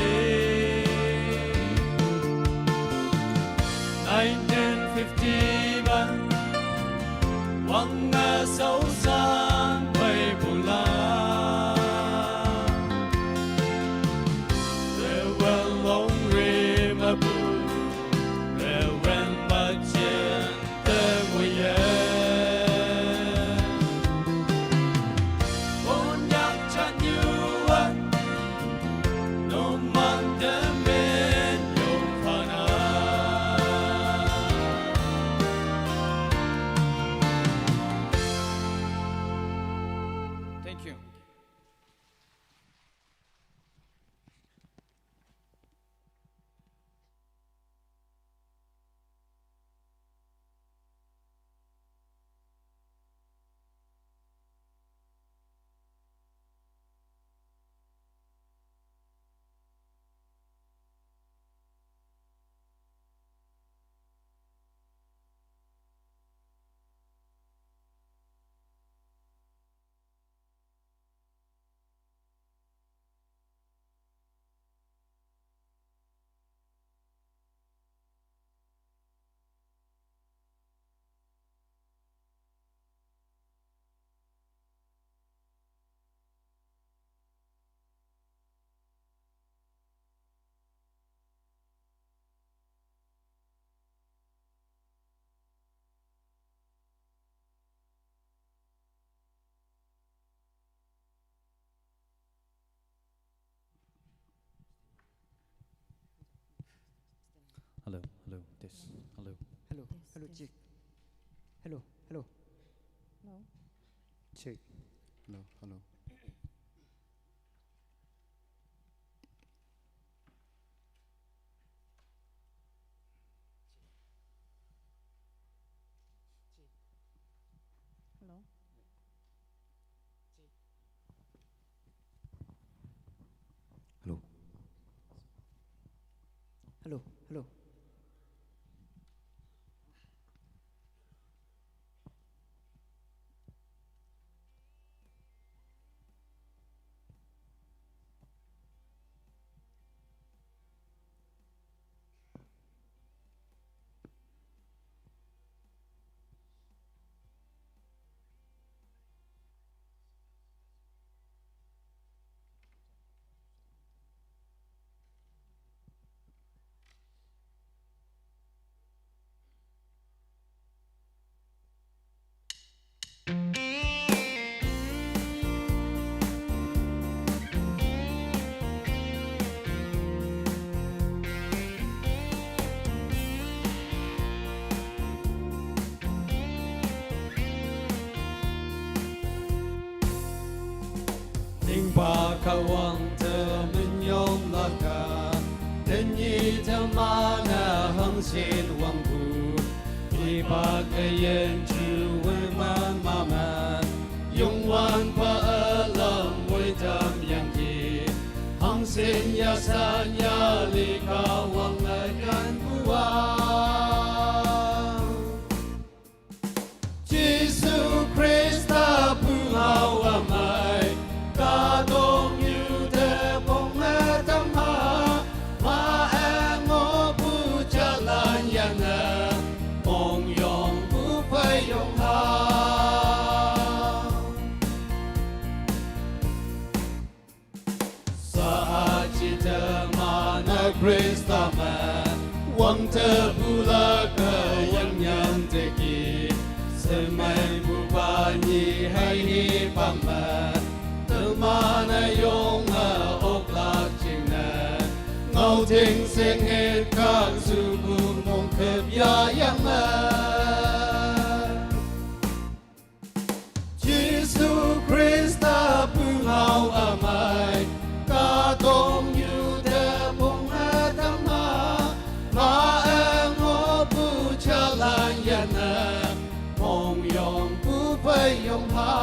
Nineteen fifty ma, wang a sau san bai bu la. Reverend Long Ri ma bu, Reverend ma chin te mu ye. Konyak jan yu a, nu man de men yong pa na. Thank you. Yes. Hello. Hello. Hello. Check. Hello. Hello. Hello. Check. Hello. Hello. Hello. Hello. Hello. Hello. Ning pa ka wang te min yong la ka, te ni te ma na hang sin wang bu. Ni pa ka yen chu wen man ma ma, yong wan pa a lam wei tam yang ki. Hang sin ya san ya li ka wang a kan bu wa. Jisu Krista pungau amai, ka dong yu te pong e tam ha, ma e ngo pu jalan yan e, pong yong pu fei yong ha. Sa a chi te ma na Krista ma, wang te bu la ka yang yang te ki, se mai bu pa ni hai hi pa ma, te ma na yong a ok la ching na, ngau ting sing het kak su bu mong kep ya yang ma. Jisu Krista pungau amai, ka dong yu te pung a tam ha, ma e ngo pu jalan yan e, pong yong pu fei yong ha.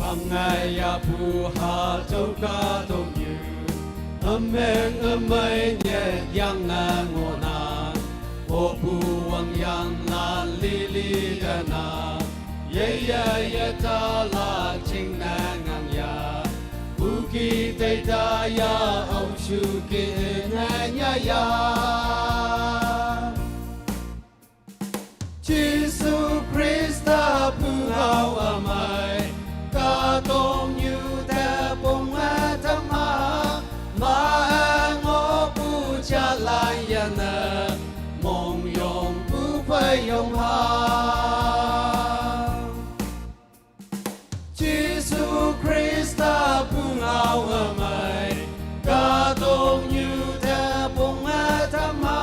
Pangai ya pu ha tau ka tong yu, ameng amai nye yang na ngo na, o pu wang yang la li li da na, ye ye ye ta la ching na ngang ya, u ki te ta ya au shu ki na nya ya. Jisu Krista pungau amai, ka dong yu te pung a tam ha, ma e ngo pu jalan yan e, mong yong pu fei yong ha. Jisu Krista pungau amai, ka dong yu te pung a tam ha,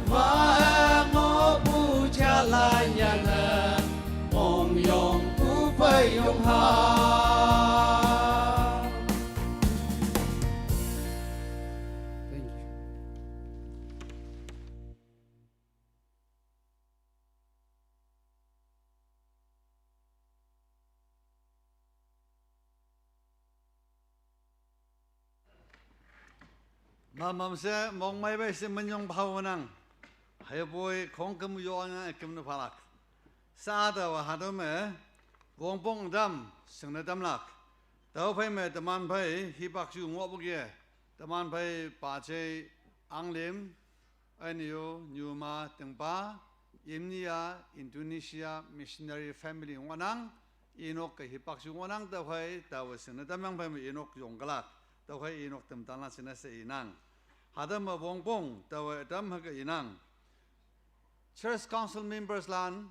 ma e ngo pu jalan yan e, mong yong pu fei yong ha. Thank you. Mamam se mong mai bai se menyong phau nang. Hai boi khong kem yo ang kem nu phalak. Sa da wa ha do me, wong pong dam sing na dam lak. Tau phai me teman phai hi bak ju ngo buk ye. Teman phai pa che ang lim, ai ni yo, nyu ma teng pa, im ni ya, Indonesia missionary family ngo nang, inok ke hi bak ju ngo nang tau phai, tau sing na dam yang phai me inok yong kalak. Tau phai inok tem tan la sing na se inang. Hatüo me wongpong, taowe ütam hüke inang. Church Council members lan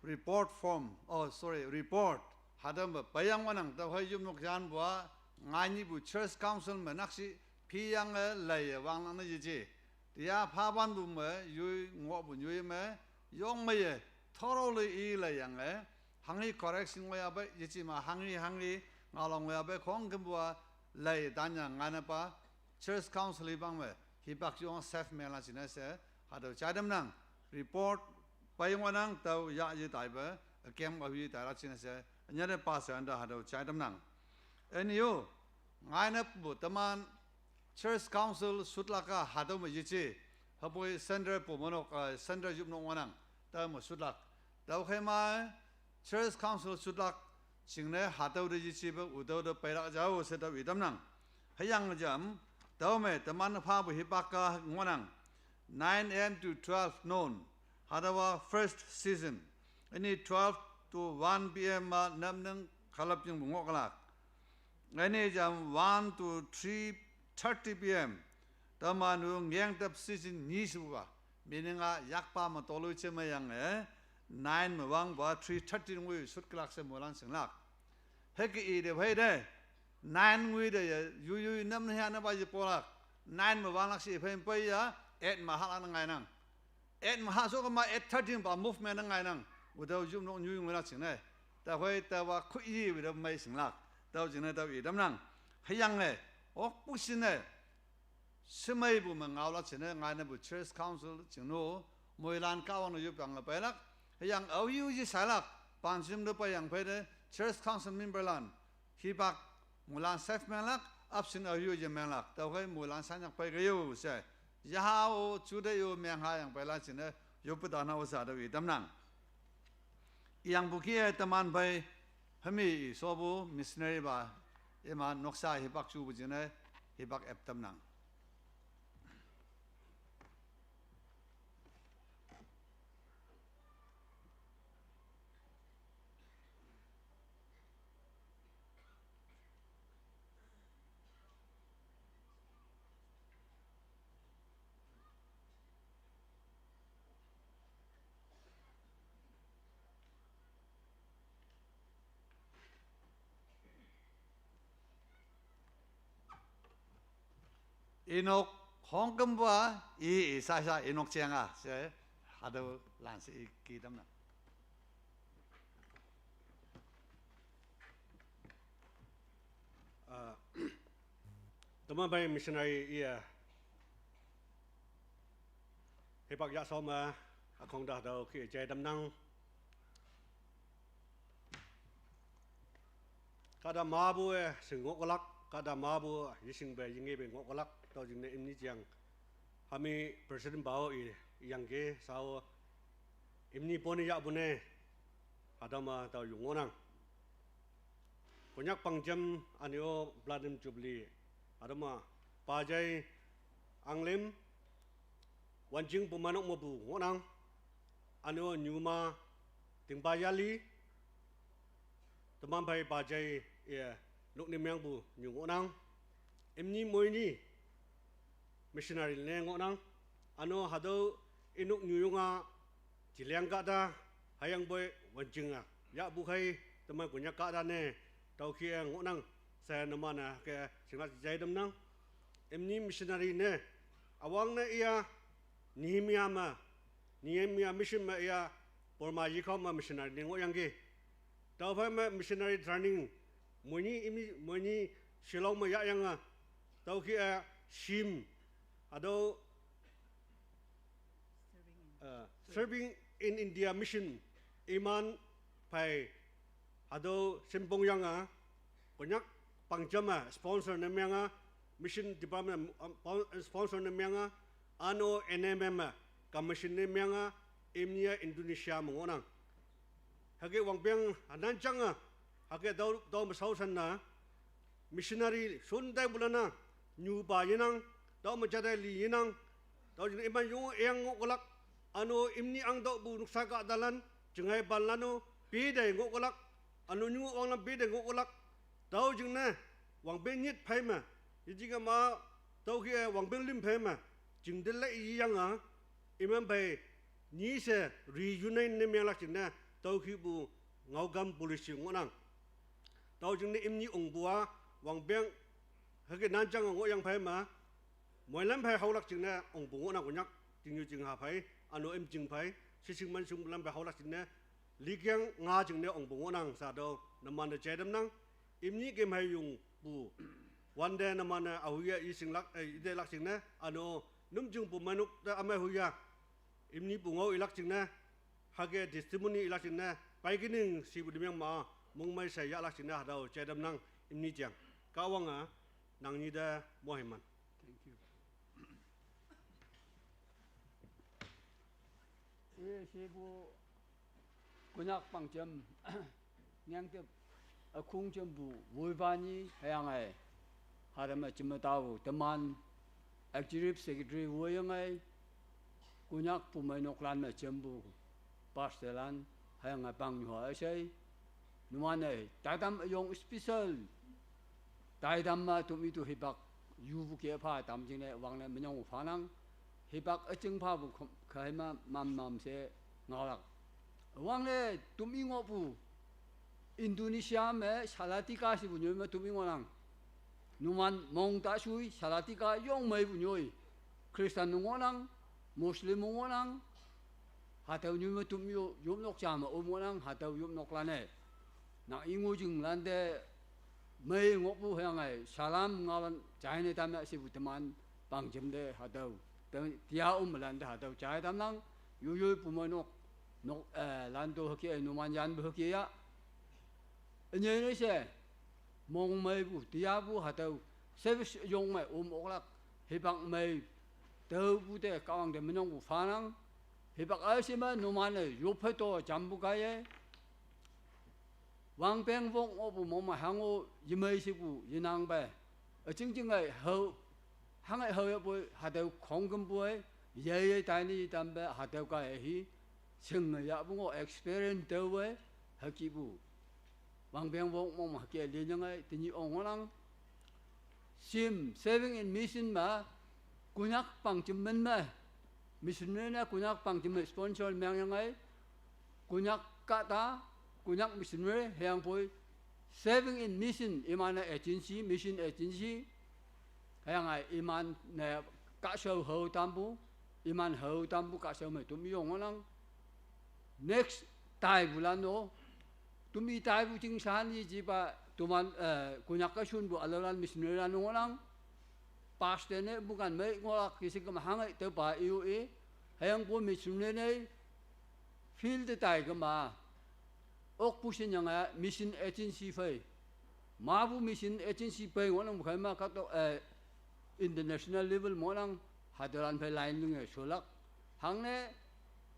report form, oh, sorry, report. Hatüo me peiyang wanang, tüokhei yopnok yanpu-a, nganyihpu Church Council me nakshih, piyange leiye wanglak ne yeje. Tiya phapanpu me, yoi ngohpu nyoi me, yong meiye, thoroughly i leiyange, hanghi correction ngoiya pei, yeje ma hanghi, hanghi, ngaolong ngoiya pei, khongkümpu-a, lei tanya ngainepa, Church Council hipang me, hipak yong self mela jingne she, hatüo jai tamnang, report, peiyong wanang, tao ya ye taipe, ükeng pa hui tailak jingne she, ünyate pastor ante hatüo jai tamnang. Anyo, ngainepu teman, Church Council sutlak-a hatüo me yeje, hüpoi center pu menok, eh, center yopnok wanang, tao me sutlak. Tüokhei ma, Church Council sutlak, jingne hatüo te yejepe, ütüo te peilak jao she tao itamnang. Hüyange jam, tüo me teman phapu hipak-a ngohnang, nine A M to twelve noon, hatüowa first session. Üni twelve to one P M ma namnang khalap jingpu ngohlak. Üni jam one to three thirty P M, teman-o ngengtep session nyi shepupa, meaning-a yakpa me toloi je meyange, nine me wangpa three thirty ngoi shutkelak she moilan shinglak. Hüke ite phei te, nine ngoi te ye, yoi yoi namne hüyangepa yepolak, nine me wanglak she phei peiya, eight me hahlak ne ngainang. Eight me hah shoke ma eight thirty pa movement ne ngainang, ütüo yopnok nyoi ngoilak jingne. Tüokhei taowa khuiyi ütüo mei shinglak, tüo jingne tao itamnang. Hüyange, okpu shinne, shemeipu me ngaolak jingne ngainepu Church Council jingne, moilan Kahwang ne yopyange peilak, hüyange aoyu ye shailak, panshim te peiyang phei te, Church Council member lan, hipak, moilan self menglak, absent aoyu ye menglak, tüokhei moilan shanyak pei ke yo she. Yaha-o, jute yo mengha yangpeilak jingne, yoppu tana-o she tüo itamnang. Iyangpu kih-e teman phei, hümi i shopu missionary pa, iman noksa hipak jupu jingne, hipak ep tamnang. Inok khongkümpu-a, i, i, sa, sa, inok jeng-a, she, hatüo lan she i ki tamnang. Ah, teman phei missionary iye, hipak yahshao me, ükhong te hatüo kih-e jai tamnang. Kahta mapu-e shing ngohlak, kahta mapu yeshingpe yengebe ngohlak, tüo jingne imni jang. Hami president pao i, iyangki, shao imni pone yahpu ne, hatüo me tao yu ngohnang. Konyak pangjam üne-o platinum jubilee, hatüo me pajai anglüm, wanjing pu manok mepu ngohnang, üne-o nyuma tingpa yali, teman phei pajai, eh, nok ne mengpu nyu ngohnang, imni moini missionary ne ngohnang, üne-o hatüo inok nyuyong-a jiliang kahta, hüyangpoi wanjing-a yahpu khei, teman Konyak kahta ne, tüo kih-e ngohnang, she numan-e ke shinglak jai tamnang. Imni missionary ne, üwangne iya, Nehemiah me, Nehemiah mission me iya, Burma yikhao me missionary ne ngohyangki. Tüophei me missionary training, moini imni, moini Shillong me yahyange, tüo kih-e shim, hatüo, uh, Serving in India Mission, iman phei, hatüo shimpong yange, Konyak pangjam-e sponsor ne menge, mission department, um, spon-, sponsor ne menge, üne-o N M M-e commission ne menge, imni-a Indonesia me ngohnang. Hüke wangpeng hanan jange, hüke tüo, tüo me shaoshan ne, missionary shon taipulan-a, nyupa yenang, tüo me jate li yenang, tüo jingne iman yong eyang ngohlak, üne-o imni ahngtüohpu noksa kahtalan, jingai panlan-o, pete ngohlak, üne-o nyu wanglam pete ngohlak, tüo jingne, wangpeng nyit phei me, yeji kema, Tüokih-e wangpeng lim phei me, jingte lai yiyang a, iman phei, nyi she reunion ne menglak jingne, tüokihpu ngaokam policy ngohnang. Tüo jingne imni ongpu a, wangpeng, hüke nanjang ngohyang phei me, moilan phei haolak jingne ongpu ngohnang Konyak, chingnyu chingha phei, üno imjing phei, shishing manshing lam phei haolak jingne, likeng nga jingne ongpu ngohnang sha tüo, numan-e jai tamnang, imni kemhei yongpu, wante numan-e ahuye yeshinglak, eh, itelak jingne, üno, nümjing pu meinok te ümei huya, imni pungao ilak jingne, hüke testimony ilak jingne, peikining shipu limyang ma, mongmei she yahlak jingne hatüo jai tamnang, imni jang. Kahwange, nang nyite moiman. Thank you. Iye shepu Konyak pangjem, Ngyangtep, ükhong jempu, woipa nyi, hüyange, hatüo me jeme tao, teman, executive secretary woiyange, Konyak pumeinoklan me jempu, pastorlan, hüyange pangnyuha üshei, numan-e, taitam üyong special, taitam me tüm itu hipak, yupu kepha tam jingne wangne minyong phanang, hipak üjing phapu khom-, khaima mam mam she ngaolak. Wangne tüm i ngohpu, Indonesia me Salatiga shipu nyoi me tüm i ngohnang. Numan mong ta shui Salatiga yong meipu nyoi. Christian ngohnang, Muslim ngohnang, hatüo nyoi me tüm yo yopnok ja me om ngohnang, hatüo yopnoklan-e. Nang i ngojinglante mei ngohpu hüyange, salam ngaolan jaine tamya shepu teman, pangjem te hatüo. Te, tia omlante hatüo jai tamnang, yoyoi pumeinok, nok, eh, lanto hüke, numan yanpu hüke ya. Ünyei ne she, mongmeipu, tiapu hatüo, service yong me om oklak, hipak mei, taopu te Kahwang te minyongpu phanang, hipak üshei me numan-e, yopphei to jampu kaiye, wangpeng wok ngohpu mong me hango yemei shepu yenangpe, üjing jinge hao, hange hao yapoi hatüo khongkümpu-e, yeye taine yetampe hatüo kaiye hi, shinge yahpu ngoh experience taowe, hükihpu. Wangpeng wok mong me hüke linyange, tenyih ong ngohnang. Shim, serving in mission me, Konyak pangjem men me, missionary ne Konyak pangjem me sponsor mengyange, Konyak kahta, Konyak missionary, hüyangpoi, serving in mission, iman-e agency, mission agency, hüyange iman-e kahshao hao tampu, iman hao tampu kahshao me tüm i yong ngohnang. Next, taipulan-o, tüm i taipu jing shan yejipa, toman, eh, Konyak kahshonpu ülaolan missionary lan ngohnang. Pastor ne mukan mei ngohlak kisi kema hange tüopa i-o i, hüyangpoi missionary ne field te tai kema, okpu shinyange mission agency phei. Mapu mission agency phei ngohnang khaima kahtok, eh, international level ngohnang, hatüolan phei line linge sholak. Hangne,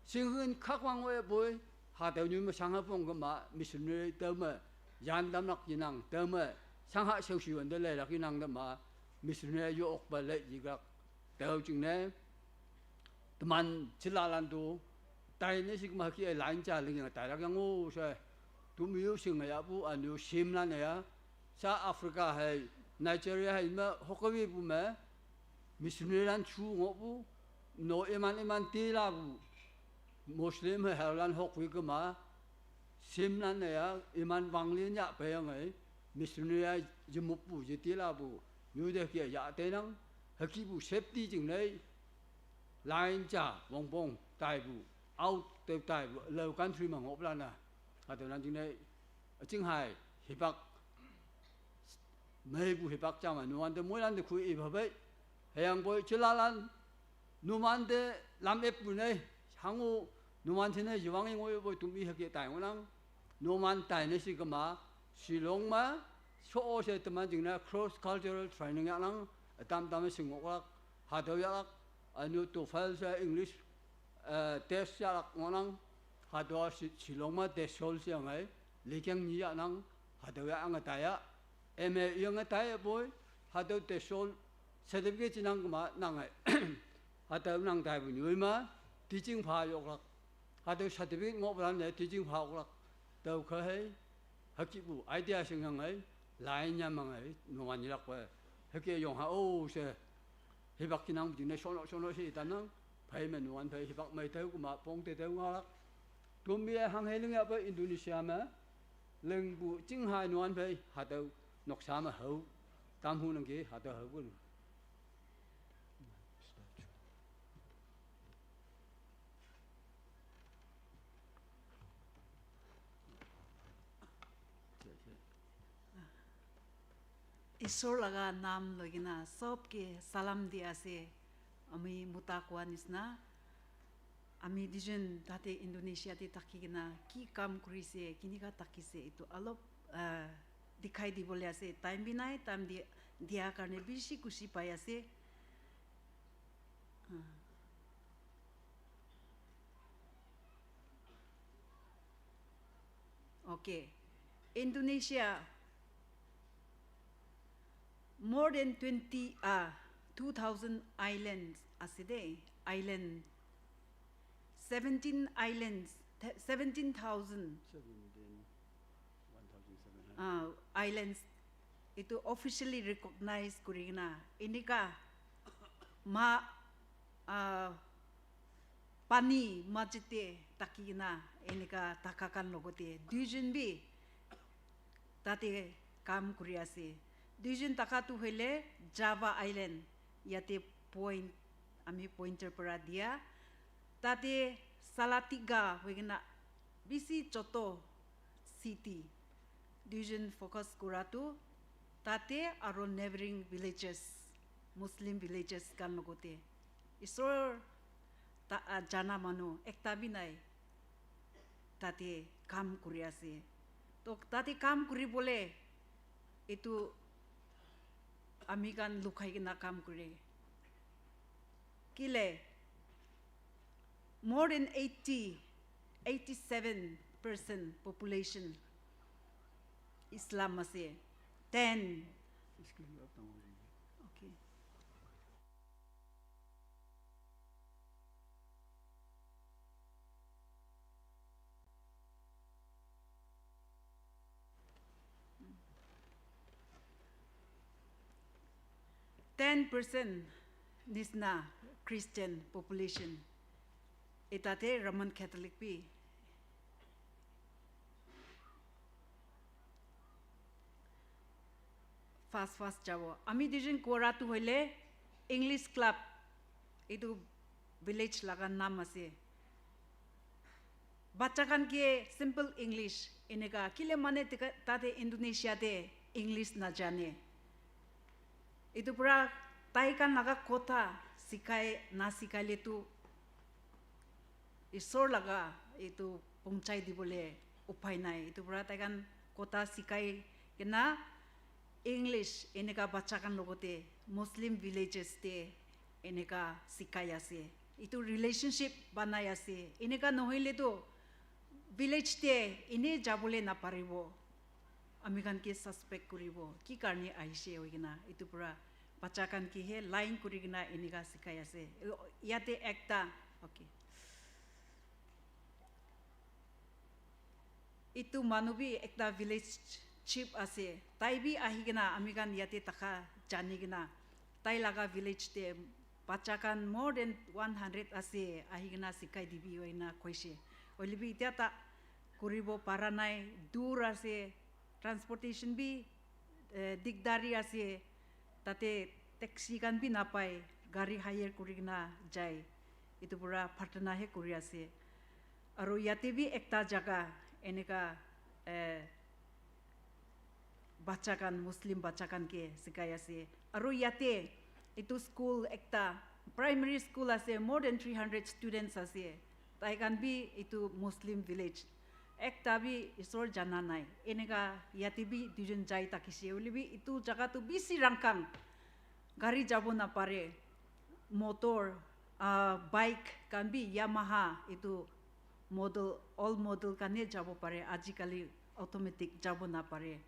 shinghin khakwang-o yapoi, hatüo nyoi me shangha pong kema, missionary tüome, yan tamlak yenang, tüome, shangha shaoshi wante leilak yenang tüoma, missionary yo okpa lei yilak, tüo jingne, teman jilalan to, taine shi kema hüke line ja linge tailak yang-o she, tüm i-o shinge yahpu, üne-o shimlan-e ya, South Africa hei, Nigeria hei me, hokawipu me, missionary lan shu ngohpu, no iman iman tilapu, Muslim hei haolan hokwi kema, shimlan-e ya, iman wanglin yah peiyange, missionary ya yemoppu, yetilapu, nyoi te ke yah teinang, hükihpu safety jingne, line ja, wongpong, taipu, out te taipu, lao country me ngohpulan-a, hatüolan jingne, üjing hai, hipak, meipu hipak ja me, numan te moilan te khui ipapei, hüyangpoi jilalan, numan te lam eppu ne, hango, numan jingne yewang i ngohyepoi tüm i hüke tai ngohnang, numan taine shi kema, Shillong me, sho-o she teman jingne cross cultural training yahnang, ütam tam me shing ngohlak, hatüo yahlak, üne-o TOEFL she English, eh, test yahlak ngohnang, hatüowa Shi-, Shillong me test sol sheyange, likeng nyi yahnang, hatüo yahange taiya, M A yange taiyapoi, hatüo test sol certificate jinang kema nange, hatüo nang taipu nyoi me, teaching pha yoklak, hatüo certificate ngohpulan-e teaching pha oklak, tüokhei, hükihpu idea shingyange, line nyamange, numan yelakpe, hüke yong ha-o she, Hibak kinang jing ne shono shono shi tanang. Phai me nuan phai hibak mai teu kuma pong te teu ngalak. Tum ye hang he ling ya pa Indonesia me. Lengbu Qinghai nuan phai hatau noksa me hau. Tam hu nang ki hatau hau bun. Isor laga naam loi kena sob ke salam di ase. Ami mota koa nisna, ami duijun tate Indonesia te thaki kena ki kam kurise, kinika thakise, etu alop, ah, dikhai dibole ase. Time bi nai, time di, dia karne bishi khushi pai ase. Ah. Okay. Indonesia, more than twenty, ah, two thousand islands ase de, island. Seventeen islands, te-, seventeen thousand. Seventeen, one thousand seven hundred. Ah, islands. Etu officially recognize kuri kena. Enika ma, ah, pani majite thaki kena enika thaka khan logote duijun bi tate kam kuri ase. Duijun thaka tu hoile Java Island, yate point, ami pointer para dia. Tate Salatiga hoi kena bishi choto city. Duijun focus kura tu tate aro neighboring villages, Muslim villages khan logote. Isor ta, ah, jana manu ekta bi nai. Tate kam kuri ase. To tate kam kuri bole etu ami khan lukhai kena kam kure. Kile more than eighty, eighty-seven percent population Islam ase. Ten. Okay. Ten percent nisna Christian population. Etate Roman Catholic bi fast fast jabo. Ami duijun kora tu hoile English Club, etu village laga naam ase. Bacha khan ke simple English, eneka kile mane tika-, tate Indonesia te English na jane. Etu pura tai khan laga kotha sikai na sikai le tu Isor laga etu pohonchai dibole upai nai. Etu pura tai khan kotha sikai kena English eneka bacha khan logote Muslim villages te eneka sikai ase. Etu relationship banai ase. Eneka nohoile tu village te ene jabole naparibo. Ami khan ke suspect kuribo. Ki karne ahishe hoi kena. Etu pura bacha khan ke he line kuri kena eneka sikai ase. Yate ekta, okay. Etu manu bi ekta village chief ase. Tai bi ahi kena ami khan yate thaka jani kena tai laga village te bacha khan more than one hundred ase, ahi kena sikai dibi hoi kena koise. Hoile bi itya ta kuribo para nai, dur ase, transportation bi, eh, dikdari ase, tate taxi khan bi napai, gari hire kuri kena jai. Etu pura pratna he kuri ase. Aro yate bi ekta jaga eneka, eh, bacha khan, Muslim bacha khan ke sikai ase. Aro yate etu school ekta, primary school ase, more than three hundred students ase. Tai khan bi etu Muslim village. Ekta bi Isor jana nai. Eneka yate bi duijun jai thakishe. Hoile bi etu jaga tu bishi rangkang. Gari jabo napare. Motor, ah, bike khan bi Yamaha etu model, old model khan he jabo pare. Ajikali automatic jabo napare.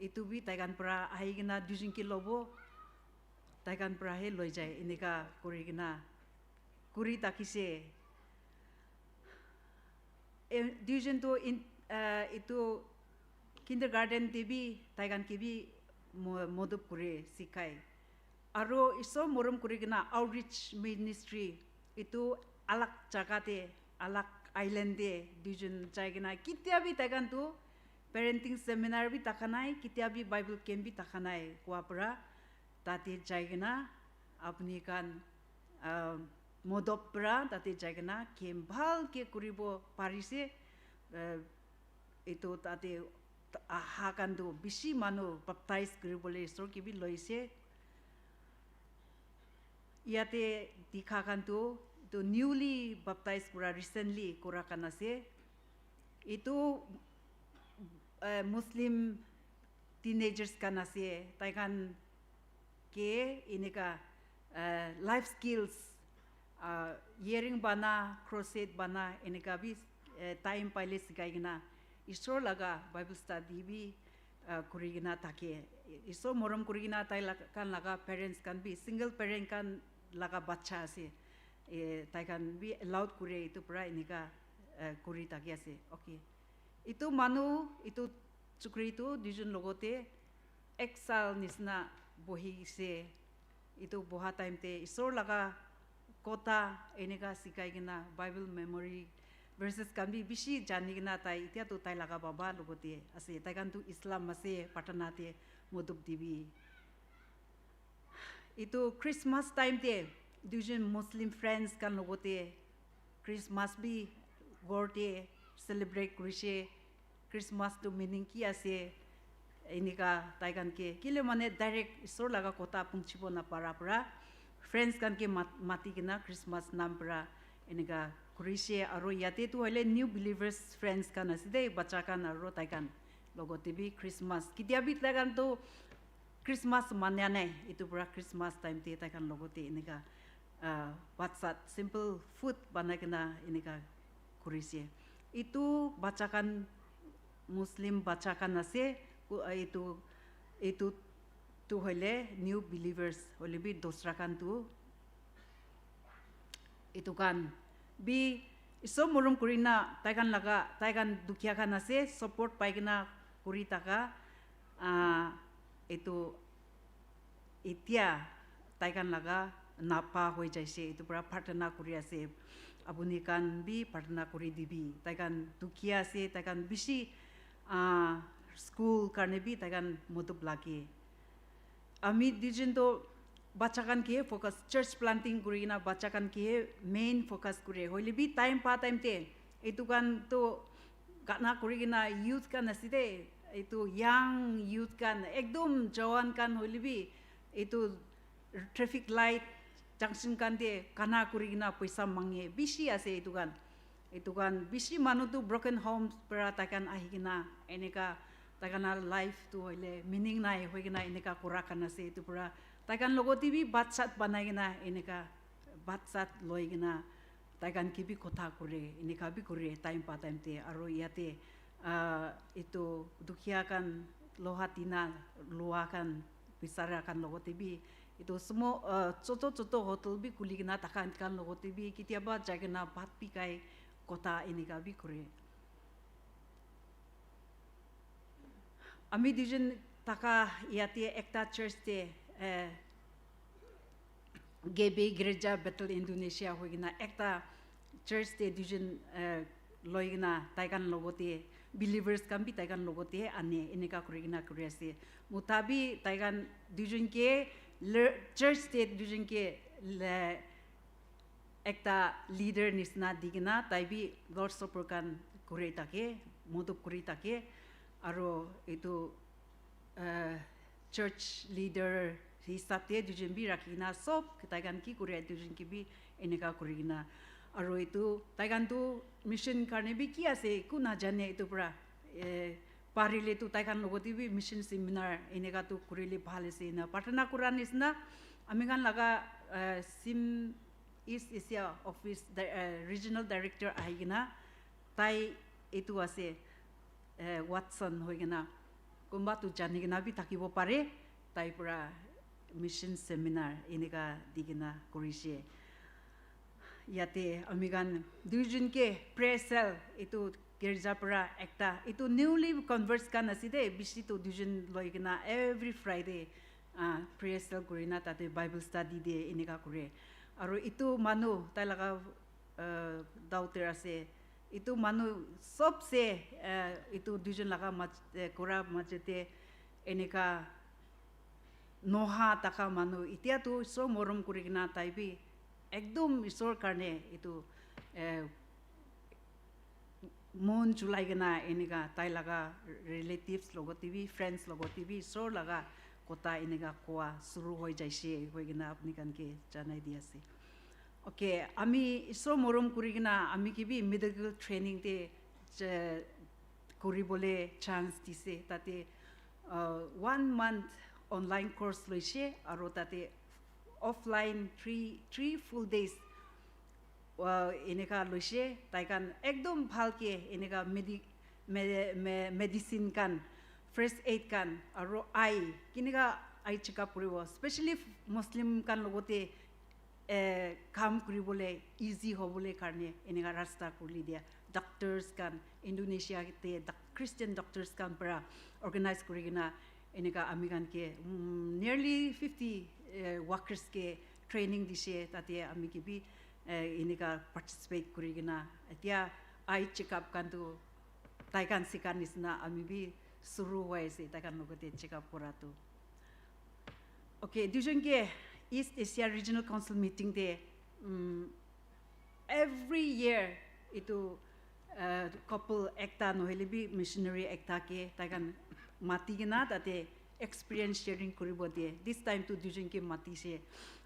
Etu bi tai khan para ahi kena duijun ke lobo. Tai khan para he loi jai. Eneka kuri kena kuri thakishe. Eh, duijun tu in, ah, etu kindergarten te bi tai khan ke bi mo-, modop kure sikai. Aro Isor morom kuri kena outreach ministry itu alag jaga te, alag island te duijon jai kena, ketia bi tai khan tu parenting seminar bi thaka nai, ketia bi Bible camp bi thaka nai koa para tate jai kena apni khan, ah, modop para tate jai kena camp bhal ke kuribo parise. Ah, itu tate aha khan tu bishi manu baptize kuribole Isor ke bi loise. Yate dikha khan tu, tu newly baptized kura, recently kura khan ase. Itu, eh, Muslim teenagers khan ase. Tai khan ke enika, eh, life skills, ah, earring bana, crochet bana, enika bi, eh, time paile sikai kena, Isor laga Bible study bi, ah, kuri kena thake. Isor morom kuri kena tai la-, khan laga parents khan bi, single parent khan laga bacha ase. Eh, tai khan bi allowed kure itu para enika, eh, kuri thaki ase. Okay. Itu manu, itu chukri tu duijon logote ek saal nisna bohi se. Itu boha time te Isor laga kotha enika sikai kena Bible memory verses khan bi bishi jani kena tai etia tu tai laga baba logote ase. Tai khan tu Islam ase, patana te modop dibi. Itu Christmas time te duijon Muslim friends khan logote Christmas bi ghor te celebrate kurise. Christmas tu meaning ki ase? Enika tai khan ke, kile mane direct Isor laga kotha punchibo napara para friends khan ke mat-, mati kena Christmas nam para enika kurise. Aro yate tu hoile new believers friends khan ase de, bacha khan aro tai khan logote bi Christmas, ketia bi tai khan tu Christmas mania nai, itu para Christmas time te tai khan logote enika, ah, bhat sat, simple food banai kena enika kurise. Itu bacha khan, Muslim bacha khan ase, ku-, ah, itu, itu tu hoile new believers, hoile bi dosra khan tu itu khan bi Isor morom kuri na tai khan laga, tai khan dukhia khan ase, support pai kena kuri thaka, ah, itu etia tai khan laga napa hoi jaise, itu para pratana kuri ase. Apuni khan bi pratana kuri dibi. Tai khan dukhia ase, tai khan bishi, ah, school karne bi tai khan modop lage. Ami duijon to bacha khan ke focus, church planting kuri kena bacha khan ke main focus kure. Hoile bi time pa time te itu khan to gana kuri kena youth khan ase de, itu young youth khan, ekdom jawan khan hoile bi itu traffic light junction khan te gana kuri kena poisa mange bishi ase itu khan. Itu khan bishi manu tu broken homes para tai khan ahi kena enika tai khan la life tu hoile meaning nai hoi kena enika kura khan ase. Itu para tai khan logote bi bhat sat banai kena enika bhat sat loi kena tai khan ke bi kotha kure, enika bi kure time pa time te. Aro yate, ah, itu dukhia khan loha tina loa khan bisara khan logote bi itu small, ah, choto choto hotel bi khuli kena tai khan, khan logote bi ketia ba jai kena bhat bi khai kotha enika bi kure. Ami duijon thaka yate ekta church te, eh, G B Girja Bethel Indonesia hoi kena ekta church te duijon, eh, loi kena tai khan logote believers khan bi tai khan logote ane enika kuri kena kuri ase. Mota bi tai khan duijon ke le-, church te duijon ke le-, ekta leader nisna di kena tai bi Lord Supper khan kuri thake, modop kuri thake, aro itu, eh, church leader hisab te duijon bi rakhi kena sob tai khan ki kuri duijon ke bi enika kuri kena, aro itu tai khan tu mission karne bi ki ase eku najane, itu para, eh, parile tu tai khan logote bi mission seminar enika tu kurile bhal ase na pratana kura nisna. Ami khan laga, eh, Sim East Asia office di-, eh, regional director ahi kena, tai itu ase, eh, Watson hoi kena, kunba tu jani kena bi thakibo pare, tai para mission seminar enika di kena kurise. Yate ami khan duijon ke prayer cell itu girja para ekta, itu newly converts khan ase de, bishi tu duijon loi kena every Friday, ah, prayer cell kuri na tate Bible study de eneka kure. Aru itu manu tai laga, uh, daughter ase. Itu manu sobse, uh, itu duijon laga maj-, eh, kura majete eneka noha taka manu. Itia tu Isor morom kuri kena tai bi ekdom Isor karne itu, eh, mon julai kena eneka tai laga relatives logote bi, friends logote bi, Isor laga kotha eneka koa suru hoi jaise, hoi kena apni khan ke janai di ase. Okay, ami Isor morom kuri kena ami ke bi medical training te je kuri bole chance dise. Tate, uh, one month online course loise, aro tate offline three, three full days, uh, eneka loise. Tai khan ekdom bhal ke eneka medi-, me-, me-, medicine khan, first aid khan, aro eye, kineka eye checkup kuribo. Specially Muslim khan logote, eh, kam kuribole easy hobole karne eneka rasta kuri dia. Doctors khan, Indonesia te doc-, Christian doctors khan para organize kuri kena eneka ami khan ke, mm, nearly fifty, eh, workers ke training dise. Tate ami ke bi, eh, eneka participate kuri kena. Etia eye checkup khan tu tai khan sika nisna ami bi suru hoi ase, tai khan logote checkup kura tu. Okay, duijon ke East Asia Regional Council meeting te, um, every year itu, uh, couple ekta nohoile bi missionary ekta ke tai khan mati kena tate experience sharing kuribo de. This time tu duijon ke matise.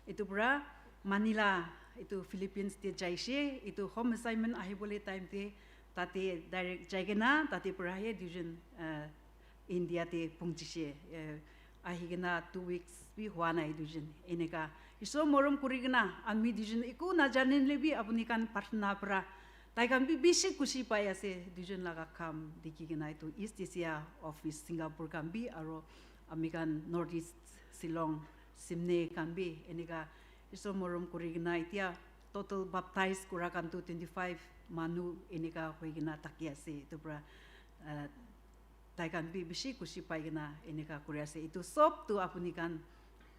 Itu pura Manila, itu Philippines te jaise. Itu home assignment ahibole time te tate direct jai kena tate pura he duijon, uh, India te punchise. Eh, ahi kena two weeks bi hua nai duijon. Eneka Isor morom kuri kena ami duijon eku najanile bi apuni khan pratna para tai khan bi bishi khushi pai ase. Duijon laga kam dikhi kena itu East Asia office Singapore khan bi aro ami khan North East Shillong, Simne khan bi eneka Isor morom kuri kena etia total baptize kura khan tu twenty-five manu eneka hoi kena thaki ase. Itu pura, uh, tai khan bi bishi khushi pai kena eneka kuri ase. Itu sob tu apuni khan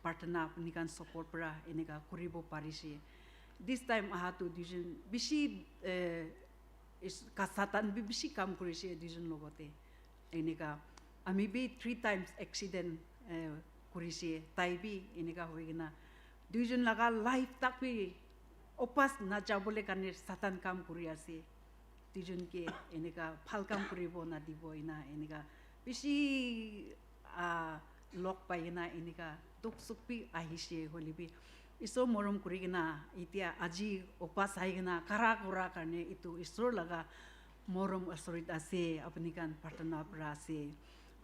pratna, apuni khan support para eneka kuribo parise. This time aha tu duijon bishi, eh, is-, ka Satan bi bishi kam kurise duijon logote. Eneka ami bi three times accident, eh, kurise. Tai bi eneka hoi kena duijon laga life tak bi opas na jabole karne Satan kam kuri ase. Duijon ke eneka bhal kam kuribo na dibo ena eneka bishi, ah, log pai kena eneka dukh sukh bi ahise hoile bi Isor morom kuri kena etia aji opas ahi kena khara kura karne itu Isor laga morom asorit ase. Apuni khan pratna para ase.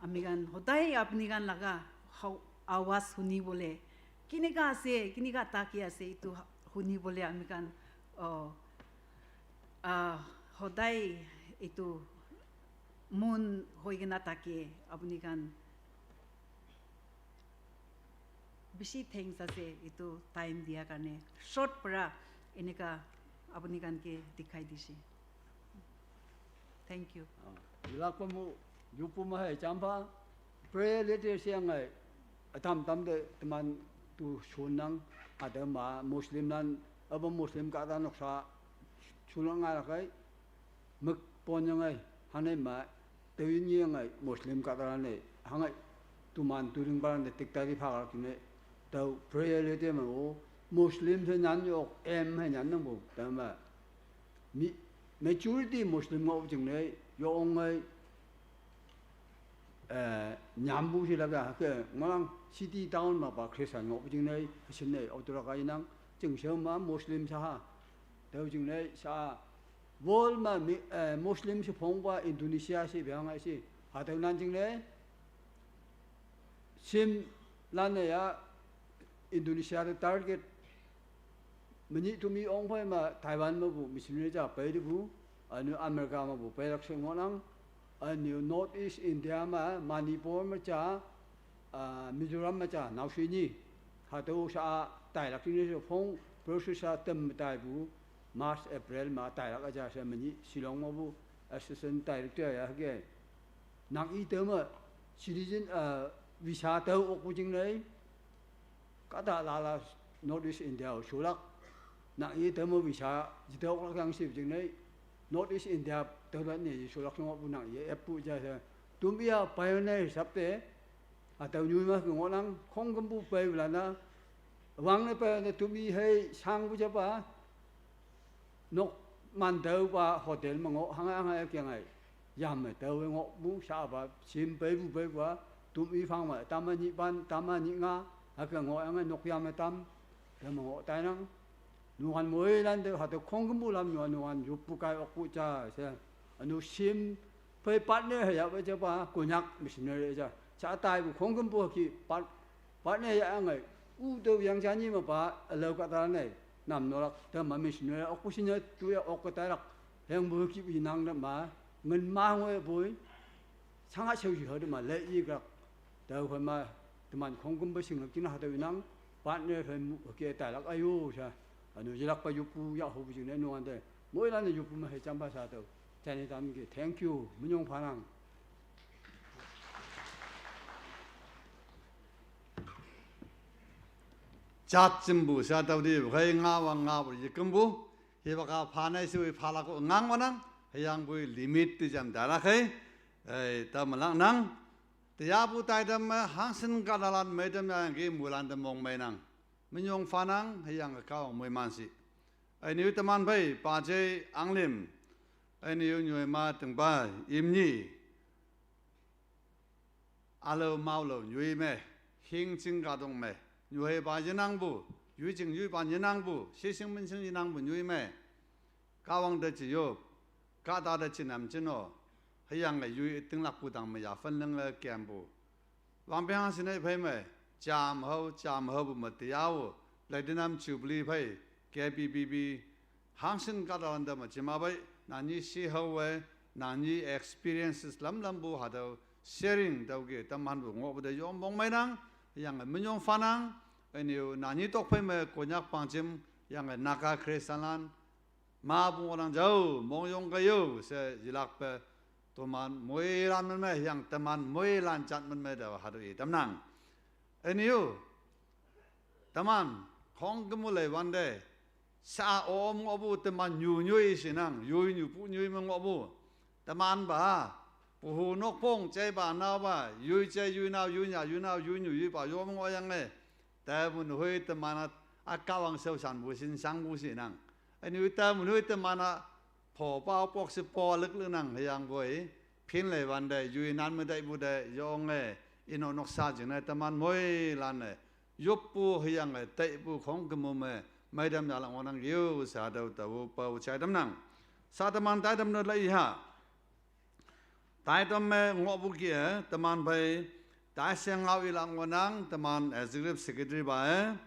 Ami khan hodai apuni khan laga hau-, awas huni bole kineka ase, kineka thaki ase itu huni bole ami khan, oh, ah, hodai itu mon hoi kena thake. Apuni khan bishi thanks ase itu time dia karne. Short para eneka apuni khan ke dikhai dise. Thank you. Ilak pamu yupu ma hai champa prayer letter siang ai atam tam de teman tu sunang ada ma Muslim nan apa Muslim kata noksa sunang ai lakai mek pon yang ai hanai ma tewin yang ai Muslim kata ne hangai tuman turing baran de tik tari phak kine tau prayer letter ma o Muslim se nyan yok em hai nyan nang bo tama Mi, majority Muslim ngau jing nei, yong ngai, eh, nyambu si laga ke, ngorang city town ma pa Christian ngau jing nei, sin nei, auto laga inang, jing siya ma Muslim sa ha. Tau jing nei, sa, world ma mi, eh, Muslim si phong pa Indonesia si biang ai si, ha tau nan jing nei, sim lan nei ya, Indonesia te target, Mani tumi ong phai ma Taiwan ma bu missionary cha pai di bu, anu America ma bu pai lak sing ngonang, anu North East India ma Manipur ma cha, ah, Mizoram ma cha, nau shi ni, ha to sa tai lak sing ni so phong, process sa tem tai bu, March, April ma tai lak aja sa mani, Shillong ma bu, assistant director ya ke. Nang i te ma, citizen, ah, visa te ok bu jing nei, Kahta lala North East India u sulak. Nang i tamo visa, jitao klak yang si jing nei. North East India tao la ni sulak song bu nang i epu ja sa. Tum ia pioneer sap te. Atau nyui ma ke ngonang, khong kempu pai ulana. Wang ne pai ne tum i hei sang bu japa. Nok man tau pa hotel ma ngo hang hang ai kiang ai. Yam me tau ngo bu sa pa sim pai bu pai kwa. Tum i phang ma tama ni pan, tama ni nga. Ha ke ngo yang ai nok yam me tam. Te ma ngo tai nang. Nuan moi lan te ha te khong kempu lam nuan nuan yup pu kai ok pu cha se. Anu sim pai pat ne ha ya pa cha pa Konyak missionary cha. Cha tai bu khong kempu ki pat Pat ne ya ngai. U to yang cha ni ma pa a lo ka ta nei. Nam no lak ta ma missionary ok pu sin ya tu ya ok ka ta lak. Heng bu ki bi nang da ma. Ngan ma ngoi bui. Sang ha cheu ji ha da ma le yi gak. Ta khoi ma teman khong kum ba sing lak kin ha ta wi nang. Pat ne phe mu ke ta lak ayu sa. Anu ji lak pa yu pu ya ho bu jing ne no an de. Moi la ne yu pu ma he cham ba sa to. Cha ni tam ki. Thank you. Mun yong pha nang. Chat chim bu sa tau di khai nga wa nga bu yi kum bu. Hi ba ka pha nai si wi pha la ko ngang wa nang. Hi yang bu limit ti jam da la khai. Ai ta ma lang nang. Ti ya bu tai dam ma hang sin ka da lan mai dam yang ki mu lan dam mong mai nang. Min yong pha nang hi yang ka wa mui man si. Ai ni u ta man bai pa je ang lim. Ai ni u nyoi ma teng ba im ni. A lo mau lo nyui me, hing ching ka dong me, nyui ba yi nang bu, yui ching yui ba yi nang bu, shi sing min sing yi nang bu nyui me, ka wang de chi yo, ka da de chi nam chi no, ha yang le yui ting lak bu dang me ya fen leng le kiam bu. Wang pe hang sin ai phai me, jam ho, jam ho bu ma ti ya wo, platinum jubilee phai, K B B B, hang sin ka da lan da ma chi ma bai, na ni si ho we, na ni experiences lam lam bu ha dau, sharing dau ge tam han bu ngo bu de yong mong mai nang, yang min yong fa nang, ai ni u na ni tok phai me Konyak pang chim, yang Naga Christian lan, ma bu ngo nang jau, mong yong ka yo, se yi lak pe, to man moi lan man me, yang te man moi lan chat man me dau ha dau i tam nang. Ai ni u, Teman, khong kemu lei wan de. Sa om ngo bu teman nyu nyu i si nang, yui nyu pu nyu i ma ngo bu. Teman ba, pu hu nok pong, che ba nau ba, yui che yui nau, yui nya yui nau, yui nyu yui ba, yom ngo yang e. Te mun hui teman a, a ka wang seu san bu sin sang bu si nang. Ai ni hui te mun hui teman a, pho pao pok si po lek lek nang he yang goi. Phin lei wan de, yui nan me dai bu de, yong e, ino nok sa jing ne teman moi lan e. Yup pu hi yang e, tei pu khong kemu me, mai dam ya lang wang nang yu, sa dau dau pau chai dam nang. Sa teman tai dam no lai ha. Tai dam me ngo bu ki e, teman pai, tai se ngau i lang wang nang, teman executive secretary ba e.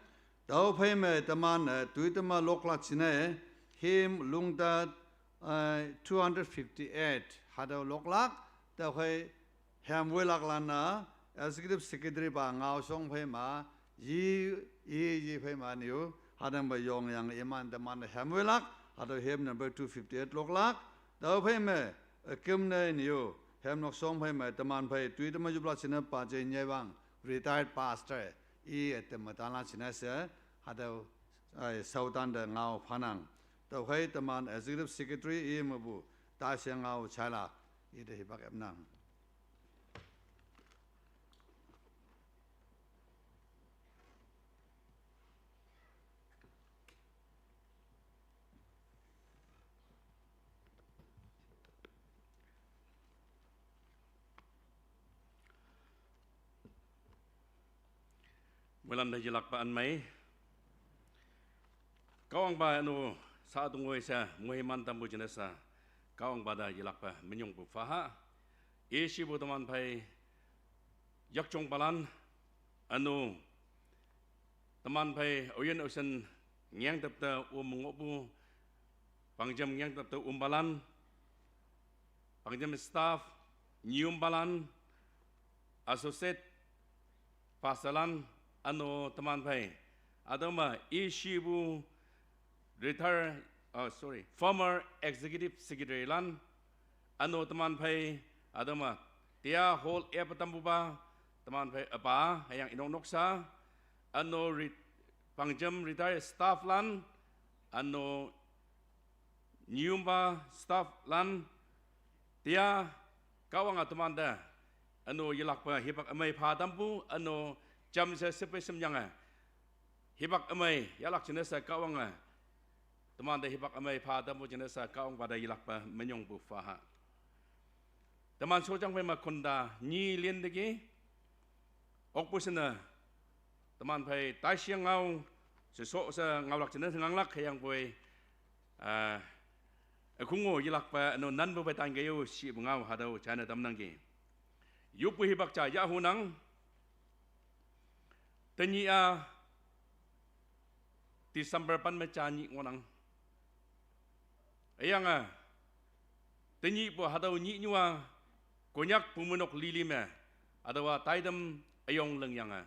Dau pai me, teman e, tui teman lok lak chin e, him lung ta, e, two hundred fifty-eight, ha dau lok lak, dau pai, hem wei lak lan na, executive secretary ba ngau song pai ma, yi, yi, yi pai ma niu, ha dang ba yong yang iman teman hem wei lak, ha dau hem number two fifty-eight lok lak, dau pai me, e, kim ne niu, hem nok song pai me, teman pai, tui teman yup lak chin e pa je nye wang, retired pastor, i e teman tan lak chin e se, ha dau, ai, sau tan de ngau pha nang. Dau pai teman executive secretary i me bu, tai se ngau chai lak, i de hi bak em nang. Mulan da yilak pa an mai. Kawang ba anu sa tung wei sa muhi man tam bu jina sa. Kawang ba da yilak pa minyong bu fa ha. Ishi bu teman pai yak chong palan anu teman pai oyen osen ngiang tep te um ngo bu pangjam ngiang tep te um palan pangjam staff nyium palan associate pastor lan anu teman pai. Atau ma ishi bu retire, oh, sorry, former executive secretary lan anu teman pai. Atau ma tia hall e patam bu ba teman pai apa yang inong noksa ano re-, pangjam retire staff lan, ano nyumba staff lan, tia Kahwang a teman te ano yelakpe hipak ümei pha tampu, ano jamshe sepe semyange hipak ümei yahlak jingne she Kahwange teman te hipak ümei pha tampu jingne she Kahwangpa te yelakpe minyongpu pha ha. Teman shojang phei me konta nyi lin teki, okpu shine teman phei taishing ngao, shesho she ngaolak jingne she nganglak hüyangpoi, ah, ükhungo yelakpe üno nanpu phei tan ke yo shipu ngao hatüo jaine tamnangki. Yoppu hipak ja yahunang, tenyih-a December pen me ja nyih ngohnang. Hüyange tenyihpu hatüo nyihnyu-a Konyak bumeinok lili me hatüowa taitam üyong lingyange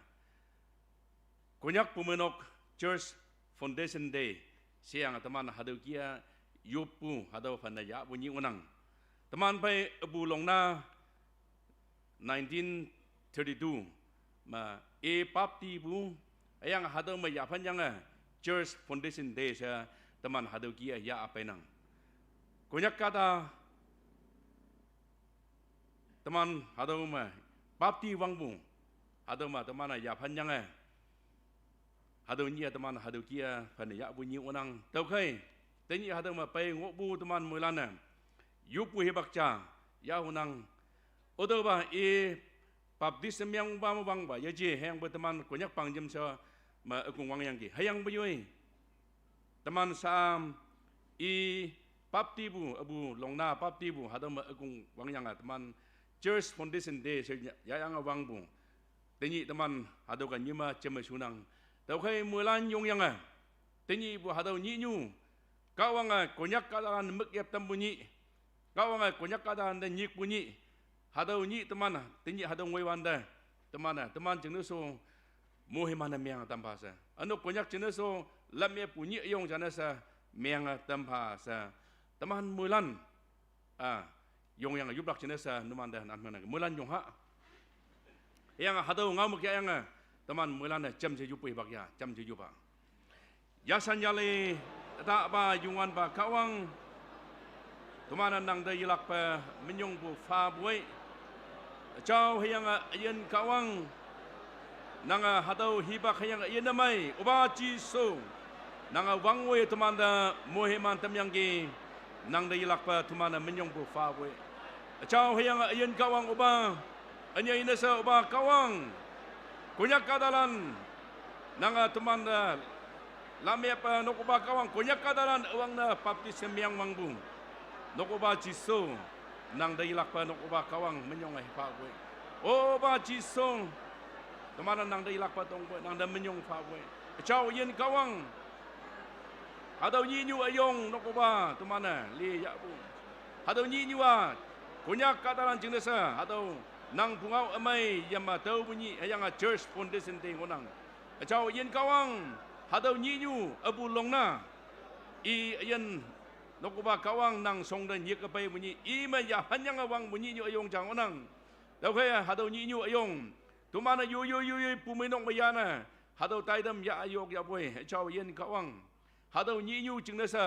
Konyak bumeinok Church Foundation Day sheyange teman hatüo kih-a yoppu hatüo phane yahpu nyih ngohnang. Teman phei üpu Longna nineteen thirty-two me i baptipu, hüyange hatüo me yaphanyange Church Foundation Day she teman hatüo kih-a yah peinang. Konyak kahta teman hatüo me bapti wangpu, hatüo me teman-e yaphanyange hatüo nyih-a teman hatüo kih-a phane yahpu nyih ngohnang. Tüokhei tenyih hatüo me pei ngohpu teman moilan-e yoppu hipak ja yahunang. Ütüopa i baptism yangpa me wangpa yeje hüyangpoi teman Konyak pangjam she me ükong wangyangki. Hüyangpoi yoi teman sa i baptipu, üpu Longna baptipu hatüo me ükong wangyange teman Church Foundation Day she ya, yahyange wangpu. Tenyih teman hatüo ke nyima jeme shunang. Tüokhei moilan yongyange tenyihpu hatüo nyihnyu Kahwange Konyak kahtalan mük yep tampu nyih, Kahwange Konyak kahtalan te nyikpu nyih, hatüo nyih teman tenyih hatüo ngoiwante teman-e teman jingne sho mohiman-e menge tampha she, üno Konyak jingne sho lam yeppu nyih üyong jane she menge tampha she, teman moilan, ah, yongyange yoplak jingne she numante nan mengnang moilan yong ha. Hüyange hatüo ngao me kehyange teman moilan-e jamshe yoppu hipak ya jamshe yoppa. Yashan yale, ütahpa Youngwanpa Kahwang, teman-e nangte yelakpe minyongpu phapoi. Üjao hüyange üyin Kahwang, nange hatüo hipak hüyange üyin ümei, Opa Jesu, nange wangwe temante mohiman tamyangki, nangte yelakpe teman-e minyongpu phapoi. Üjao hüyange üyin Kahwang Opa, ünyei ne she Opa Kahwang, Konyak kahtalan, nange temante lam yeppa nok Opa Kahwang Konyak kahtalan üwangne baptism meng wangpu, nok Opa Jesu, nangte yelakpe nok Opa Kahwang minyong-e phapoi. Opa Jesu, teman-e nangte yelakpe tongpoi, nangte minyong phapoi. Üjao üyin Kahwang, hatüo nyihnyu üyong nok Opa teman-e li yahpu, hatüo nyihnyu-a Konyak kahtalan jingne she hatüo nang pungao ümei yama taopu nyih hüyange Church Foundation Day ngohnang. Üjao üyin Kahwang, hatüo nyihnyu üpu Longna, i üyin nok Opa Kahwang nang shongte nyik-e peipu nyih, i me yaphanyange wangpu nyihnyu üyong ja ngohnang. Tüokhei hatüo nyihnyu üyong, teman-e yo yo yo yo bumeinok me yane hatüo taitam yah yok yahpoi. Üjao üyin Kahwang, hatüo nyihnyu jingne she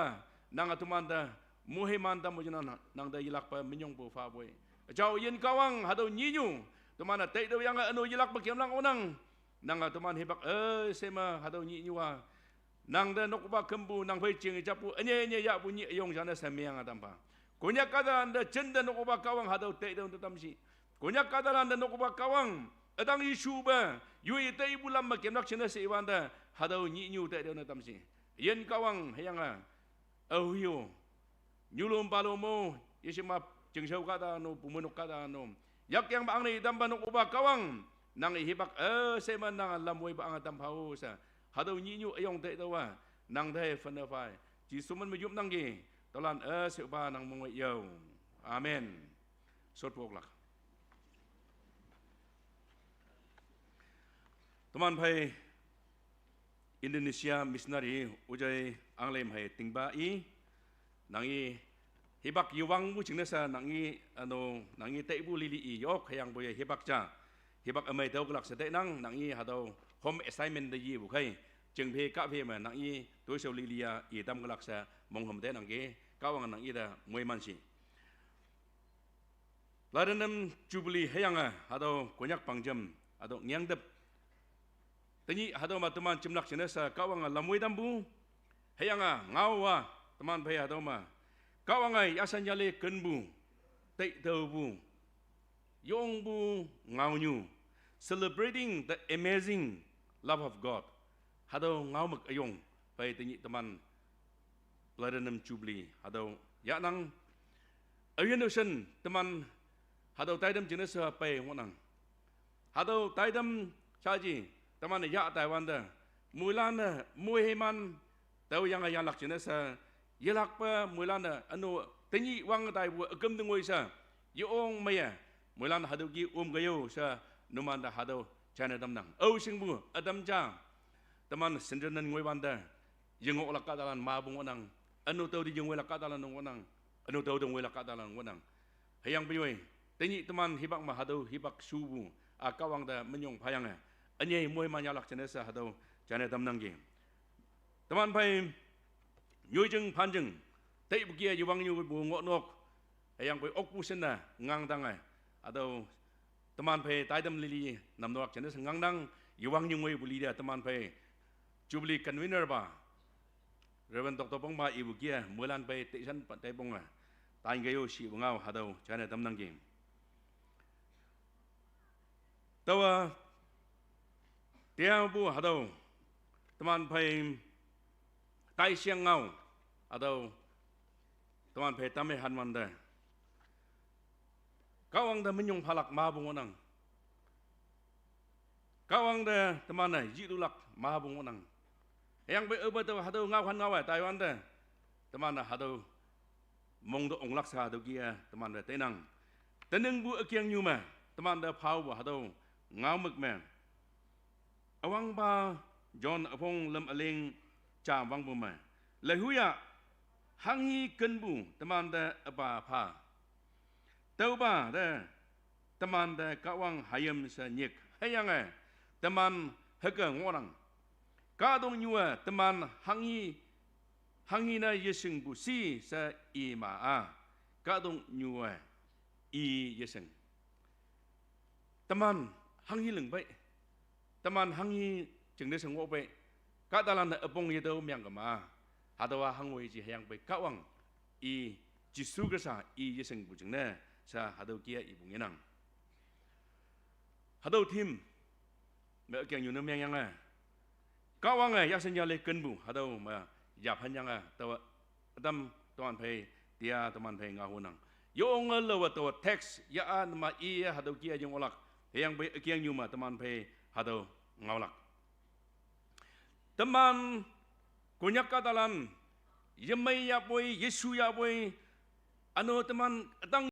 nange temante mohiman tampu jingne nangte yelakpe minyongpu phapoi. Üjao üyin Kahwang, hatüo nyihnyu teman-e taitüoyange üno yelakpe kemlak ngohnang. Nange teman hipak üshei me hatüo nyihnyu-a nangte nok Opa kümpu, nang phei jing jappu, ünyei ünyei yahpu nyih üyong jane she menge tampha. Konyak kahtalante jinte nok Opa Kahwang hatüo taitüo te tamshi, Konyak kahtalante nok Opa Kahwang ütang yeshupe yoi taipu lam me kemlak jingne she iwante hatüo nyihnyu taitüo ne tamshi. Üyin Kahwang hüyange aohe-o, nyulom palom-o, yeshema chingshao kahta no, bumeinok kahta no, yakyangpa angne itampa nok Opa Kahwang, nang i hipak üshei me nange lam woipa ange tampha-o she, hatüo nyihnyu üyong taitüowa nangte phane phai, Jesu min me yopnangki. Tüolan üsheipa nang mong-e yao. Amen. Shotpu oklak. Teman phei Indonesia missionary ujai anglem hei tingpa i, nang i hipak yewangpu jingne she nang i, üno, nang i taipu lili i yok hüyangpoi hipak ja, hipak ümei tüoklak she tainang, nang i hatüo home assignment te yepu khei, jingphe kahphe me nang-i toishao lili-a i tamkelak she monghüm tenangki, Kahwange nang-i te moiman shi. Platinum Jubilee hüyange hatüo Konyak pangjem, hatüo ngyangtep, tenyih hatüo me teman jemlak jingne she Kahwange lamwoi tampu, hüyange ngao-a teman phei hatüo me Kahwange yashan yale kenpu, teitaopu, yongpu ngaonyu, celebrating the amazing love of God. Hatüo ngaomük üyong phei tenyih teman Platinum Jubilee hatüo yahnang. Üyin üshin teman hatüo taitam jingne she pei ngohnang. Hatüo taitam shaji teman-e yah taiwante, moilan-e moiman tüoyange yahlak jingne she, yelakpe moilan-e üno tenyih wang taipu üküm te ngoi she, yeong meiye, moilan hatüo ki om ke yo she, numante hatüo jaine tamnang. Aoshingpu ütam ja, teman shintenan ngoiwante yengohlak kahtalan mepu ngohnang, üno tao te yengoilak kahtalan ngohnang, üno tao te ngoilak kahtalan ngohnang. Hüyangpoi nyoi, tenyih teman hipak me hatüo hipak shupu, a Kahwang te minyong phayange, ünyei moiman yahlak jingne she hatüo jaine tamnangki. Teman phei nyoijing phanjing, teipu kih-e yewang nyupu ngohnok, hüyangpoi okpu shinne ngangtange, hatüo teman phei taitam lili namnoak jingne she ngangnang, yewang nyu ngoipu lili-a teman phei Jubilee convener pa Reverend Doctor Pongpa ipu kih-e moilan phei teishan pa taiponge, tan ke yo shipu ngao hatüo jaine tamnangki. Taowa, teapu hatüo, teman phei taisheng ngao, hatüo, teman phei tame hanwante, Kahwang te minyong phalak mepu ngohnang. Kahwang te teman-e yihlulak mepu ngohnang. Hüyangpoi aope tao hatüo ngaohan ngao-e taiwante, teman-e hatüo mong te onglak she hatüo kih-e teman te teinang. Teningpu ükengnyu me, teman te phaopu hatüo ngaomük me, üwangpa John üpong lüm üleng ja wangpu me, leihuya hanghi kenpu teman te üpa pha. Tüopa te, teman te Kahwang hayim she nyik, hüyange teman hüke ngohnang. Kahtoknyu-e teman hanghi, hanghi ne yeshingpu shi she i ma-a, kahtoknyu-e i yeshing. Teman hanghi ling pei, teman hanghi jingne she ngoh pei, kahtalan-e üpong yetüo mengkema, hatüowa hangwoi ji hüyangpoi Kahwang i, Jesu Khrista i yeshingpu jingne she hatüo kih-e ipu ngenang. Hatüo theme me ükengnyu ne mengyange, Kahwange yashan yale kenpu hatüo me yaphanyange taowa ütam teman phei, tia teman phei ngaohunang. Yonge laowe taowa text ya-a nema i hatüo kih-e yengohlak, hüyangpoi ükengnyu me teman phei hatüo ngaolak. Teman Konyak kahtalan, yemei yahpoi, yeshu yahpoi, üno teman ütang